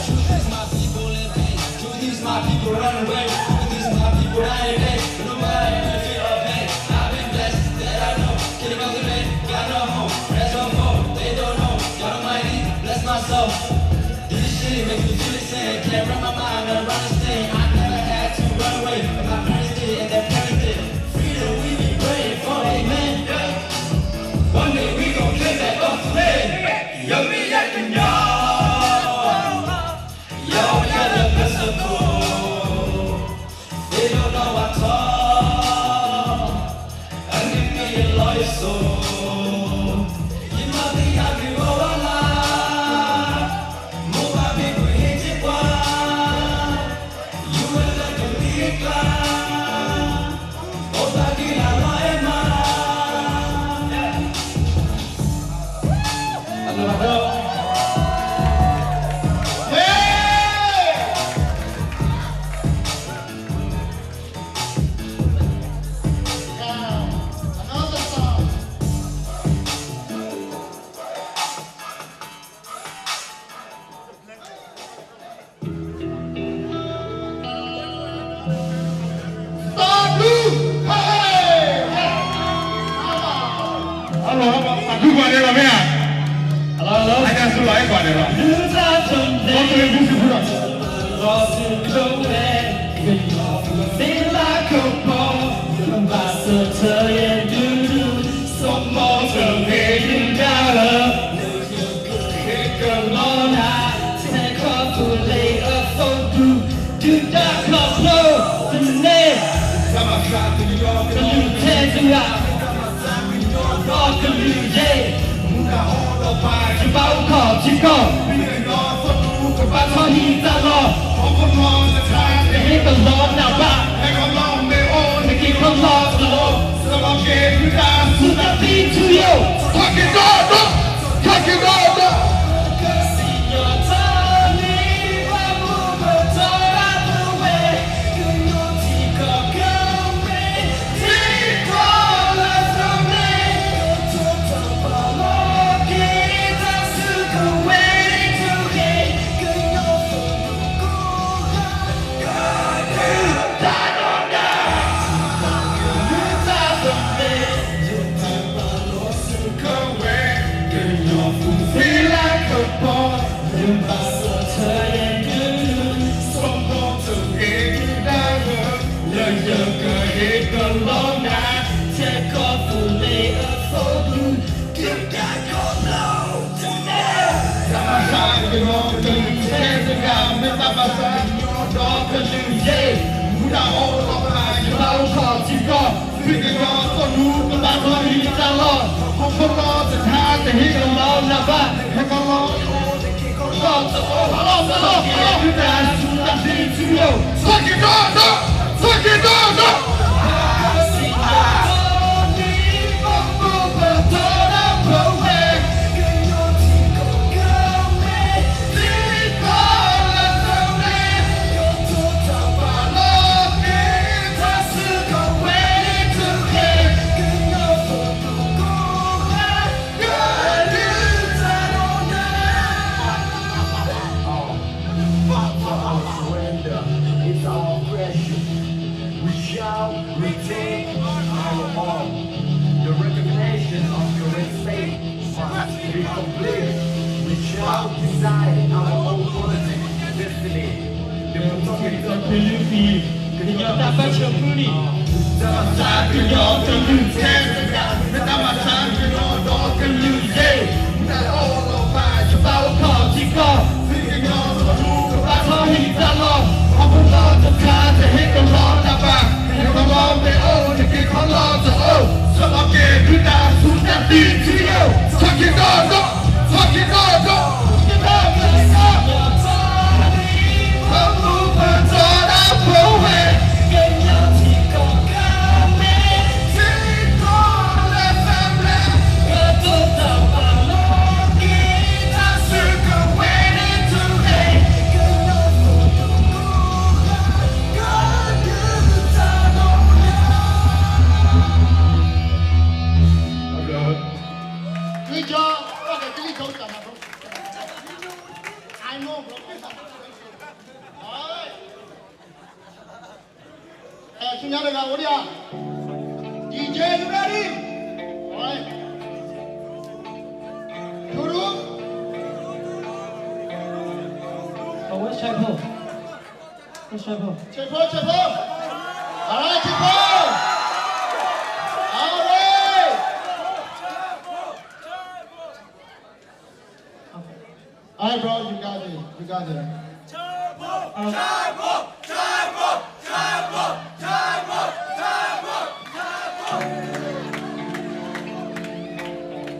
Truth is, my people in pain. Truth is, my people run away. Truth is, my people dying today. But nobody feel the pain. I've been blessed that I know. Killing goes today, got no home. There's no more, they don't know. God Almighty, bless my soul. This shit make me feel insane. Can't wrap my mind around this thing. I never had to run away. But my parents did, and their parents did. Freedom we be praying for, amen. One day we gon' get back up today. ယမ့ၢ်ယဲကညီ, ယအိၣ်ယဲလၢကစၢၢ်ခိၣ်, သ့ၣ်နီၣ်ဒီးဝဲထီၣ်, အန့ၣ်မ့ၢ်ယလီၤယစိၤ, ယနီၢ်သ့ၣ်ယၤမ့ၢ်ဂီၤဝါလၢ်, မိၢ်ပၢ်မ့ၢ်ပှ့ၤဟ့ၣ်သ့ၣ်ပှၢ်, ယူၤဝဲလၢကလံၤကျါ Oh, Bagheera, Lord, and Lord. Hey! Now, another song. သးခု, ဟဲ, ဟဲ, ဟဲ, သးခုပှၤန့ၣ်လီၤမ့ၢ်ဧါ, အတၢ်စူၤလီၤအဲၣ်ပှၤန့ၣ်လီၤ, ဒီးတရံးဘုစူၤဖုဒီး သ့လၢကပီၤ, ဘၣ်ဆၣ်တၢ်ယဲဒုး, စီၤမိၣ်တဂ့ၤဒုးဒၣ်လၢ ဟ့ၣ်ကလီနၤ, ထဲခီဖျိလၢအသိးဒုး, ဒုၣ်ဒါခီဖျိသန့ၤ, ကလုာ်ထဲတဂၤ, ဒီးကလုာ်ယဲၢ်, ယဘၣ်အိၣ်ခိးထံကီၢ်, ကဘၣ်ထီၣ်ဟံးတၢ်လီၢ်, တဟ့ၣ်ကလီနၤဘၣ်, ဟဲကလီနမ့ၢ်အိၣ်နက့ၤခီလီၤကလီ, စီၤမိၣ်က့ၤဒုၣ်ဒါဆူတၢ်သံဆူယိာ်, ထီၣ်က့ၤဒီးဒီး, ထီၣ်က့ၤဒီးဒီး ကညီဖိသ့လၢကပီၤ, ယဘၣ်ဆၣ်တၢ်ယဲဒုး, စီၤမိၣ်တဂ့ၤဒုးဒၣ်လၢ, လၢယကဟ့ၣ်ကလီနၤ, ထဲခီဖျိလၢအသိးဒုး, ဒုၣ်ဒါခီဖျိသန့ၤ, တၢ်မၤစၢၤကညီကလုာ်ထဲတဂၤ, မ့ၢ်တၢ်မၤစၢၤကညီဒီကလုာ်ယဲၢ်, မူဒါအိၣ်လီၤဘၣ်, ယဘၣ်အိၣ်ခိးထံကီၢ်, သုကညီသိးနူကဘၣ်ထီၣ်ဟံးတၢ်လီၢ်, ခီဖျိတဟါတဟ့ၣ်ကလီနၤဘၣ်, ဟဲကလီ ထီၣ်က့ၤဒီးဒီး, ထီၣ်က့ၤဒီးဒီး, ထီၣ်က့ၤဒီးဒီး. Our surrender is our oppression. We shall retain our all. The recognition of your respect must be complete. We shall decide our own politics, destiny. The Pawtucket W P ကညီတၢ်ပၢၢ်ဆၢဖုၣ်န့ၣ်, တၢ်မၤစၢ်ကညီကလုာ်ထဲတဂၤ, နတၢ်မၤစၢ်ကညီဒီးကလုာ်ယဲၢ်, နအိၣ်လီၤဘၣ်ယဘၣ်အိၣ်ခီၣ်ထံကီၢ်, သုကညီထီၣ်ထူကဘၣ်ထီၣ်ဟံၣ်တၢ်လီၢ်, ဟီၣ်ခိၣ်လီၢ်တဖျၢၣ်တဟ့ၣ်ကလီတၢ်ဘၣ်, ဟဲခီလီၤမ့ၢ်အိၣ်တက့ၤခီလီၢ်တအိၣ်, စီၤလီၤက့ၤဒုးတၢ်ဆူတၢ်သံထံယိာ်, ထီၣ်က့ၤဒီးဒီး, ထီၣ်က့ၤဒီးဒီး, က့ၤဒီးက့ၤဒီး Good job. Okay, give me those. I know, bro. All right. ဆူညါတဂၤအိၣ်ဒံးဧါ, D J, you ready? All right. Turu. Oh, where's Chaipo? Where's Chaipo? Chaipo, Chaipo. All right, Chaipo. All right. Okay. All right, bro, you got it. You got it.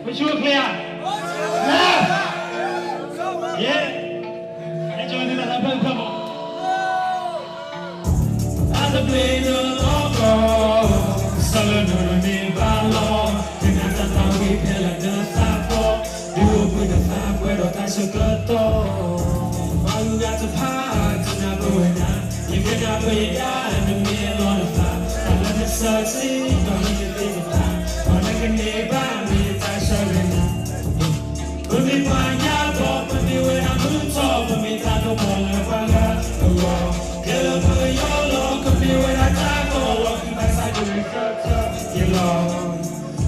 Wish you were clear. Yeah. Yeah. Enjoy the last part. အသဘျ့နလီၢ်ကီၢ်, စီၤလၢနုာ်န့ၢ်ဘၣ်လီၤ, ကနၣ်တၢ်သးဝံၣ်ဖဲလၢနသးပီၢ်, ဒုးအိၣ်ဘှံးနသးပှဲၤဒီးတၢ်ဆၢကတီၢ်, ပှၤဂုၤဂၤတဖၣ် တနၢ်ပၢၢ်ဝဲဒၣ်, ယကနၣ်ပၢၢ်ယဒၣ် နမ့ၢ်အလီၢ်နသး, တၢ်လၢနဆၢထံဒီးဟံးနသ့ၣ်တဖၣ်, ပှၤလၢကန့ၢ်ဘၣ်မ့ၢ်တၢ်ဆၢဂ့ၤနၤ ပမ့ၢ်ပှၤညါဘီ ပမ့ၢ်ဝဲဒၣ်မုၢ်ထီၣ် ပမ့ၢ်တၢ်ကမီၤလၢပှၤဂၤအဂီၢ်, ကဲလၢပယီၤလီၤ ကမ့ၢ်ဝဲဒၣ်တၢ်ကီလီၤ ကဘၣ်ဆၣ်ဒ်လဲၣ်ဆၢထၢၣ်ယလီၤ,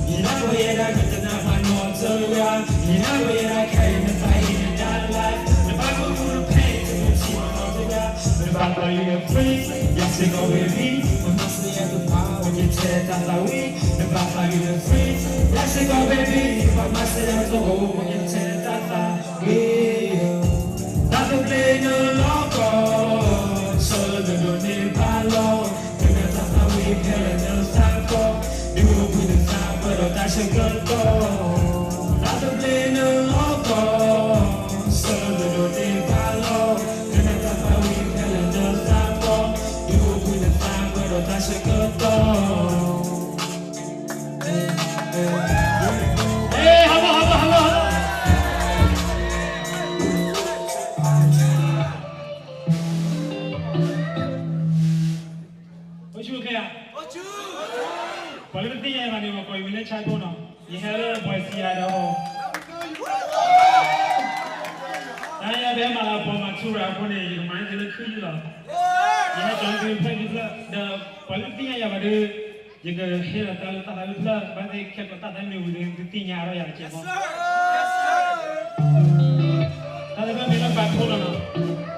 ယနၢ်ပၢၢ်ယဲဒၣ် ကတနၢ်ပၢၢ်နီတဂၤ, ယနၢ်ပၢၢ်ယဲဒၣ် ခဲအံၤနသးအံၤနဒါလၢ်, နဘၣ်ကူကူဖဲအံၤ တမ့ၢ်ထံၣ်နီတဂၤ, နဘၣ်သးယံၤ free, ယၤစ့ၢ်ကီး baby, ပမၤစၢၤယၤတဖၣ် အိၣ်ယထဲတၢ်သးဝံၣ် နဘၣ်သးဂ့ၤလၢ free, ယၤစ့ၢ်ကီး baby, ပှၤမၤစၢၤယၤတအိၣ် အိၣ်ယထဲတၢ်သးဂ့ၤ, တၢ်သဘျ့နလီၢ်ကီၢ်, စီၤလၢနုာ်န့ၢ်ဘၣ်လီၤ, ကနၣ်တၢ်သးဝံၣ်ဖဲလၢနသးပီၢ်, ဒုးအိၣ်ဘှံးနသးပှဲၤဒီးတၢ်ဆၢကတီၢ်, တၢ်သဘျ့နလီၢ်ကီၢ်, စီၤလၢနုာ်န့ၢ်ဘၣ်လီၤ, ကနၣ်တၢ်သးဝံၣ်ဖဲလၢနသးပီၢ်, ဒုးအိၣ်ဘှံးနသးပှဲၤဒီးတၢ်ဆၢကတီၢ် ဟဲ ဟးလီၤ ဟးလီၤ ဟးလီၤ ဟးလီၤ အိၣ်ဆူၣ်အိၣ်ချ့ဧါ, ပှၤလၢတသ့ၣ်ညါယၤဘၣ်န့ၣ် ပှၤကိးယၤမံၤလၢဆါဖိနီၤ, ယဟဲလၢ Boise Idaho, တၢ်ယၤပဟဲမၤလၤကပီၤမၤထူရၤအဃိန့ၣ် ယကမၤန့ၢ်သုလၢခုၣ်ယုၢ်လီၤ, ယဟဲကၠီၤသုဖျၢၣ်ဖျၢၣ်, ဒီးပှၤလၢတသ့ၣ်ညါယၤဘၣ်ဒီး ယကဟ့ၣ်လီၤတၢ်လၢတၢ်သးဝံၣ်ဖျၢၣ်, ဘၣ်သ့ၣ်ခဲကိးတၢ်သးမံဝံၤဒီး သုသ့ၣ်ညါအါထီၣ်ယၤတကဲးမီၤ, တၢ်သးဝံၣ်မ့ၢ်လၢဘၣ်ထိလီၤနီၤ ယ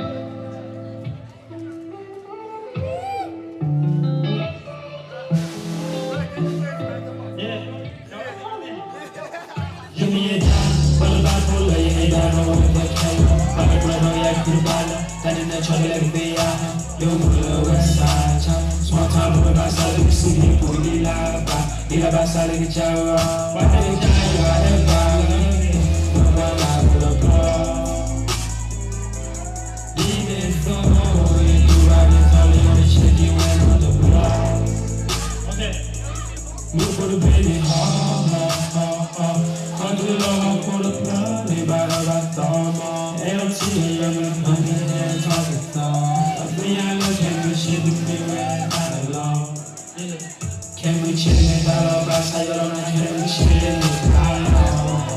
မ့ၢ်ယဒၣ် ပှၤလၢဘၣ်ဖိလၢယမ့ၢ်ဒၣ်နီၢ်ဝဲဖဲခဲလၢာ် ပှၤကကြၢးဒီးယၤခုတဘၣ်လၢ တၢ်နံၤနၢ်ဆီတလဲကသ့ဧါ ယအိၣ်မူလၢ West Side Town, small town boy ဘၣ်ဆၣ်လၢကစူၢ်က့ၤပူၤဒ်လၢဘၣ် ဒ်လၢဘၣ်ဆၣ်လၢကစၢ်အဂီၢ် ပှၤတကစၢ်ယွၤအဲၣ်ပှၤလၢ ပှၤဘၣ်လၢဖိလၢဖျီ ဒ်န့ၣ်အသိး ယတူၢ်ဘၣ်ဒ်သိးလၢယွၤတဆဲးက့ၤဝဲနီတဘျီ မုၢ်ဖိတဘ့ၣ်န့ၣ် ဟီၣ်ဟီၣ်ဟီၣ်ဟီၣ် ခီဒုလီၤဟီၣ်ခိၣ်တဖျၢၣ်န့ၣ် ဘၣ်ဒီးဘၣ်သီမီၤ အဲၣ်အီၤထံၣ်လၢယွၤမုၢ်ဖးန့ၣ် ဟဲထီၣ်ကသီ အသ့ၣ်ညါလၢခဲမုၢ်ဆ့ၣ်တမ့ၢ်ဝဲတၢ်လီၤ ခဲမုၢ်ဆ့ၣ်တမ့ၢ်တၢ်လီၤ ဘၣ်ဆၣ်ယွၤလီၤနၤ ခဲမုၢ်ဆ့ၣ်န့ၣ်တၢ်လီၤ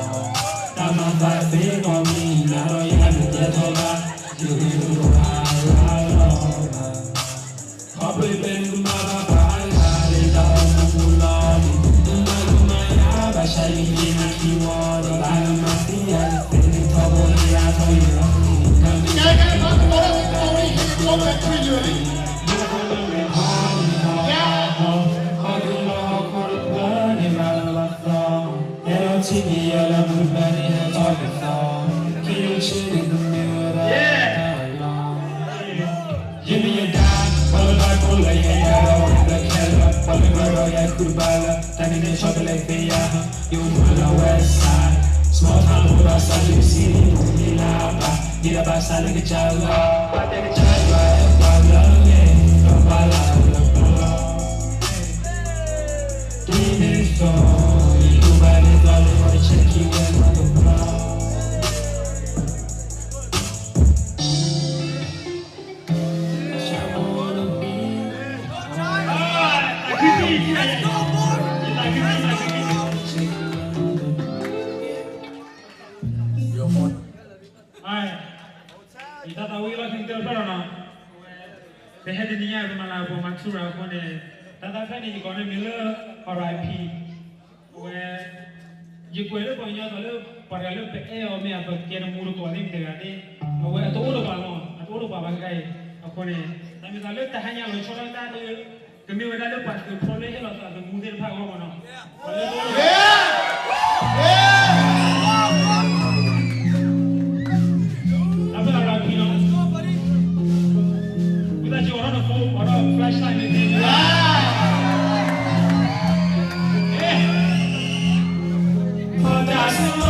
Small town လၢဘၣ်ဆၣ် you see လံ ပူၤလံလၢအပၢ် ဒ်လၢဘၣ်ဆၣ်လၢကစၢ်အဂီၢ် ပှၤတဲကစၢ်ယွၤအဲၣ်ပှၤလၢအဂ့ၤ ဒီးပှၤလၢအလၢပှဲၤလီၤ ဒ်န့ၣ်အသိး ယကဘၣ်န့ၢ်သီလၢပှၤတဆဲးခံဝဲလၢကဘၣ် ယတၢ်သးဝံၣ်လီၢ်ခံကတၢၢ်တဖျၢၣ်လီၤနီၤ, အဝဲ ပဟဲတနံၤညါ ပမၤလၤကပီၤမၤထူရၤအဃိန့ၣ်, တၢ်သးဖဲန့ၣ် ယကိးန့ၢ်မံၤလၢ R I P, အဝဲ ယကွဲးလၢပှၤကညီအသိးလၢ ပှၤတဂၤလၢပအဲၣ်အီၤမ့ၢ်အပကဲတမူတကိးသ့ၣ်မတဂၤသ့ၣ်, အဝဲအတအိၣ်တပှၤလီၤ, အတအိၣ်တပှၤဘၣ်ခဲအံၤ, အဃိန့ၣ် တၢ်မ့ၢ်သးလၢတၢ်ဟါညါလီၤဆီဒၣ်တၢ်လၢ ကမ့ၢ်ဝဲဒၣ်လၢပှၤသုးဖိလၢဟ့ၣ်လီၤသးသမူသ့ၣ်တဖၣ်အဂီၢ်မးနီၤ, တၢ်ဖဲအလီၤခံနီၤ, ဝံသးစူၤအိးထီၣ်နဖိ အိးထီၣ် flashlight န့ၣ် Okay. ယမ့ၢ်ထံ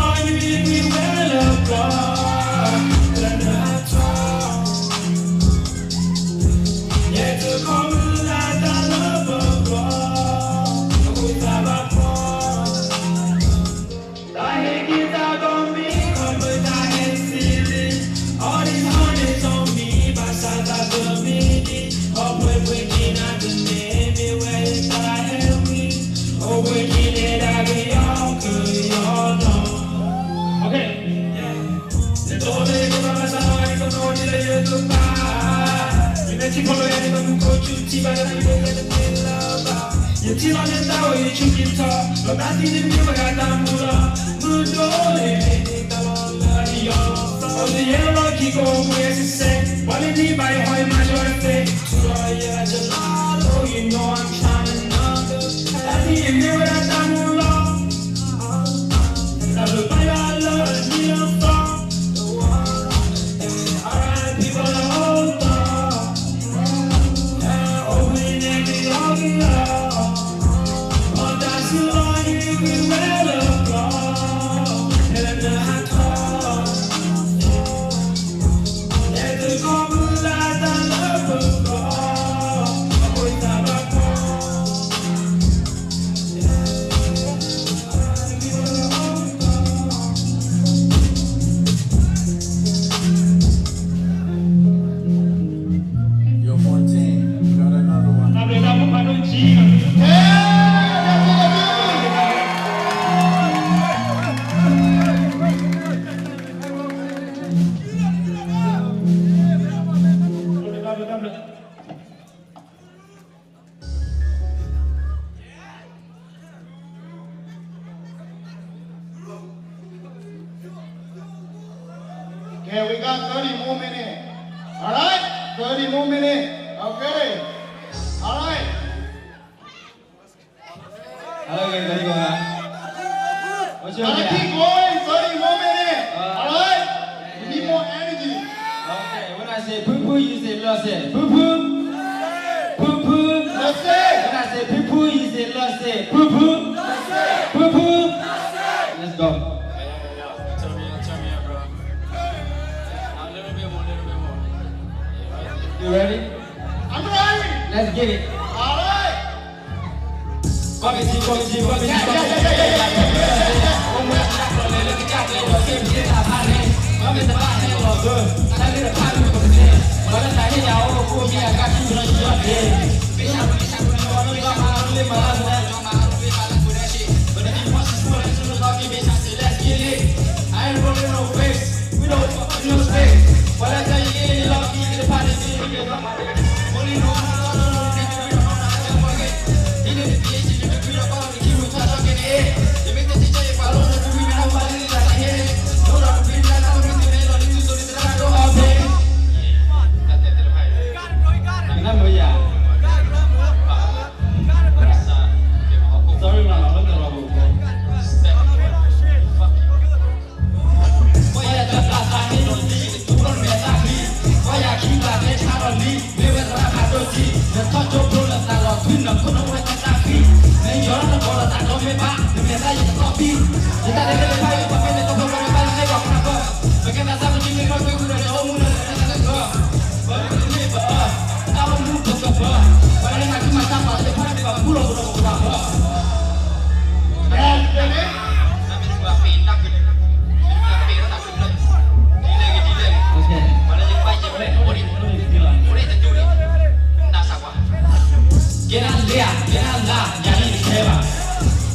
ၣ်ဖိလၢယၤန့ၣ် ပမူခိၣ်ဆူထံဘၣ်လၢယၤန့ၣ် ယတမ့ၢ်လၢၤဘၣ်, ယထံၣ်လီၤန့ၢ်တၢ်ဝဲယဆူက့ၤထီၣ်, ဒီးတၢ်သံန့ၣ်မ့ၢ်ဝဲဒၣ်တၢ်မူလီၤ, မုၢ်ဒိၣ်န့ၣ်မ့ၢ်တၢ်လီၤလၢယီၤ, ဒီးယယဲၢ်လီၢ်ခံကိးမူၤယဲၢ်စဲးစဲး, ပှၤလၢနံၣ်ဘၣ်ယဟီၣ်ယမၤယွၤတသ့, ထူလီၤယဲၢ်လၢယလါလီၤ you know I'm trying to, တၢ်သံန့ၣ်မ့ၢ်ဝဲဒၣ်တၢ်မူလီၤ You're fourteen. You got another one. Okay, we got thirty more minutes. All right? Thirty more minutes. Okay. All right. Okay, very good. What's your Gotta keep going. Thirty more minutes. All right? We need more energy. Okay, when I say poo poo, you say လီၤစဲး. Poo poo. Poo poo. လီၤစဲး. When I say poo poo, you say လီၤစဲး. Poo poo. Poo poo. Let's go. Turn me up, turn me up, bro. A little bit more, little bit more. You ready? I'm ready. Let's get it. All right.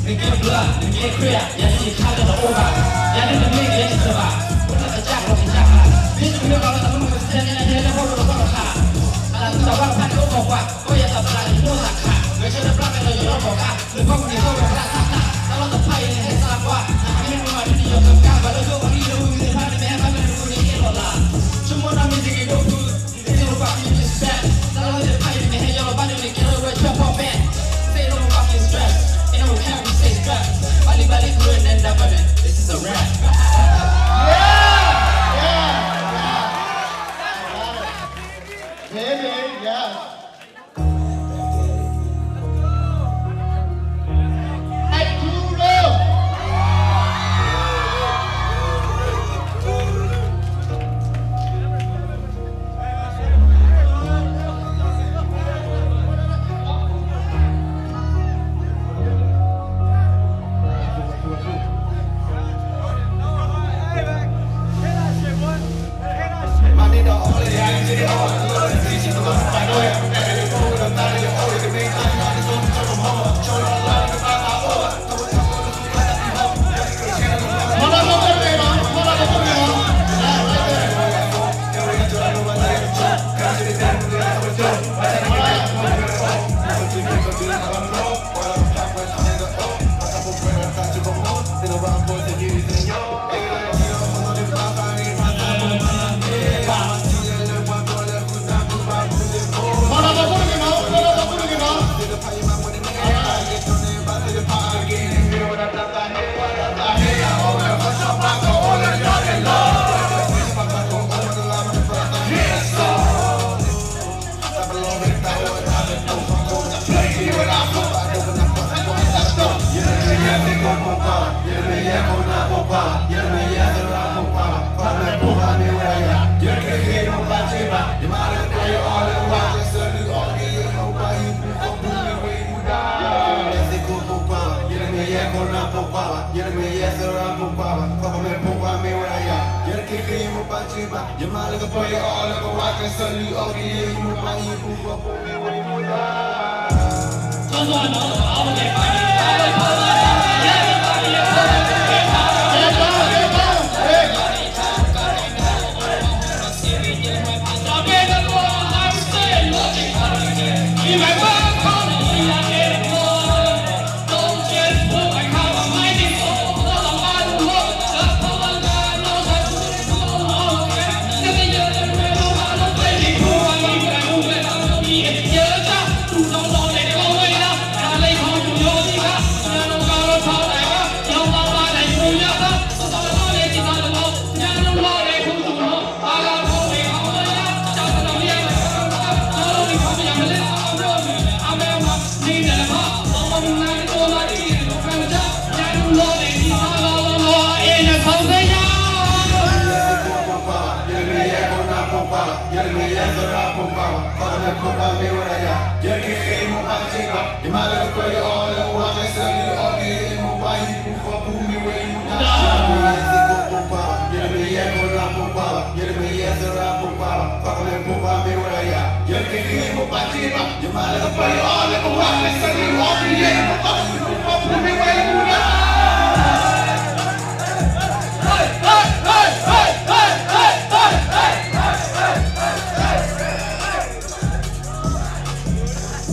နကဲဘျုး, နကဲခရံာ်ဧါ, ယၤန့ၣ်ယခါလၢနအိၣ်ဘၣ်, ယၤန့ၣ်တမ့ၢ်ကယဲၢ်တစၢၤဘၣ်, အိၣ်လၢကစၢ်ကျိၤကစၢ်ကျါ, မ့ၢ်တမ့ၢ်ဘၣ်လၢတမုၢ်မဆါတနံၤအံၤ ဟဲလၢဟီၣ်ခိၣ်တဘျီတခါ, အတၢ်သံတၢ်ဘၣ်တဖၣ်န့ၣ်အိၣ်ဂီၤပှၤ, အိၣ်ယသးသရၣ်န့ၣ်မိၢ်သးခး, ဂဲၤဆၢထၢၣ်ဘျါကဒီးယလီၢ်ကီၢ်ခါ, နဖီၣ်မုၢ်နံၤဟီၣ်ခိၣ်ဖျါထးထး, တၢ်လီၢ်တဖၣ်အံၤန့ၣ်ဟဲစးပှၤ, နမ့ၢ်မၤဒ်န့ၣ်ယကကါ, ဘၣ်လၢဒိၣ်အီၤလံလၢဝံၤသ့ၣ်တဖၣ်န့ၣ် မ့ၢ်ဟဲဘၣ်လၢနပူၤန့ၣ်ကဲလီၤလၢ်, ဆိကမိၣ်နီၢ်မ့ၢ်စ့ၢ်ကီးဒိၣ်ဖု Say no fucking stress. တၢ်လၢဝဲသ့ၣ်တဖၣ်အံၤန့ၣ် မ့ၢ်ဟဲယီၢ်လီၤဘၣ်န့ၣ် မ့ၢ်ကဲထီၣ်ဝဲဆၢဖီၣ်ပဲ. Say no fucking stress. Ain't no care, we say stress. Bali bali, Korean and Japanese. This is a rap. Yeah! Yeah! Yeah! Got it. Baby, yes. Hey, Kuro!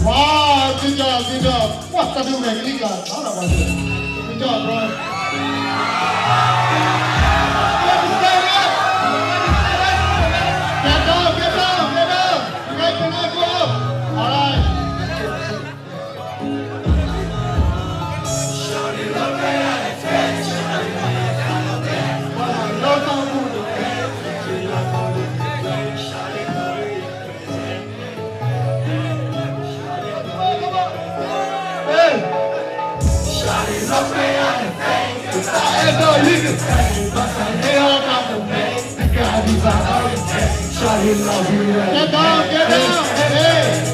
Wow, good job, good job. What the do, man? Good job, good job, bro. Get down, get down, get down. You guys cannot go up. All right. Get down, get down, hey.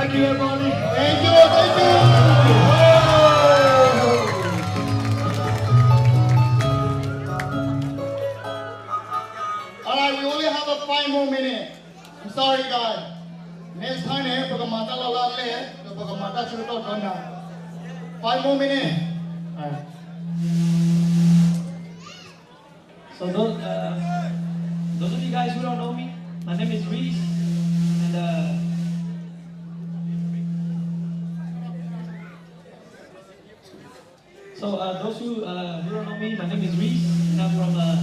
Thank you, everybody. Thank you, thank you. All right, we only have a five more minutes. I'm sorry, guys. Next time န့ၣ် ပကမၤတၢ်လီၢ်လၢအလဲၢ်, ဒီးပကမၤတၢ်ဆၢကတီၢ်ဒီနၤ. Five more minutes. All right. So those, uh, those of you guys who don't know me, my name is Reese, and uh, So uh, those who uh, who don't know me, my name is Reese, and I'm from uh,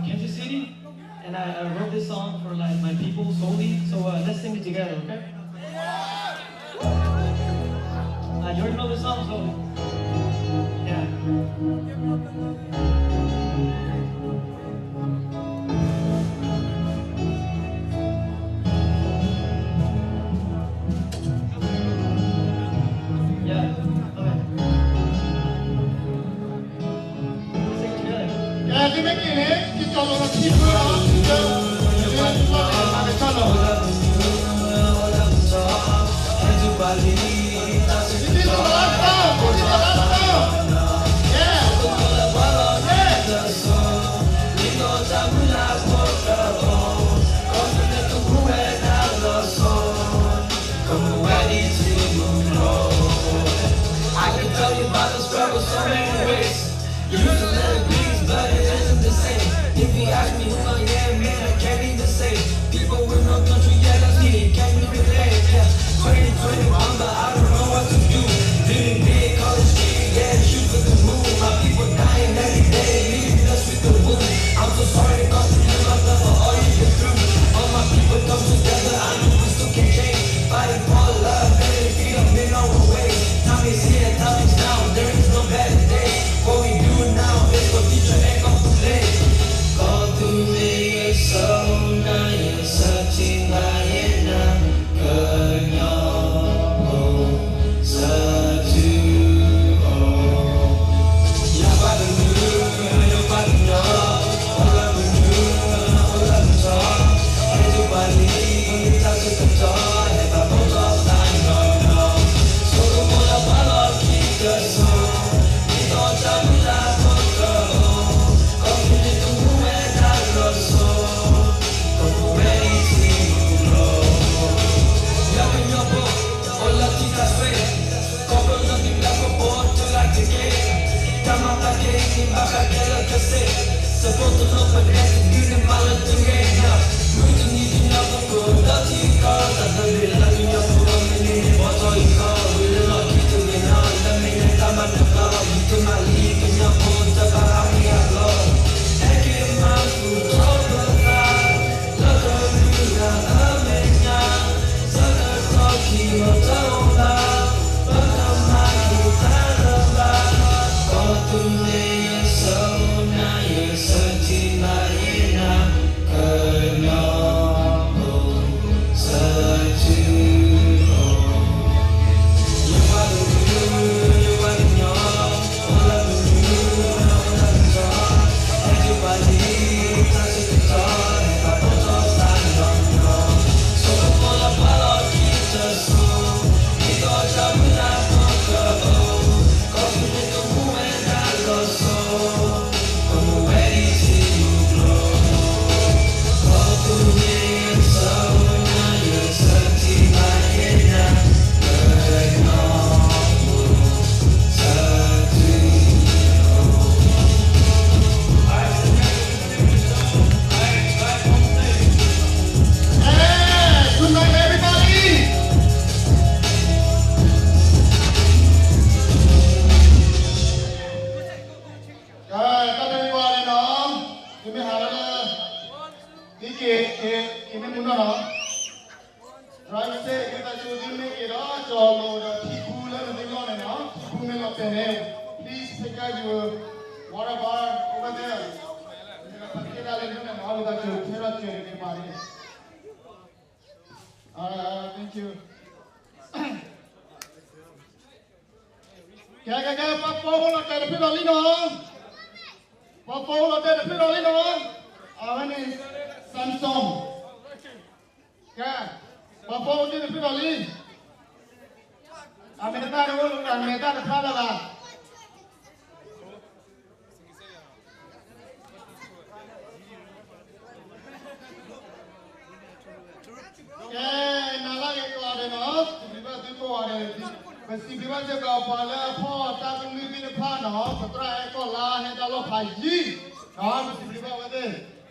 Kansas City. And I, I wrote this song for like my people solely. So uh, let's sing it together, okay? Uh, you already know the song, so yeah. Yeah. Okay. Sing it together. ကဲ ဒ်မ့ၢ်က့ၤန့ၣ် ယကၠီလီၤထံဖုလီၤ, ယကၠီလီၤမၤကဆၣ်လီၤ. This is the last song. This is the last song. Yeah. Yeah. I can tell you about the struggle so many ways. Used to live in peace, but it isn't the same. If you ask me who I am, man, I can't even say. People with no country, yeah, that's me, can you relate? Yeah, twenty twenty-one, but I don't know what to do. Living big, college kid, yeah, shoot for the moon. My people dying every day, leaving us with the wound. I'm so sorry, but you live my love for all you've been through. All my people come together, I know we still can change. Fighting for love, better freedom in our way. Time is here, time is now, there is no better day. What we do now is for future and for today. Kau tu me so na ya sa ti ba ya na ka nya o sa tu o. လီၤလိၤဒီးထံပူလၢနသ့ၣ်လီၢ်န့ၣ်နီၤ, ထံပူမ့ၢ်လီၤတဲာ်န့ၣ် please take out your water bottle over there. နကပာ်ကဲဒၣ်လၢနန့ၣ်နီၤ, လၢတၢ်ကဲထဲထီၣ်ကဲတက့ၤမးန့ၣ်. All right, thank you. ကဲ ကဲ ကဲ ပှၤပိာ်အိၣ်လီၤတဲာ်တဖျၢၣ်ဒီးလံနီၤ, ပှၤပိာ်အိၣ်လီၤတဲာ်တဖျၢၣ်ဒီးလံနီၤ, အဝဲန့ၣ် Samsung. ကဲ, ပှၤပိာ်အိၣ်တ့ၢ်တဖျၢၣ်ဒီးလံ, အမဲာ်သၣ်တအိၣ်လၢၤ, အမဲာ်သၣ်တဖျါလၢၤဘၣ်. ကဲ, နၤလၢက့ၤကိးဂၤဒဲးနီၤ, စံးဘျုးဘၣ်သုကိးဂၤဒဲး, ပစံးဘျုးဘၣ်စ့ၢ်ကီးပှၤလၢအဖီၣ်တၢ်ကလုၢ်သ့ၣ်တဖၣ်နီၤ, ပသရၣ်အဲၣ်ကီၢ်လါဟဲတၢ်လီၢ်ဖးယံၤ, ပစံးဘျုးဘၣ်ဝဲသ့ၣ်.